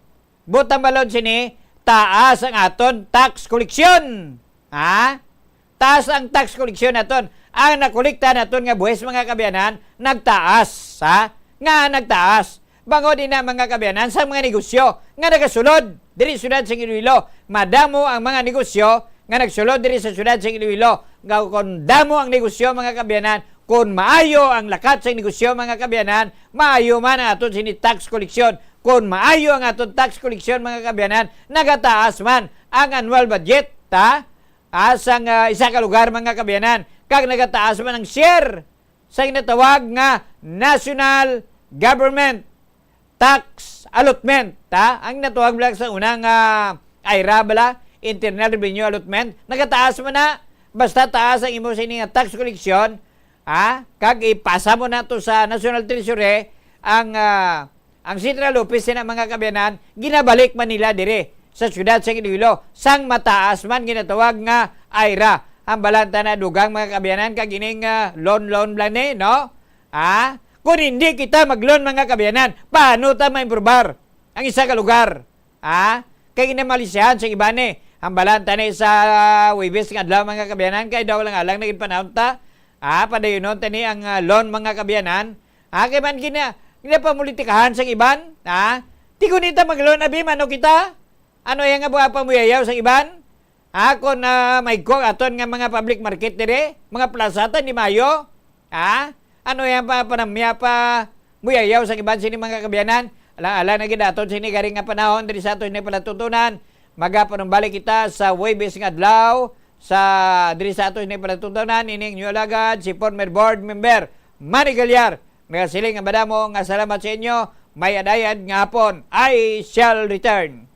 buta balon sini, taas ang aton tax collection. Ha? Taas ang tax collection naton. Ang nakolekta naton nga buhis, mga kaabyanan, nagtaas, ha? Nga nagtaas? Bangod ina, mga kaabyanan, sa mga negosyo nga nagasulod diri sa siyudad sa Iloilo. Madamo ang mga negosyo nga nagsulod diri sa siyudad sa Iloilo. Nga kung damo ang negosyo, mga kaabyanan, kung maayo ang lakat sa negosyo, mga kaabyanan, maayo man ang aton sini tax collection. Kung maayo ang aton tax collection, mga kaabyanan, nagataas man ang annual budget, ta? Ah, sang, ah, isa ka lugar, mga kaabyanan, kag nagataas man ang share sa ginatawag nga national government tax allotment, ta? Ang natawag lang sa unang, ah, IRA bala, Internal Revenue Allotment, nagataas man na, basta taas ang imo sini nga tax collection, ha? Kag ipasa mo na to sa National Treasury, ang, ah, ang central office sina, mga kaabyanan, ginabalik man nila diri sa siyudad sa Iloilo, sang mataas man ginatawag nga IRA. Ang balanta na dugang, mga kaabyanan, kag ining, ah, loan, loan bala ni, no? Ha? Kung hindi kita mag-loan, mga kaabyanan, paano ta maimprobar ang isa ka lugar? Ha? Kay ginamalisyahan sang iban ni. Hambalan ta ni sa Huwebes nga adlaw, mga kaabyanan, kay daw lang alang na gid panahon ta. Ah, padayunon ta ni ang, ah, loan, mga kaabyanan. Ah, kay man gina-, ginapapolitikahan sang iban, ah. Ti kung di ta mag-loan, abi, mano kita? Ano iya nga buha pa muyayaw sang iban? Ah, kung, ah, may kuwang aton nga mga public market diri, mga plaza ta ni Mayo, ah, ano iya pa, panamya pa muyayaw sang iban sini, mga kaabyanan? Ala-ala na gid aton sini gari nga panahon diri sa aton sini palatuntunan. Magapanumbalik kita sa Huwebes nga adlaw sa diri sa aton sini palatuntunan. Ining inyo alagad, si former board member Manny Galyar, nagasiling nga madamo nga salamat sa inyo. May adayad nga hapon. I shall return.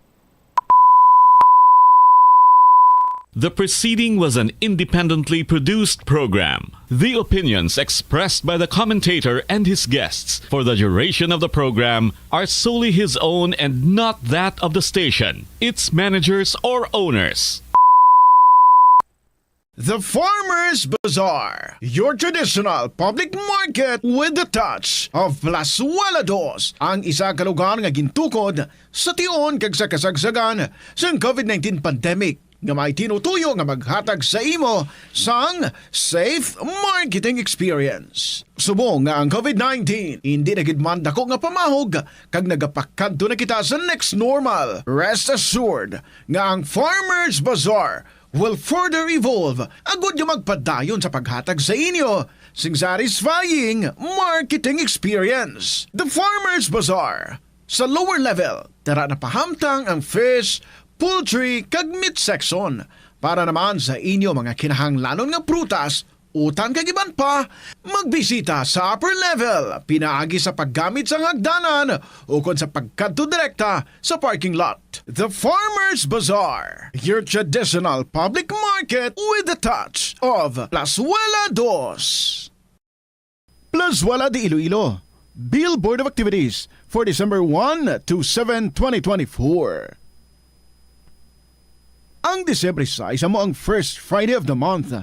The preceding was an independently produced program. The opinions expressed by the commentator and his guests for the duration of the program are solely his own and not that of the station, its managers, or owners. The Farmers Bazaar, your traditional public market with the touch of Plazuela Dos, ang isa ka lugar nga gintukod sa tion kag sa kasagsagan sang COVID nineteen pandemic nga may tinutuyo nga maghatag sa imo sang safe marketing experience. Subong nga ang COVID nineteen indi na gid man dako nga pamahog kag nagapakadto na kita sa next normal, rest assured nga ang Farmers Bazaar will further evolve agud nga magpadayon sa paghatag sa inyo sing satisfying marketing experience. The Farmers Bazaar. Sa lower level, tara na pahamtang ang fish, poultry, kag meat section. Para naman sa inyo mga kinahanglanon nga prutas, utan kag iban pa, magbisita sa upper level pinaagi sa paggamit sang hagdanan ukon sa pagkadto direkta sa parking lot. The Farmers Bazaar, your traditional public market with the touch of Plazuela Dos. Plazuela de Iloilo, Billboard of Activities for December one to seven, twenty twenty-four. Ang Disyembre sais amo ang first Friday of the month.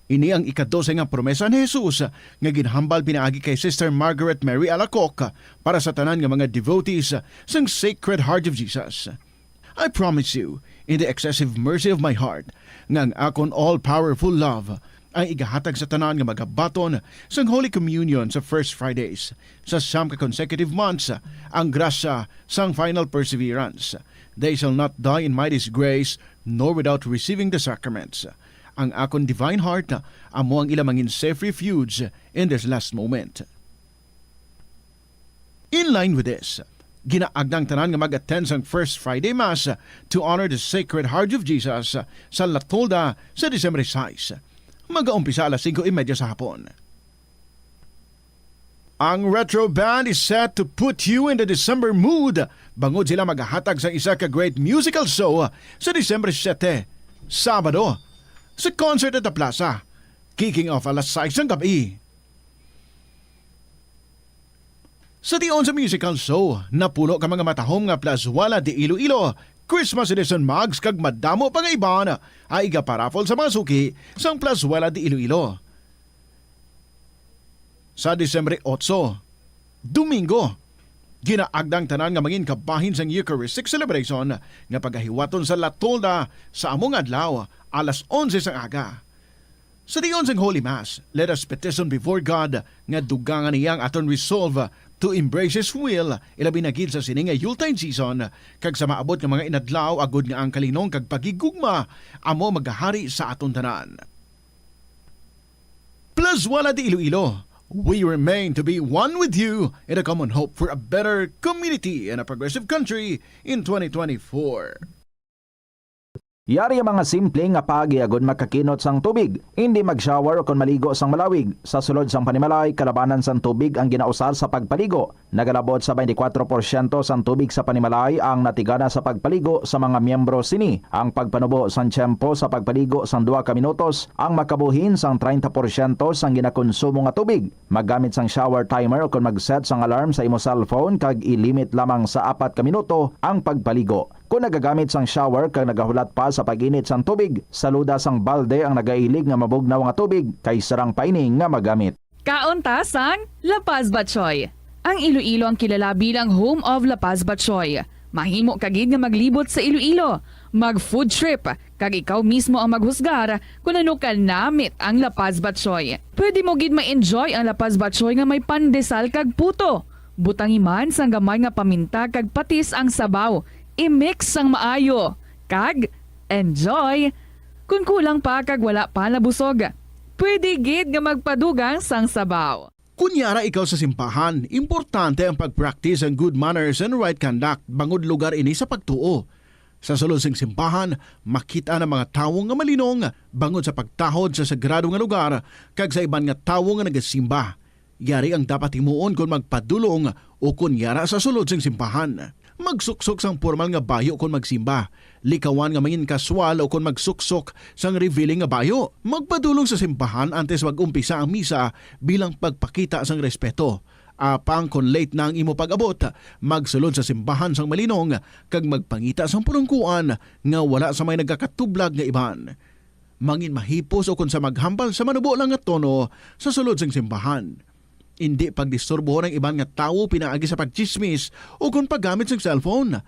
Ini ang ikadose nga promesa ni Jesus nga ginhambal pinaagi kay Sister Margaret Mary Alacoque para sa tanan nga mga devotees sang Sacred Heart of Jesus. I promise you, in the excessive mercy of my heart, nga ang akon all-powerful love ang igahatag sa tanan nga magabaton sang Holy Communion sa First Fridays sa siyam ka consecutive months, ang grasya sang final perseverance. They shall not die in my disgrace, nor without receiving the sacraments. Ang akon divine heart amo ang ila mangin safe refuge in this last moment. In line with this, ginaagda ang tanan nga mag-attend sang First Friday Mass to honor the Sacred Heart of Jesus sa La Tolda sa Disyembre sais. Magaumpisa alas singko y media sa hapon. Ang Retro Band is set to put you in the December mood bangod sila magahatag sang isa ka great musical show sa Disyembre siyete, Sabado, sa Concert at the Plaza, kicking off alas sais sang gab-i. Sa tion sa musical show, napulo ka mga matahom nga Plazuela de Iloilo Christmas Edition mugs kag madamo pa nga iban ang igaparaffle sa mga suki sang Plazuela de Iloilo. Sa Disyembre otso, Domingo, ginaagda ang tanan nga mangin kabahin sang Eucharistic celebration nga pagahiwaton sa La Tolda sa amo nga adlaw, alas onse sang aga. Sa tion sang Holy Mass, let us petition before God nga dugangan niya ang aton resolve to embrace His will, ilabi na gid sa sini nga Yuletide season, kag sa maabot nga mga inadlaw, agud nga ang kalinong kag paghigugma amo magahari sa aton tanan. Plazuela de Iloilo, we remain to be one with you in a common hope for a better community and a progressive country in twenty twenty-four. Yari ang mga simple nga paagi agud makakinot sang tubig. Indi mag-shower ukon maligo sang malawig. Sa sulod sang panimalay, kalabanan sang tubig ang ginausar sa pagpaligo. Nagalabot sa twenty-four porsyento sang tubig sa panimalay ang natigana sa pagpaligo sa mga miyembro sini. Ang pagpanubo sang tiyempo sa pagpaligo sang duha ka minutos ang makabuhin sang treinta porsyento sang ginakonsumo nga tubig. Maggamit sang shower timer ukon mag-set sang alarm sa imo cellphone kag i-limit lamang sa apat ka minuto ang pagpaligo. Kon nagagamit sang shower kag nagahulat pa sa pag-init sang tubig, saluda sang balde ang nagailig nga mabugnaw nga tubig kay sarang pa ini nga magamit. Kaon ta sang La Paz Batchoy. Ang Iloilo ang kilala bilang home of La Paz Batchoy. Mahimo ka gid nga maglibot sa Iloilo, mag-food trip, kag ikaw mismo ang maghusgar kon ano kanamit ang La Paz Batchoy. Pwede mo gid ma-enjoy ang La Paz Batchoy nga may pandesal kag puto. Butangi man sang gamay nga paminta kag patis ang sabaw. I-mix sang maayo. Kag enjoy! Kon kulang pa kag wala pa nabusog, pwede gid nga magpadugang sang sabaw. Kon yara ikaw sa simbahan, importante ang pag-practice ang good manners and right conduct bangod lugar ini sa pagtuo. Sa sulod sing simbahan, makit-an ang mga tawo nga malinong bangod sa pagtahod sa sagrado nga lugar kag sa iban nga tawo nga nagasimba. Yari ang dapat himuon kon magpadulong o kon yara sa sulod sing simbahan. Magsuksok sang pormal nga bayo kon magsimba. Likawan nga mangin-kaswal o kon magsuksok sang revealing nga bayo. Magpadulong sa simbahan antes mag-umpisa ang misa bilang pagpakita sang respeto. Apang kon late na ang imo pag-abot, magsulod sa simbahan sang malinong kag magpangita sang pulungkuan nga wala sa may nagakatublag nga iban. Mangin mahipos o kon sa maghambal sa manubo lang nga tono sa sulod sing simbahan. Indi pagdisturbohon ang iban nga tawo pinaagi sa pagtsismis o kon paggamit sang cellphone.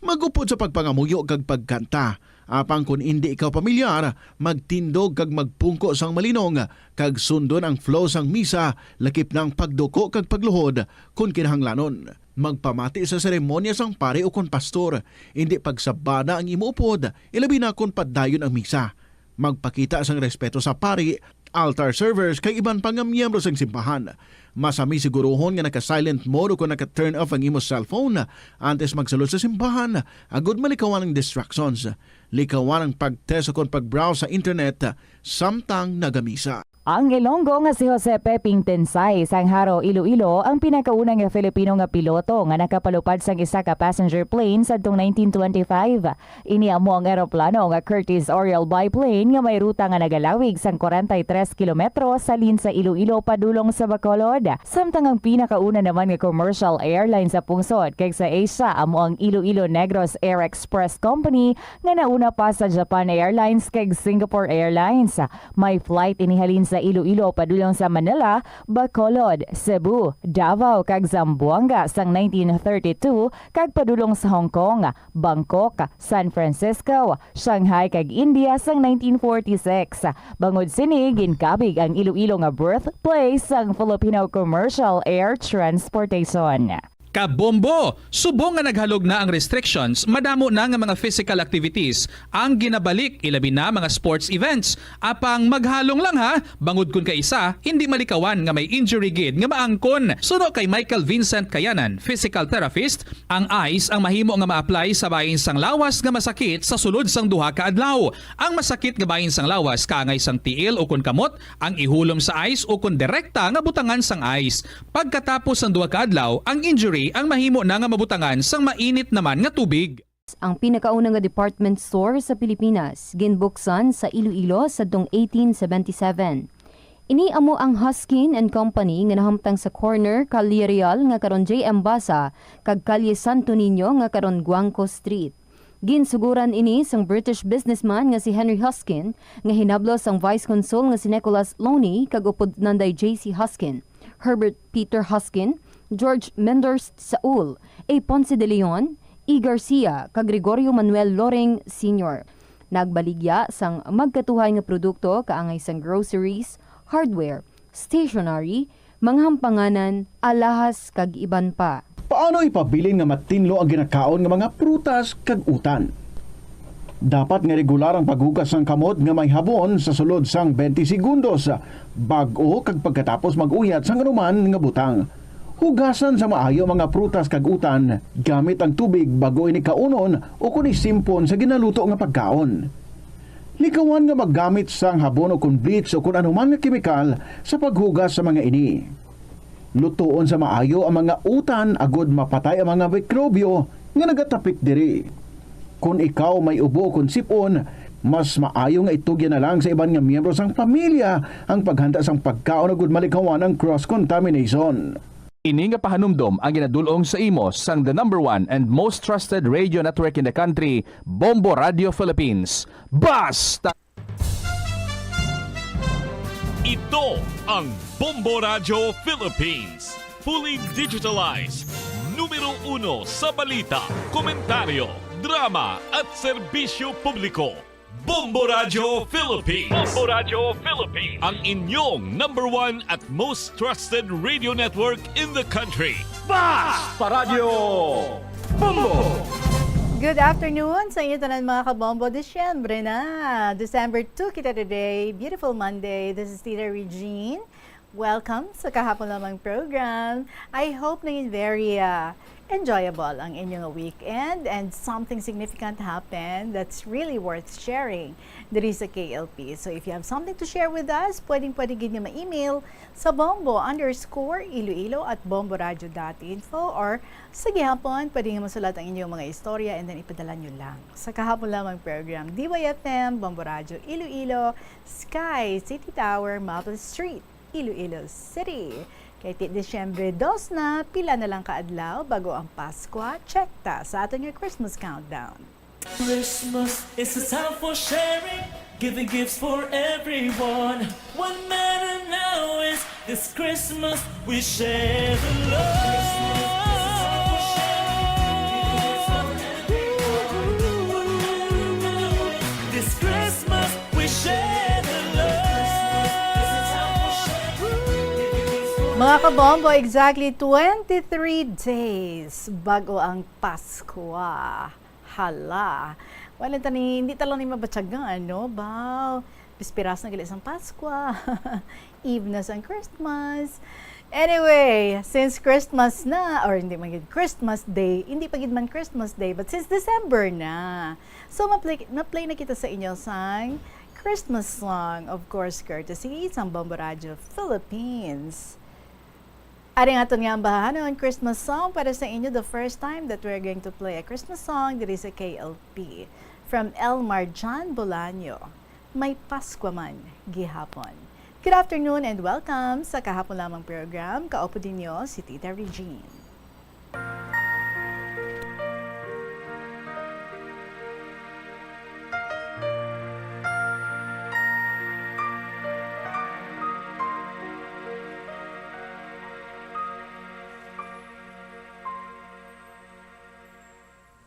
Mag-upod sa pagpangamuyo kag pagkanta. Apang kon indi ikaw pamilyar, magtindog kag magpungko sang malinong, kag sundon ang flow sang misa, lakip na ang pagduko kag pagluhod, kon kinahanglanon. Magpamati sa seremonya sang pari ukon pastor, indi pagsabana ang imo upod, ilabi na kon padayon ang misa. Magpakita sang respeto sa pari, altar servers, kag iban pa nga miyembro sang simbahan. Masami siguruhon nga naka-silent mode o kon naka-turn off ang imo cellphone antes magsulod sa simbahan, agud malikawan ang distractions. Likawan ang pag-test o kon pag-browse sa internet samtang nagamisa. Ang Ilonggo nga si Jose Peping Tensay sang Jaro, Iloilo, ang pinakauna nga Filipino nga piloto nga nakapalupad sang isa ka passenger plane sadtong nineteen twenty-five. Ini amo ang eroplano nga Curtiss Oriole biplane nga may ruta nga nagalawig sang kwarenta y tres kilometro halin sa Iloilo padulong sa Bacolod. Samtang ang pinakauna naman nga commercial airline sa pungsod kag sa Asia amo ang Iloilo Negros Air Express Company nga nauna pa sa Japan Airlines kag Singapore Airlines. May flight ini halin sa Iloilo padulong sa Manila, Bacolod, Cebu, Davao, kag Zamboanga sang nineteen thirty-two, kag padulong sa Hong Kong, Bangkok, San Francisco, Shanghai, kag India sang nineteen forty-six. Bangod sini, ginkabig ang Iloilo nga birthplace sang Filipino commercial air transportation. Kabombo! Subong nga naghalog na ang restrictions, madamo na nga mga physical activities ang ginabalik, ilabi na mga sports events. Apang maghalong lang ha, bangod kun kaisa, hindi malikawan nga may injury gid nga maangkon. Suno kay Michael Vincent Kayanan, physical therapist, ang ice ang mahimo nga ma-apply sa bahin sang lawas nga masakit sa sulod sang duha ka adlaw. Ang masakit nga bahin sang lawas kaangay sang tiil ukon kamot, ang ihulom sa ice ukon direkta nga butangan sang ice. Pagkatapos sang duha ka adlaw, ang injury ang mahimo na nga mabutangan sang mainit naman nga tubig. Ang pinakauna nga department store sa Pilipinas ginbuksan sa Iloilo sadtong eighteen seventy-seven. Ini amo ang Hoskin and Company nga nahamtang sa corner Calle Real nga karon J M Basa kag Calle Santo Niño nga karon Guangco Street. Ginsuguran ini sang British businessman nga si Henry Hoskin, nga hinablos sang Vice Consul nga si Nicholas Loney kag upod nanday J C Hoskin, Herbert Peter Hoskin, George Menders Saul, A. Ponce de Leon, E. Garcia, kag Gregorio Manuel Loring Senior. Nagbaligya sang magkatuhay nga produkto kaangay sang groceries, hardware, stationery, mga hampanganan, alahas, kag iban pa. Paano ipabilin nga matinlo ang ginakaon nga mga prutas kag utan? Dapat nga regular ang paghugas sang kamot nga may habon sa sulod sang twenty segundos, bag-o kag pagkatapos mag-uyat sang anuman nga butang. Hugasan sa maayo ang mga prutas kag utan gamit ang tubig bag-o ini kaunon o kon isimpon sa ginaluto nga pagkaon. Likawan nga maggamit sang habon o kon bleach o kon anuman nga kemikal sa paghugas sa mga ini. Lutoon sa maayo ang mga utan agod mapatay ang mga mikrobyo nga nagatapik diri. Kon ikaw may ubo o kon sip-on, mas maayo nga itugyan na lang sa iban nga miyembro sang pamilya ang paghanda sang pagkaon agod malikawan ang cross-contamination. Ini nga pahanumdom ang ginadul-ong sa imo sang the number one and most trusted radio network in the country, Bombo Radio Philippines. Basta! Ito ang Bombo Radio Philippines. Fully digitalized, Numero uno sa balita, komentaryo, drama, at serbisyo publiko. Bombo Radyo Philippines. Bombo Radyo Philippines. Ang inyong number one at most trusted radio network in the country. Basta Radyo Bombo! Good afternoon sa inyo tanan, mga kabombo. Disyembre na. December two kita today. Beautiful Monday. This is Tita Regine. Welcome sa Kahapon Lamang program. I hope naging very, ah, enjoyable ang inyong weekend and something significant happened that's really worth sharing diri sa K L P. So if you have something to share with us, pwedeng-pwede gid nga ma-email sa bombo underscore iloilo at bomboradio dot info, or sa gihapon, pwede nga masulat ang inyong mga istorya and then ipadala nyo lang sa Kahapon Lamang program, D Y F M, Bombo Radyo Iloilo, Sky, City Tower, Maple Street, Iloilo City. Kay ti Disyembre dos na, pila na lang ka adlaw bago ang Paskwa. Check ta sa aton nga Christmas countdown. Christmas is a time for sharing, giving gifts for everyone. What matter now is this Christmas we share the love. This Christmas we share the love. Mga kabombo, exactly twenty-three days bago ang Paskwa. Hala. Wala ta ni, hindi ta lang ni mabatyagan, no? Baw, bisperas na gali sang Paskwa. Eve na sang Christmas. Anyway, since Christmas na, or hindi man gid Christmas Day, hindi pa gid man Christmas Day, but since December na, so ma-play, na-play na kita sa inyo sang Christmas song, of course, courtesy sang Bombo Radyo Philippines. Ari ang aton nga ambahanon, Christmas song para sa inyo. The first time that we're going to play a Christmas song diri sa K L P. From Elmar John Bolaño, May Paskwa Man Gihapon. Good afternoon and welcome sa Kahapon Lamang program. Kaupod ninyo si Tita Regine.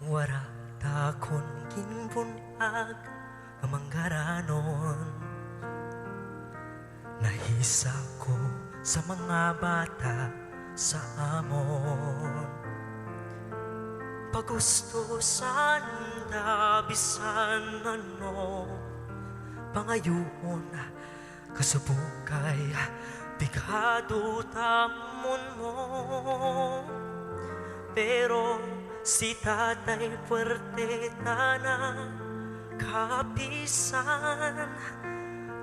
Wara ta kon ginbun-ag nga manggaranon. Nahisa ko sa mga bata sa amon. Pagusto sanda bisan ano pangayuon, kasubong kay pigado tamon mo. Pero si Tatay puwerte tana, kapisan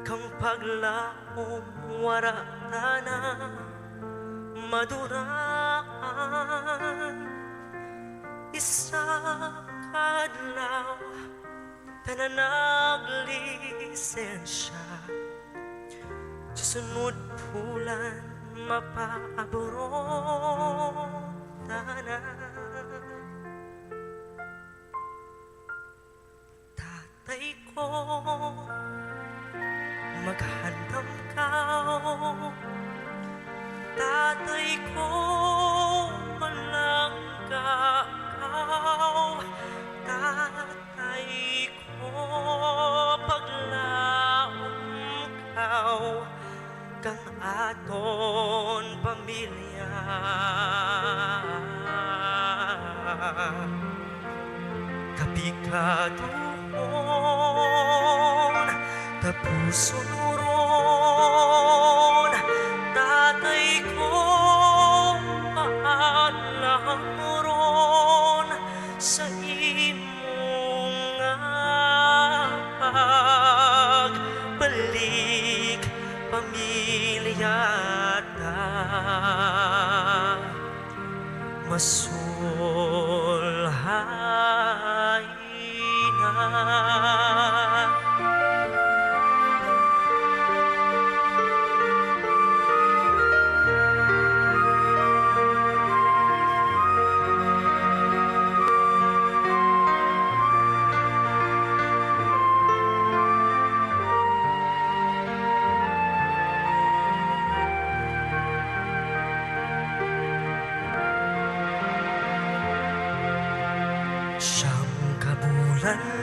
kang paglaom wara tana maduraan. Isa ka adlaw, tanan naglisensya. Sa sunod bulan, mapaabroad tana. Tatay ko, maghandam ka. Tatay ko, malangga ka. Tatay ko, paglaom ka kang aton pamilya. Kapikaduhon, tapuson ron, tatay ko, paalam ron sa imo nga pagbalik, pamilya ta masulhay na.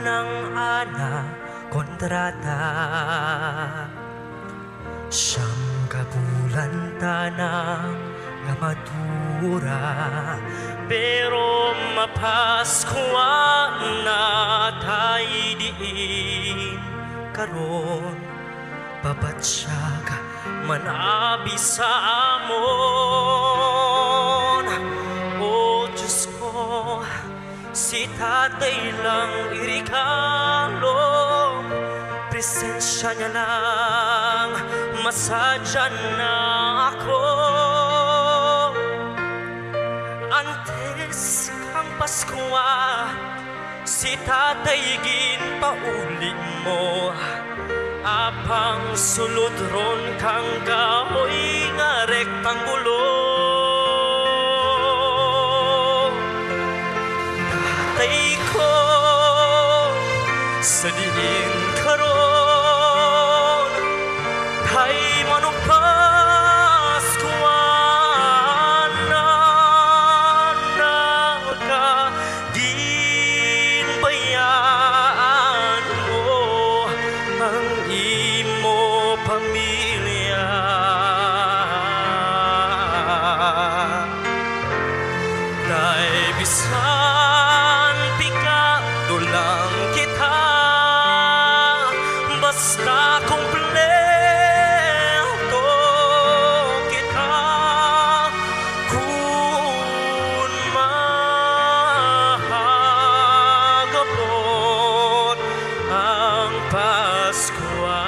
Nang ana kontrata, siyam ka bulan tana nga madura, pero mapaskwa na tay diin karon. Pabatsyag man abi sa amon, O Diyos ko, si tatay lang iregalo, presensya niya lang masadya na ako. Antes kang Paskwa, si tatay ginpauli mo, apang sulod ron kang kahoy nga rektanggulo. Tatay ko, sa diin karon, kay manugpas kuana na ka, ginbayaan mo ang imo pamilya. Kay bisan pigado lang kita, basta kumpleto kita, kun mahagabot ang Paskwa.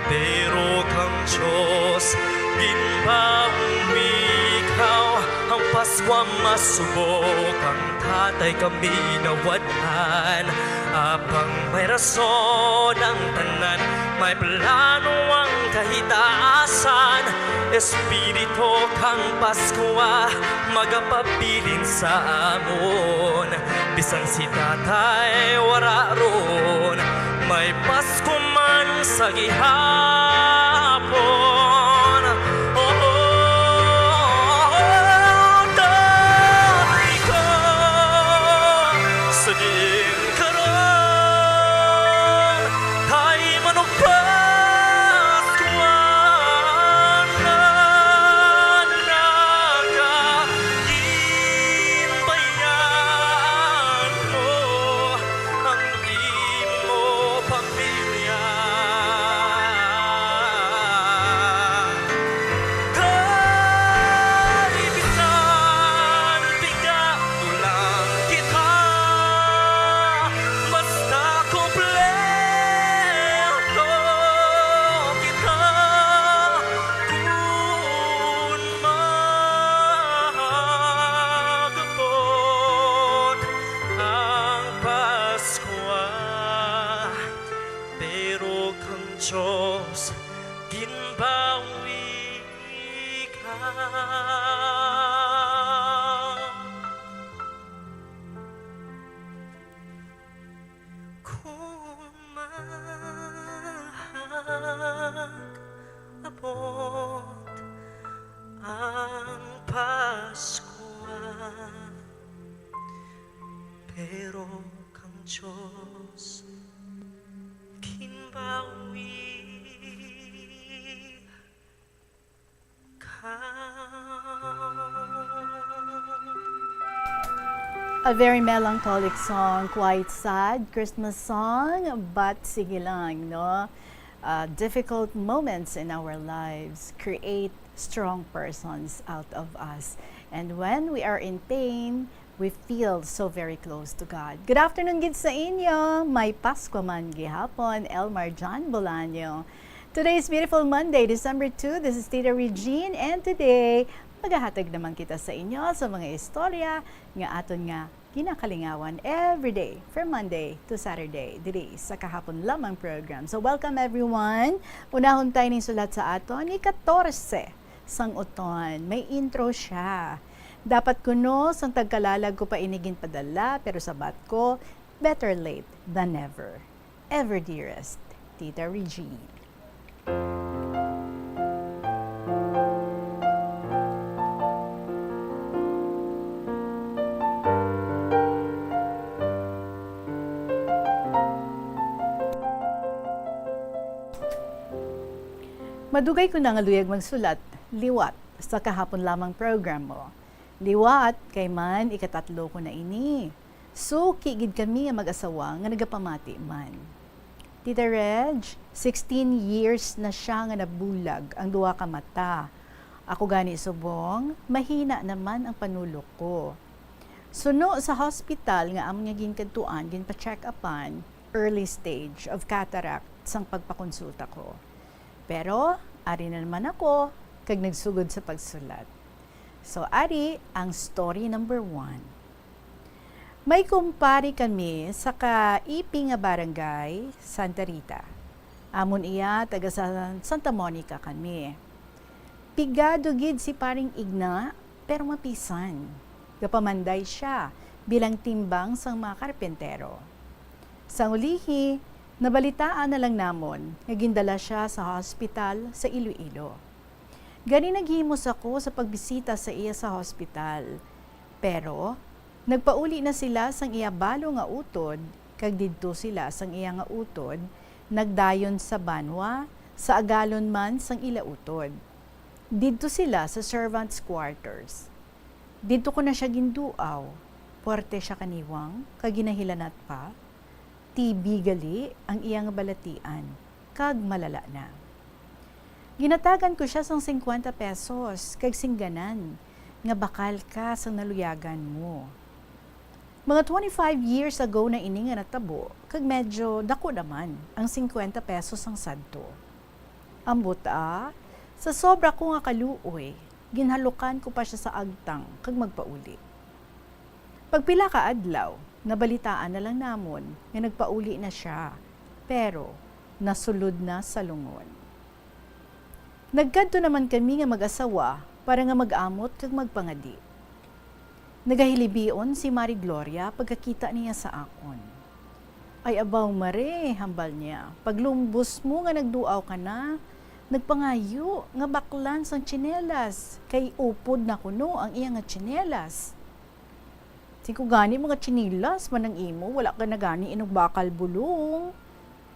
Pero kang Dios ginbawi ikaw, ang Paskwa masubo kang tatay kami nawad-an. Apang may rason ang tanan, may plano ang kahitaasan. Espiritu kang Paskwa magapabilin sa amon. Bisan si tatay wara ron, may Pasko man sa gihapon. Oh, tatay ko, sa diin karon, kay manugpas kuana na ka, ginbayaan mo ang imo pamilya. Kay bisan pigado lang kita, basta kumpleto kita, kun mahagapot ang Paskwa. Pero kang Dios ginbawi ka. Kumahag-abot ang Paskwa, pero kang Dios ginbawi ka. A very melancholic song, quite sad Christmas song, but sige lang, no? Uh, difficult moments in our lives create strong persons out of us. And when we are in pain, we feel so very close to God. Good afternoon gid sa inyo. May Paskwa man gihapon, Elmar John Bolaño. Today is beautiful Monday, December two. This is Tita Regine, and today, magahatag naman kita sa inyo sa mga istorya nga aton nga ginakalingawan every day, from Monday to Saturday, diri sa Kahapon Lamang program. So, welcome everyone. Unahon tayo ning sulat sa aton, ni katorse sang uton. May intro siya. Dapat kuno sang tagkalalag ko pa ini ginpadala, pero sabat ko, better late than never. Ever dearest, Tita Regine. Kadugay ko na nga luyag magsulat liwat sa kahapon lamang program mo. Liwat, kay man ikatatlo ko na ini. Suki gid kami nga mag-asawa nga nagapamati man. Tita Reg, sixteen years na siya nga nabulag ang duha ka mata. Ako gani subong, mahina naman ang panulok ko. Suno sa hospital nga amon nga ginkadtuan, ginpa-check-upan, early stage of cataract sang pagpakonsulta ko. Pero ari na naman ako kag nagsugod sa pagsulat. So, ari ang story number one. May kumpare kami sa kaipi nga barangay, Santa Rita. Amon iya, taga sa Santa Monica kami. Pigado gid si Paring Igna, pero mapisan. Gapamanday siya bilang timbang sang mga karpentero. Sang ulihi, nabalitaan na lang namon nga gindala siya sa hospital sa Iloilo. Gani naghimos ako sa pagbisita sa iya sa hospital. Pero nagpauli na sila sang iya balo nga utod, kag didto sila sang iya nga utod nagdayon sa banwa, sa agalon man sang ila utod. Didto sila sa servants' quarters. Didto ko na siya ginduaw. Puwerte siya kaniwang, kag ginahilanat pa. T B gali ang iya nga balatian, kag malala na. Ginatagan ko siya sang singkwenta pesos, kag singganan nga bakal ka sang naluyagan mo. Mga twenty-five years ago na ini nga natabo, kag medyo dako naman ang singkwenta pesos sang sadto. Ambot, ah, sa sobra ko nga kaluoy, ginhalukan ko pa sia sa agtang kag magpauli. Pagpila ka adlaw, nabalitaan na lang namon nga nagpauli na sia, pero nasulod na sa lungon. Nagkadto naman kami nga mag-asawa para nga mag-amot kag magpangadi. Nagahilibion si Mari Gloria pagkakita niya sa akon. "Ay, abaw, Mare," hambal niya, "paglumbos mo nga nagduaw ka na, nagpangayo nga baklan sang tsinelas, kay upod na kuno ang iya nga tsinelas." Siling ko, "Gani, mga tsinelas man ang imo, wala ka na gani inugbakal bulong."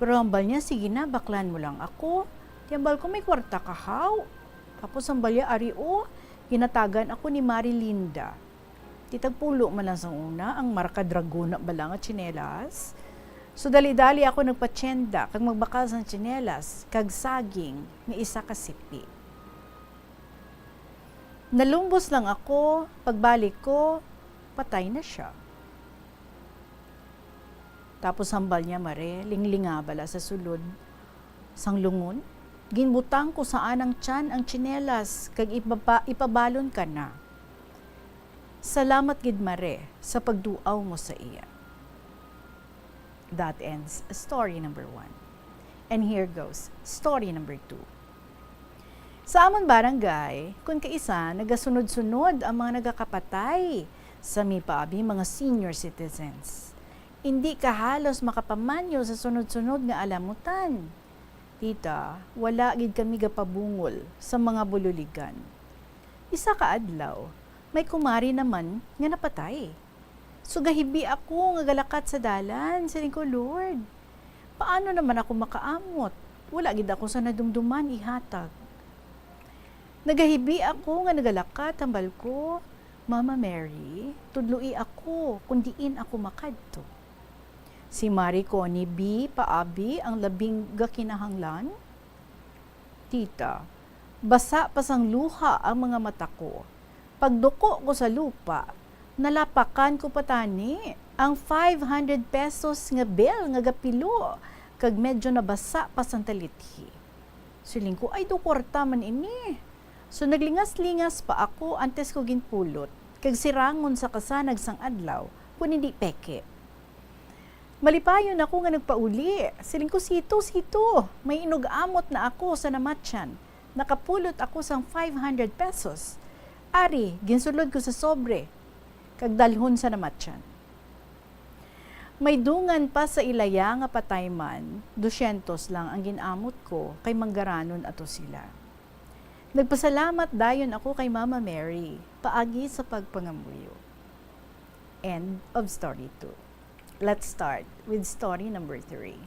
Pero hambal niya, "Sige na, baklan mo lang ako." Ti hambal ko, "May kwarta ka, haw?" Tapos hambal niya, "Ari, o, ginatagan ako ni Mari Linda." Ti tagpulo man lang sang una, ang marka Dragon na bala nga tsinelas. So, dali-dali ako nagpatsenda kag magbakal sang tsinelas kag saging nga isa ka sipi. Nalumbos lang ako, pagbalik ko, patay na sia. Tapos hambal niya, Mare, linglinga bala sa sulod sang lungon. Ginbutang ko sa anang tiyan ang tsinelas kag ipaba-, ipabalon ka na. Salamat gid, Mare, sa pagduaw mo sa iya. That ends story number one. And here goes story number two. Sa amon barangay, kun kaisa, nagasunod-sunod ang mga nagakapatay sa may paabi mga senior citizens. Indi ka halos makapamanyo sa sunod-sunod nga alamutan. Tita, wala gid kami gapabungol sa mga bululigan. Isa ka adlaw, may kumari naman nga napatay. So, gahibi ako nga galakat sa dalan. Siling ko, "Lord, paano naman ako makaamot? Wala gid ako sa nadumduman ihatag." Nagahibi ako nga nagalakat, hambal ko, "Mama Mary, tudloi ako kung diin ako makadto." Si Mari Connie B. paabi ang labing gakinahanglan. Tita, basa pa sang luha ang mga mata ko. Pagduko ko sa lupa, nalapakan ko pa tani ang five hundred pesos nga bill nga gapilo, kag medyo nabasa pa sang talithi. Siling ko, "Ay, daw kwarta man ini." So, naglingas-lingas pa ako antes ko ginpulot, kag sirangon sa kasanag sang adlaw, kun hindi peke. Malipayon ako nga nagpauli. Siling ko, "Sito, sito, may inug-amot na ako sa namatyan. Nakapulot ako sang five hundred pesos." Ari, ginsulod ko sa sobre, kag dalhon sa namatyan. May dungan pa sa ilaya nga patay man, dosyentos lang ang gin-amot ko, kay manggaranon ato sila. Nagpasalamat dayon ako kay Mama Mary, paagi sa pagpangamuyo. End of story two. Let's start with story number three.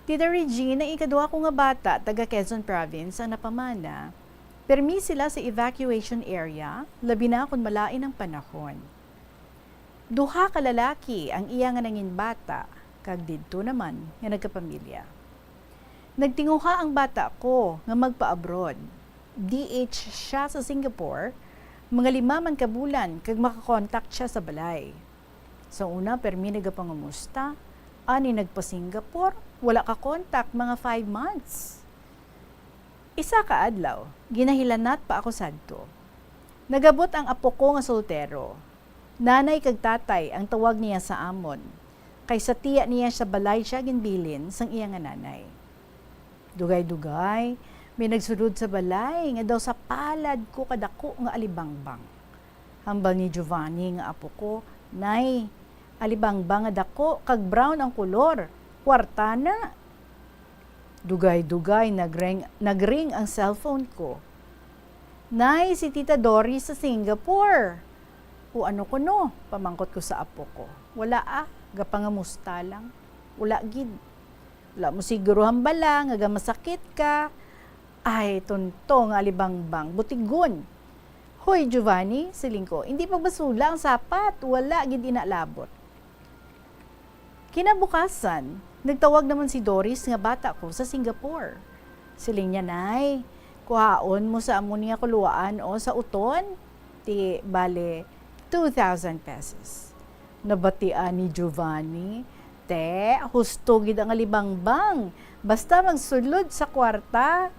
Tita Regine, ang ikaduha ko nga bata, taga Quezon Province, ang napamana. Permi sila sa evacuation area, labi na kon malain ang panahon. Duha ka lalaki ang iya nga nangin bata, kag didto naman nga nagkapamilya. Nagtinguha ang bata ko nga magpa-abroad. D H siya sa Singapore, mga lima man ka bulan, kag makakontak siya sa balay. Sa una, permi nagapangumusta. Ani nagpa-Singapore, wala ka kontak, mga five months. Isa ka adlaw, ginahilanat pa ako sadto. Nagabot ang apo ko nga soltero. Nanay kag tatay ang tawag niya sa amon, kay sa tiya niya sa balay siya ginbilin sang iya nga nanay. Dugay-dugay, may nagsulod sa balay nga daw sa palad ko kadako nga alibangbang. Hambal ni Giovanni nga apo ko, "Nay, alibangbang nga dako kag brown ang kolor. Kwarta na." Dugay-dugay nagring, nagring ang cellphone ko. "Nay, si Tita Doris sa Singapore." "O ano kuno?" pamangkot ko sa apo ko. "Wala ah, gapangamusta lang." "Wala gid." "Wala mo siguro hambala nga gamasakit ka." "Ay, tunto nga alibangbang, butigon." "Hoy, Giovanni," siling ko, "hindi pagbasula ang sapat, wala gid ina labot." Kinabukasan, nagtawag naman si Doris nga bata ko sa Singapore. Siling niya, "Nay, kuhaon mo sa amo niya kuluan o sa uton, ti bale two thousand pesos." Nabatian ni Giovanni, "Te, husto gid ang alibangbang. Basta magsulod sa kwarta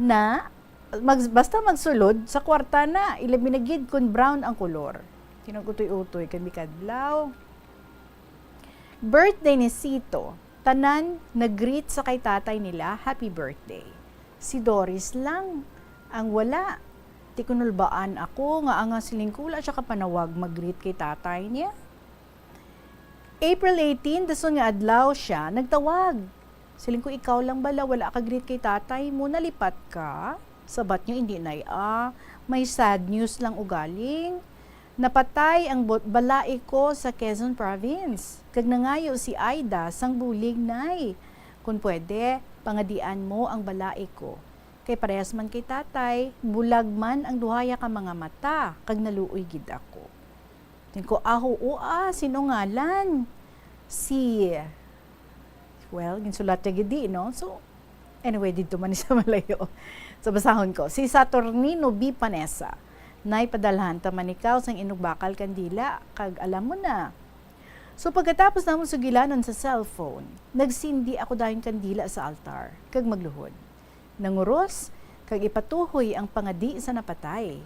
na, mag-, basta magsulod sa kwarta na, ilabi na gid kon brown ang kolor." Tinag-utoy-utoy kami kadlaw. Birthday ni Sito, tanan nag-greet sa kay tatay nila, "Happy birthday." Si Doris lang ang wala. Ti kunulbaan ako nga ang siling ko wala siya kapanawag mag-greet kay tatay niya. April eighteen, dason nga adlaw siya nagtawag. Siling ko, "Ikaw lang bala wala ka greet kay tatay mo, nalipat ka?" Sabat niya, "Hindi, Nay, ah, may sad news lang ugaling. Napatay ang bo-, balai ko sa Quezon Province, kag nangayo si Aida sang bulig, Nay. Kon pwede, pangadian mo ang balai ko. Kay parehas man kay tatay, bulag man ang duhaya ka mga mata, kag naluoy gid ako." Siling ko, "Ah, oo, ah, sin-o ngalan?" Si, well, ginsulat niya gid di, no? So, anyway, didto man sa malayo. So, basahon ko. Si Saturnino B. Panesa, "Nay, padalhan ta man ikaw sang inugbakal kandila, kag alam mo na." So, pagkatapos namon sugilanon sa cellphone, nagsindi ako dayon kandila sa altar, kag magluhod. Nanguros kag ipatuhoy ang pangadi sa napatay.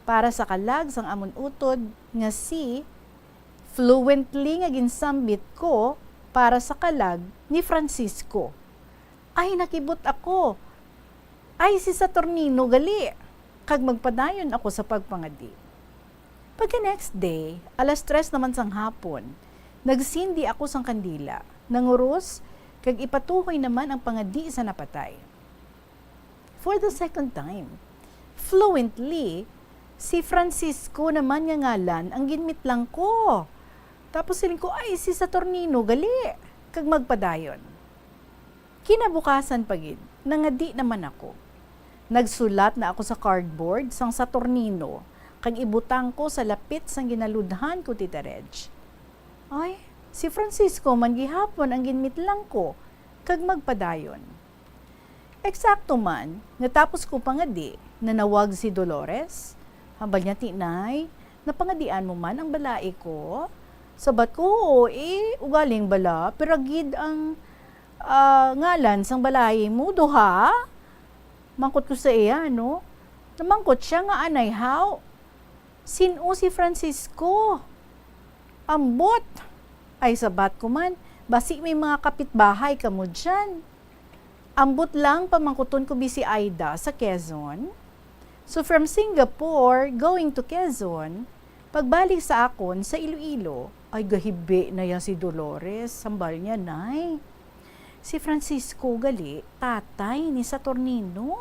Para sa kalag sang amon utod nga si, fluently nga ginsambit ko para sa kalag ni Francisco. Ay, nakibot ako. Ay, si Saturnino gali. Kag magpadayon ako sa pagpangadi. Pagka next day, alas tres naman sang hapon, nagsindi ako sang kandila, nanguros, kag ipatuhoy naman ang pangadi sa napatay. For the second time, fluently, si Francisco naman nga ngalan ang ginmitlang ko. Tapos siling ko, "Ay, si Saturnino gali," kag magpadayon. Kinabukasan pa gid, nangadi naman ako. Nagsulat na ako sa cardboard sang Saturnino, kag ibutang ko sa lapit sang ginaludhan ko, Tita Reg. Ay, si Francisco man gihapon ang ginmitlang ko, kag magpadayon. Eksakto man, nga tapos ko pangadi, nanawag si Dolores. Hambal niya, "Ti, Nay, napangadian mo man ang balai ko?" Sabat ko, "Oo, eh, ugaling bala, pira gid ang, ah, ngalan sang balay mo, duha?" Mangkot ko sa iya, no? Namangkot siya nga anay, "Haw? Sin-o si Francisco?" Ambot! Ay, sabat ko man, basi may mga kapitbahay kamo dyan. Ambot lang, pamangkuton ko bi si Aida sa Quezon. So, from Singapore, going to Quezon, pagbalik sa akon sa Iloilo, ay gahibi na yan si Dolores, hambal niya, "Nay, si Francisco gali, tatay ni Saturnino."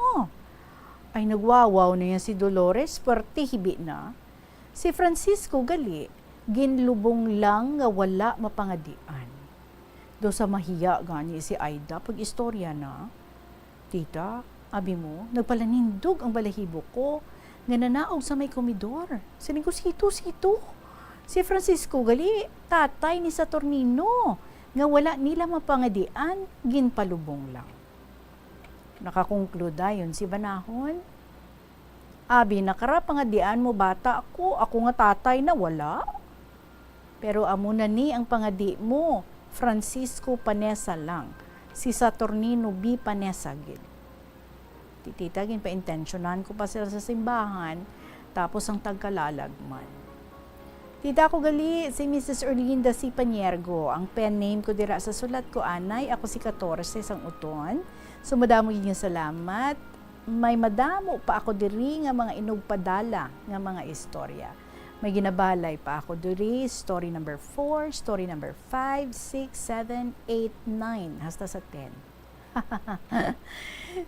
Ay, nagwawaw na yan si Dolores, pwerte hibi na. Si Francisco gali, ginlubong lang nga wala mapangadian. Daw sa mahiya gani si Aida pag-istorya na. "Tita, abi mo, nagpalanindog ang balahibo ko nga nanaog sa may komedor. Siling ko, 'Sito, sito. Si Francisco gali, tatay ni Saturnino, nga wala nila mapangadian, ginpalubong lang.'" Nakakonklude dayon si Banahon, "Abi, nakara pangadian mo bata ako, ako nga tatay na wala. Pero amo na ni ang pangadi mo, Francisco Panessa lang, si Saturnino B. Panessa gid." Ti tita, ginpaintensyonan ko pa sila sa simbahan, tapos ang tagkalalag man. Tita ko gali, si Missus Erlinda C. Paniergo, ang pen name ko dira sa sulat ko anay, ako si katorse sang uton. So, madamo gid nga salamat. May madamo pa ako diri nga mga inugpadala nga mga istorya. May ginabalay pa ako diri, story number four, story number five, six, seven, eight, nine, hasta sa ten.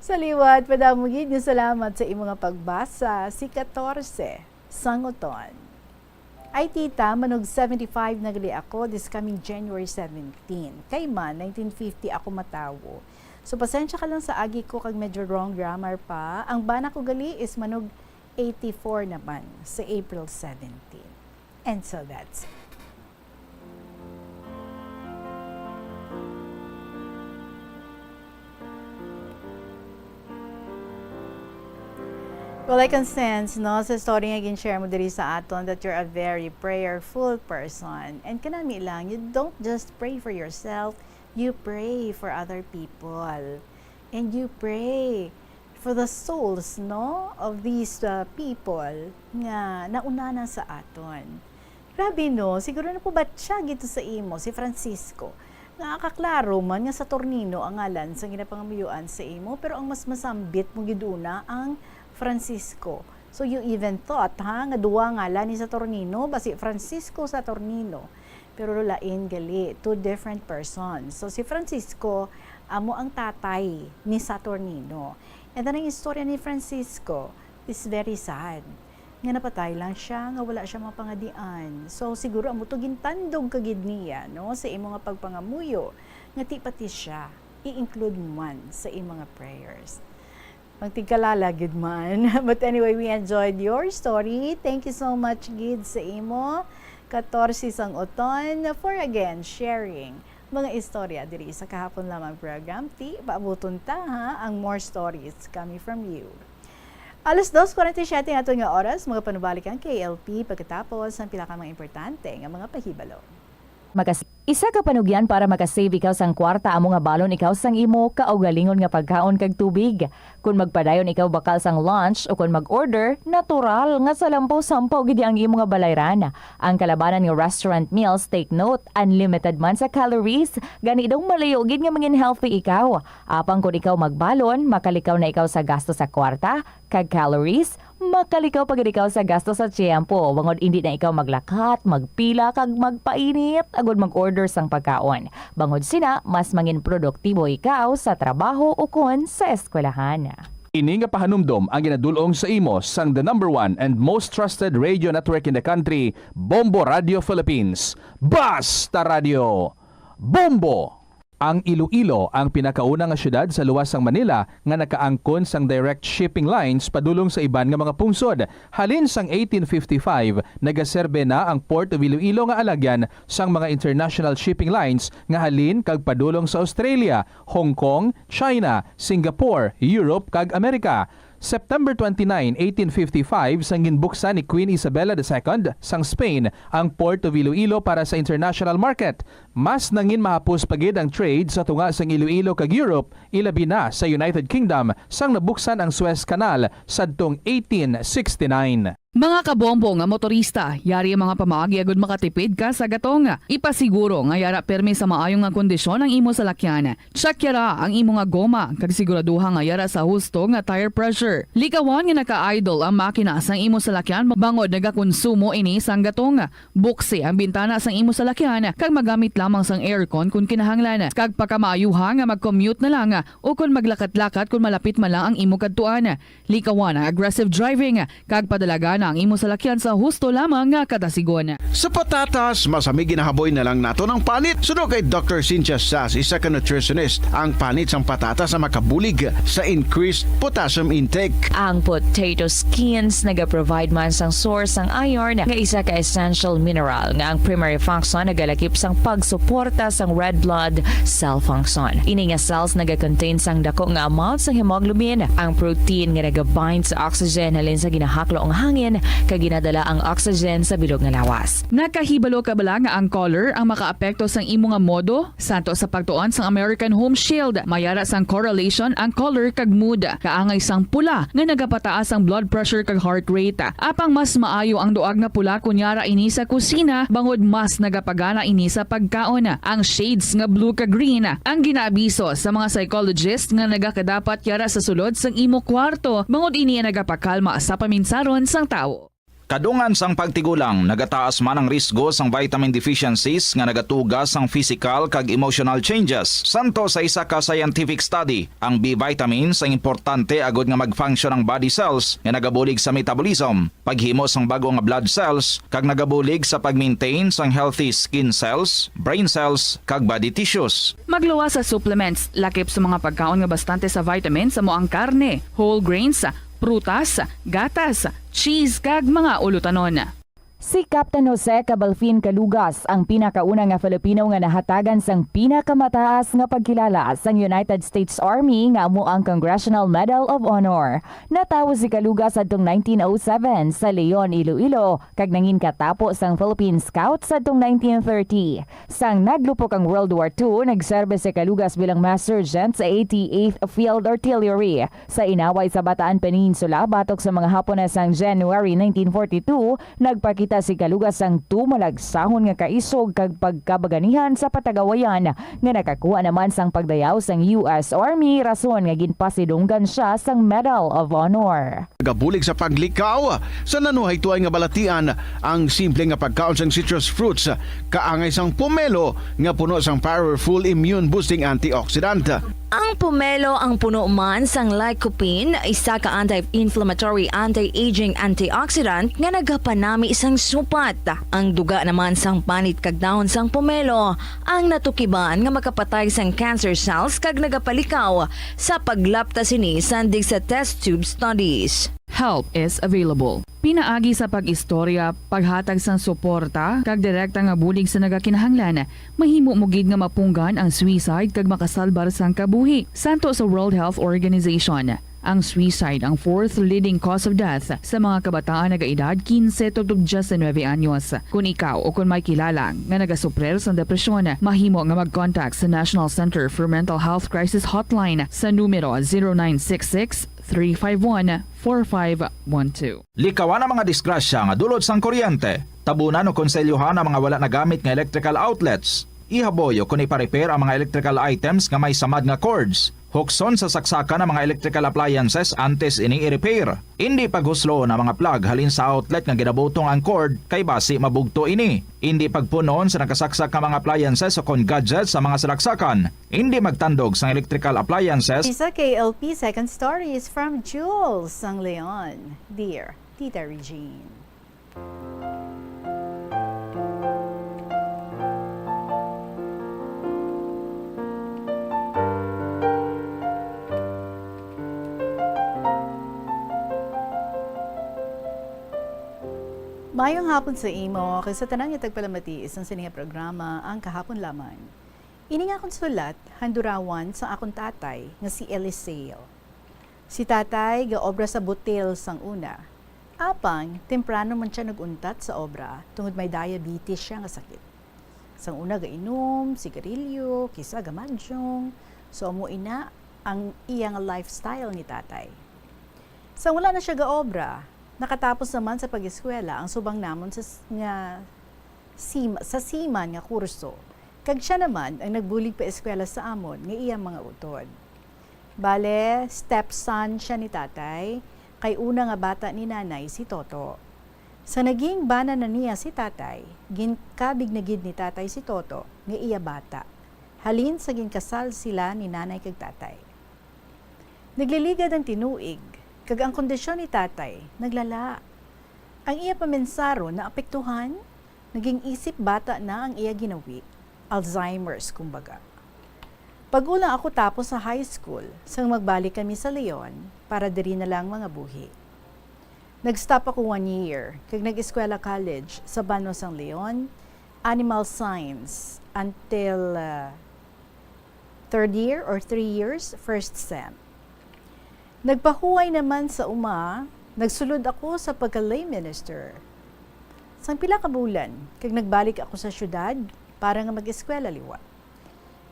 Sa liwat, madamo gid nga salamat sa imo nga pagbasa, si katorse sang uton. Ay, tita, manog seventy-five na gali ako this coming January seventeen. Kay man, nineteen fifty ako matawo. So, pasensya ka lang sa agi ko kag medyo wrong grammar pa. Ang bana ko gali is manog eighty-four naman sa April seventeen. And so that's it. Well, I can sense, no, sa story nga gin-share mo diri sa aton, that you're a very prayerful person. And kanami lang, you don't just pray for yourself, you pray for other people. And you pray for the souls, no, of these, uh, people nga nauna na sa aton. Grabe, no? Siguro napubatya gid to sa imo si Francisco. Nga kaklaro man nga Saturnino ang ngalan sa ginapangamuyoan sa imo, pero ang mas masambit mo gid una ang Francisco. So you even thought, ha, nga duha ngalan ni Saturnino, basi Francisco Saturnino. Pero lain gali, two different persons. So si Francisco amo ang tatay ni Saturnino. And then ang istorya ni Francisco is very sad. Nga napatay lang siya, nga wala siya mapangadian. So, siguro amo to gintandog ka gid niya, no, sa imo nga pagpangamuyo, nga ti pati siya i-include mo man sa imo nga prayers. Magtigkalala gid man. But anyway, we enjoyed your story. Thank you so much gid sa imo, katorse sang uton, for again sharing mga istorya diri sa Kahapon Lamang program. Ti, paabuton ta, ha, ang more stories coming from you. Alas dos forty-seven aton nga oras, magapanubalik ang K L P pagkatapos ang pila ka mga importante nga mga pahibalo. Makas-, isa ka panugyan para makasave ikaw sang kwarta amo nga balon ikaw sang imo kaugalingon nga pagkaon kag tubig. Kon magpadayon ikaw bakal sang lunch o kon mag-order, natural nga salampaw-sampaw gid ang imo nga balayran. Ang kalabanan nga restaurant meals, take note, unlimited man sa calories, gani daw malayo gid nga mangin healthy ikaw. Apang kon ikaw magbalon, makalikaw na ikaw sa gasto sa kwarta kag calories, makalikaw pa gid ikaw sa gasto sa tiyempo, bangod indi na ikaw maglakat, magpila, kag magpainit agud mag-order sang pagkaon. Bangod sina, mas mangin produktibo ikaw sa trabaho ukon sa eskwelahan. Ini nga pahanumdom ang ginadul-ong sa imo sang the number one and most trusted radio network in the country, Bombo Radio Philippines. Basta Radio! Bombo! Ang Iloilo ang pinakauna nga siyudad sa luwas sang Manila nga nakaangkon sang direct shipping lines padulong sa iban nga mga pungsod. Halin sang eighteen fifty-five, nagaserbe na ang Port of Iloilo nga alagyan sang mga international shipping lines nga halin kag padulong sa Australia, Hong Kong, China, Singapore, Europe, kag Amerika. September twenty-nine, eighteen fifty-five, sang ginbuksan ni Queen Isabella the Second sang Spain ang Port of Iloilo para sa international market. Mas nangin mahapos pa gid ang trade sa tunga sang Iloilo kag Europe, ilabi na sa United Kingdom, sang nabuksan ang Suez Canal sadtong eighteen sixty-nine. Mga kabombo nga motorista, yari ang mga pamaagi agud makatipid ka sa gatong. Ipasiguro nga yara pirmi sa maayo nga kondisyon ang imo salakyan. Check yara ang imo nga goma, kag siguraduha nga yara sa husto nga tire pressure. Likawan nga naka-idle ang makina sang imo salakyan bangod nagakonsumo ini sang gatong. Buksi ang bintana sang imo salakyan kag magamit lamang Mang sang aircon kon kinahanglan, kag pakamaayuha nga mag-commute na lang o kon maglakat-lakat kon malapit man lang ang imo kadtuan. Likawan ang aggressive driving, kag padalagan ang imo salakyan sa husto lamang nga kadasigon. Sa patatas, masami ginahaboy na lang naton ang panit. Suno kay Doctor Cynthia Sass, isa ka nutritionist, ang panit sang patatas ang makabulig sa increased potassium intake. Ang potato skins nagaprovide man sang source sang iron, nga isa ka essential mineral nga ang primary function nagalakip sang pagsuporta sang red blood cell function. Ini nga cells nagakontain sang dako nga amount sang hemoglobin, ang protein nga nagabind sa oxygen halin sa ginahaklo nga hangin kag ginadala ang oxygen sa bilog nga lawas. Nakahibalo ka bala nga ang color ang makaapekto sang imo nga modo? Santo sa pagtuon sang American Home Shield, may ara sang correlation ang color kag mood. Kaangay sang pula nga nagapataas ang blood pressure kag heart rate. Apang mas maayo ang duag nga pula kon yara ini sa kusina, bangod mas nagapagana ini sa pagkaon. Ang shades nga blue kag green ang ginaabiso sa mga psychologist nga nagakadapat yara sa sulod sang imo kwarto, bangod ini ang nagapakalma sa paminsaron sang tawo. Kadungan sang pagtigulang, nagataas man ang risgo sang vitamin deficiencies nga nagatuga sang physical kag emotional changes. Santo sa isa ka scientific study, ang B vitamins ang importante agud nga mag-function ang body cells nga nagabulig sa metabolism, paghimo sang bag-o nga blood cells, kag nagabulig sa pag-maintain sang healthy skin cells, brain cells, kag body tissues. Magluwas sa supplements, lakip sa mga pagkaon nga bastante sa vitamins, amo ang karne, whole grains, prutas, gatas, cheese, kag mga ulutanon. Si Captain Jose Cabalfin Calugas ang pinakauna nga Filipino nga nahatagan sang pinakamataas nga pagkilala sang United States Army, nga amo ang Congressional Medal of Honor. Natawo si Calugas adtong nineteen oh seven sa Leon, Iloilo, kag nangin katapo sang Philippine Scouts adtong nineteen thirty. Sang naglupok ang World War Two, nagserbe si Calugas bilang mass sergeant sa eighty-eighth Field Artillery. Sa inaway sa Bataan Peninsula, batok sa mga Hapon na sang January nineteen forty-two, nagpakita si Calugas sang tumalagsahon nga kaisog kag pagkabaganihan sa patagawayan, nga nakakuha naman sang pagdayaw sang U S Army, rason nga ginpasidunggan sia sang Medal of Honor. Nagabulig sa paglikaw sa nanuhay tuay nga balatian, ang simple nga pagkaon sang citrus fruits kaangay sang pomelo nga puno sang powerful immune-boosting antioxidant. Ang pomelo ang puno man sang lycopene, isa ka anti-inflammatory, anti-aging antioxidant nga nagapanami sang supat. Ang duga naman sang panit kag dahon sang pomelo ang natukiban nga makapatay sang cancer cells kag nagapalikaw sa paglapta sini sandig sa test tube studies. Help is available. Pinaagi sa pag-istorya, paghatag sang suporta, kag direkta nga bulig sa nagakinahanglan, mahimo mo gid nga mapunggan ang suicide kag makasalbar sang kabuhi. Santo sa World Health Organization, ang suicide ang fourth leading cause of death sa mga kabataan nagaedad quince tubtob diecinuebe anyos. Kon ikaw o kon may kilala nga nagasuprir sang depresyon, mahimo nga mag-contact sa National Center for Mental Health Crisis Hotline sa numero zero nine six six, three five one, four five one two. Likawan ang mga disgrasya nga dulot sang kuryente. Tabunan o konselyohan ang mga wala nagamit nga electrical outlets. Ihaboy o kon ipa-repair ang mga electrical items nga may samad nga cords. Hukson sa saksakan ang mga electrical appliances antes ini i-repair. Indi paghusloon ang mga plug halin sa outlet nga ginabutong ang cord, kay basi mabugto ini. Indi pagpun-on sa nakasaksak nga mga appliances o kon gadgets sa mga salaksakan. Indi magtandog sang electrical appliances. Isa K L P Second Story is from Jules sang Leon. Dear Tita Regine. Mayong hapon sa imo, kag sa tanan nga tagpalamati sang sini nga programa, Ang Kahapon Lamang. Ini nga akon sulat, handurawan sang akon tatay nga si Eliseo. Si tatay gaobra sa butil sang una. Apang, temprano man sia nag-untat sa obra tungod may diabetes sia nga sakit. Sang una gainom, sigarilyo, kisa gamadyong. So, amo ina ang iya nga lifestyle ni tatay. Sang wala na sia gaobra, nakatapos naman sa pag-eskwela ang subang namon sa s-, nga sim-, sa seaman nga kurso, kag sia naman ang nagbulig pa eskwela sa amon nga iyang mga utod. Bale, stepson sia ni tatay, kay una nga bata ni nanay si Toto. Sa naging bana na niya si tatay, ginkabig na gid ni tatay si Toto nga iya bata, halin sa ginkasal sila ni nanay kag tatay. Nagliligad ang tinuig, kag ang kondisyon ni tatay naglala. Ang iya pamensaro naapektuhan, naging isip bata na ang iya ginawi, Alzheimer's, kumbaga. Pag-ulang ako tapos sa high school, sang magbalik kami sa Leon para diri na lang mangabuhi. Nag-stop ako one year, kag nag-eskwela college sa Banwa sang Leon, Animal Science, until, uh, third year or three years, first sem. Nagpahuway naman sa uma, nagsulod ako sa pagka-lay minister. Sang pila ka bulan, kag nagbalik ako sa syudad para nga mag-eskwela liwat.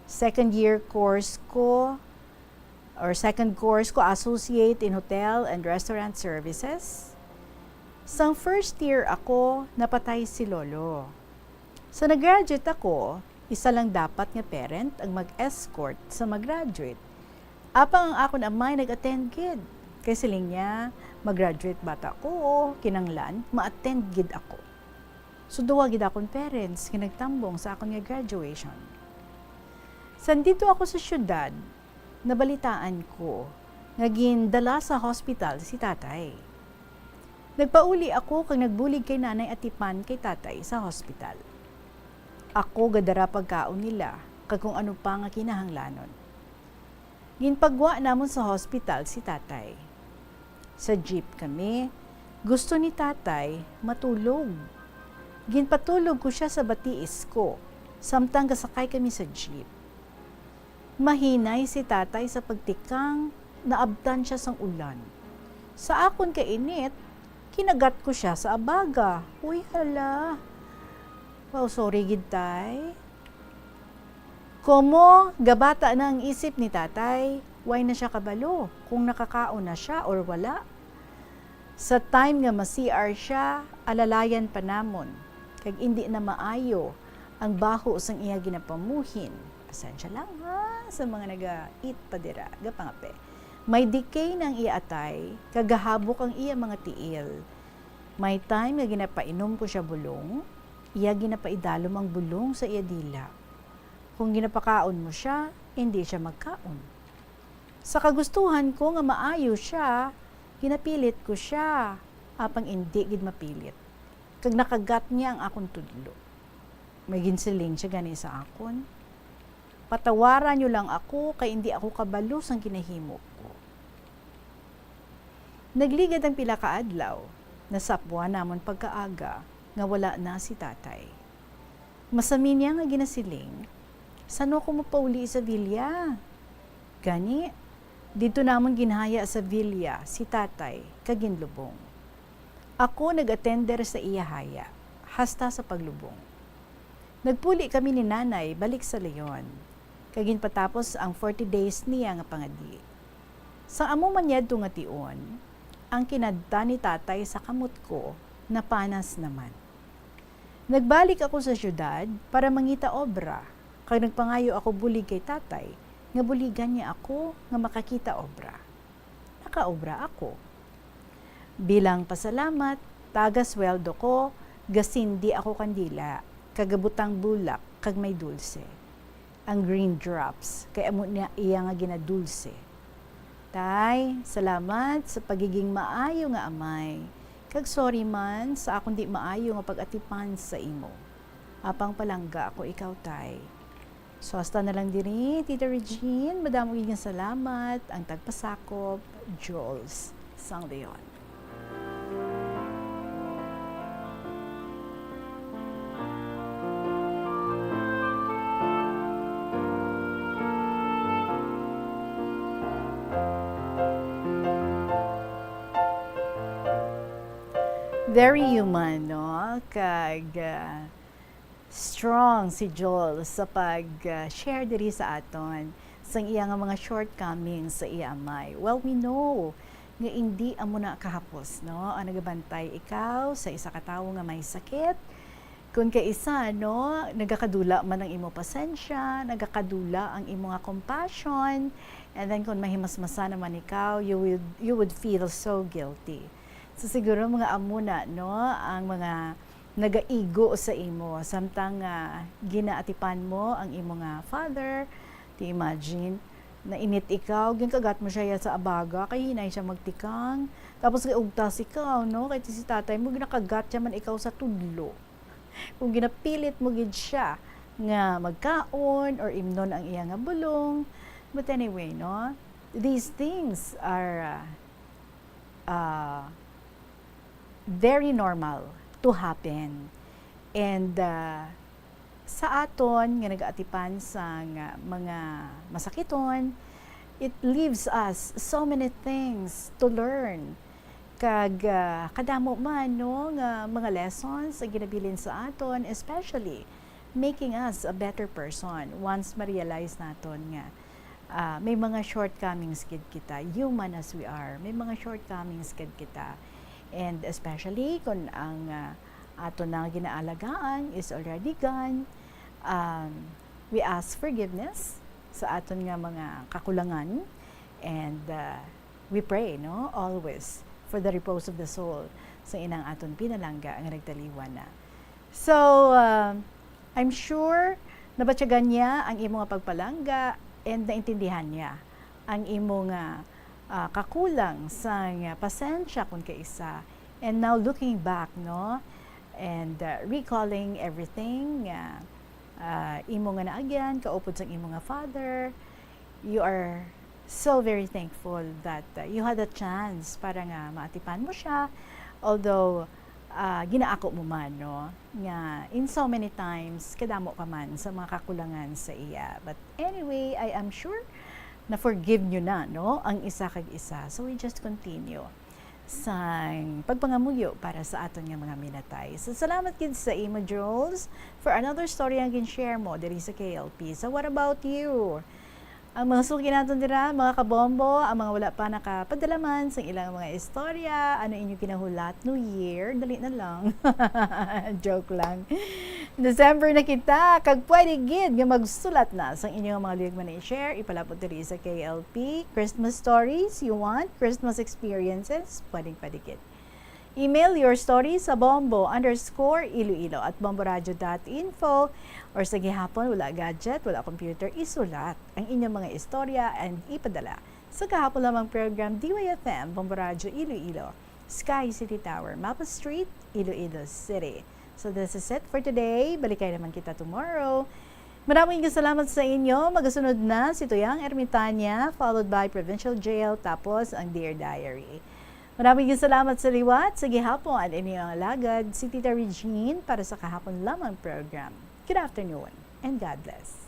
Second year course ko, or second course ko, Associate in Hotel and Restaurant Services. Sang first year ako, napatay si lolo. Sa nag-graduate ako, isa lang dapat nga parent ang mag-escort sa mag-graduate. Apang ang akon amay nag-attend gid. Kay siling niya, mag-graduate bata ko, kinanglan ma-attend gid ako. So, duwa gid akon parents nga nagtambong sa akon nga graduation. Sandito ako sa syudad, nabalitaan ko nga gindala sa hospital si tatay. Nagpauli ako kag nagbulig kay nanay atipan kay tatay sa hospital. Ako gadara pagkaon nila kag kung ano pa nga kinahanglanon. Ginpagwa namon sa hospital si tatay. Sa jeep kami, gusto ni tatay matulog. Ginpatulog ko siya sa batiis ko, samtang gasakay kami sa jeep. Mahinay si tatay sa pagtikang, naabtan siya sang ulan. Sa akon kainit, kinagat ko siya sa abaga. Uy, hala. Wow, sorry gid, tay. Komo gabata na ang isip ni tatay, way na siya kabalo kung nakakaon na siya or wala. Sa time nga ma-C R siya, alalayan pa namon, kag indi na maayo ang baho sang iya ginapamuhin. Pasensya lang, ha, sa mga naga-eat pa dira, gapangape. May decay na ang iya atay, kag gahabok ang iya mga tiil. May time nga ginapainom ko siya bulong, iya ginapaidalom ang bulong sa iya dila. Kung ginapakaon mo siya, hindi siya magkaon. Sa kagustuhan ko nga maayo siya, ginapilit ko siya, apang indi gid mapilit. Kag nakagat niya ang akon tudlo. May ginsiling siya gani sa akon, "Patawaran niyo lang ako, kay indi ako kabalo sang ginahimo ko." Nagligad ang pila ka adlaw, nasapwan namon pagkaaga nga wala na si tatay. Masami niya nga ginasiling, "San-o ako mapauli sa Villa?" Gani, didto namon ginhaya sa Villa si tatay kag ginlubong. Ako nag-attender sa iya haya, hasta sa paglubong. Nagpuli kami ni nanay balik sa Leon, kag ginpatapos ang forty days niya nga pangadi. Sa amo man yadto nga tion, ang kinadta ni tatay sa kamot ko napanas naman. Nagbalik ako sa siyudad para mangita obra, kag nagpangayo ako bulig kay tatay nga buligan niya ako nga makakita obra. Nakaobra ako. Bilang pasalamat, taga sweldo ko, gasindi ako kandila, kag gabutang bulak kag may dulse. Ang green drops, kay amo niya iya nga ginadulse. Tay, salamat sa pagiging maayo nga amay, kag sorry man sa akon di maayo nga pag-atipan sa imo. Apang palangga ako ikaw, tay. So, hasta na lang diri, Tita Regine. Madamo gid nga salamat. Ang tagpasakop, Jules Sang Leon. Very human, no? Kag, ah, strong si Joel sa pag, ah, share diri sa aton sang iya nga mga shortcomings sa iya amay. Well, we know nga indi amo na kahapos, no? Ang nagabantay ikaw sa isa ka tawo nga may sakit, kun kay isa, no, nagakadula man ang imo pasensya, nagakadula ang imo nga compassion, and then kung mahimasmasa naman ikaw, you will, you would feel so guilty. So, siguro mga amo na, no, ang mga nagaigo sa imo, samtang, ah, ginaatipan mo ang imo nga father. Ti imagine, nainit ikaw, ginkagat mo siya ya sa abaga, kay hinay siya magtikang. Tapos kay ugtas ikaw, no, kay ti si tatay mo, ginakagat siya man ikaw sa tudlo. Kung ginapilit mo gid siya nga magkaon or imnon ang iya nga bulong. But anyway, no, these things are, ah, ah, very normal to happen. And, ah, sa aton nga nagaatipan sang, ah, mga masakiton, it leaves us so many things to learn. Kag, ah, kadamo man, no, nga mga lessons ang ginabilin sa aton, especially making us a better person once ma-realize naton nga, ah, may mga shortcomings gid kita, human as we are, may mga shortcomings gid kita. And especially kung ang, ah, aton nga ginaalagaan is already gone, um, we ask forgiveness sa aton nga mga kakulangan, and, ah, we pray, no, always for the repose of the soul sa inang aton pinalangga nga nagtaliwan na. So, ah, I'm sure nabatyagan niya ang imo nga pagpalangga and naintindihan niya ang imo nga, ah, kakulang sang pasensya kon kaisa. And now looking back, no, and, ah, recalling everything nga, ah, imo nga naagyan kaupod sang imo nga father, you are so very thankful that, uh, you had a chance para nga maatipan mo siya. Although, ah, ginaako mo man, no, nga in so many times, kadamo ka man sa mga kakulangan sa iya. But anyway, I am sure na forgive nyo na, no, ang isa kag isa. So we just continue sang pagpangamuyo para sa aton nga mga minatay. So, salamat gid sa imo, Jules, for another story ang gin-share mo diri sa K L P. So, what about you? Ang mga suki naton dira, mga kabombo, ang mga wala pa nakapadala man sang ilang mga istorya, ano inyo ginahulat, New Year, dali na lang. Joke lang. December na kita, kag pwede gid nga magsulat na sang inyong mga luyag man i-share, ipalapot diri sa K L P. Christmas stories you want, Christmas experiences, pwedeng pwede gid. Email your story sa bombo underscore iloilo at bomboradio dot info, or sa gihapon, wala gadget, wala computer, isulat ang inyong mga istorya and ipadala sa gahapon lamang program, D Y F M, Bombo Radyo Iloilo, Sky City Tower, Mapa Street, Iloilo City. So this is it for today. Balikay naman kita tomorrow. Maraming salamat sa inyo. Magasunod na si Tuyang Ermitania, followed by Provincial Jail, tapos ang Dear Diary. Maraming salamat sa liwat. Sa gihapon, ini ang alagad, si Tita Regine, para sa kahapon lamang program. Good afternoon and God bless.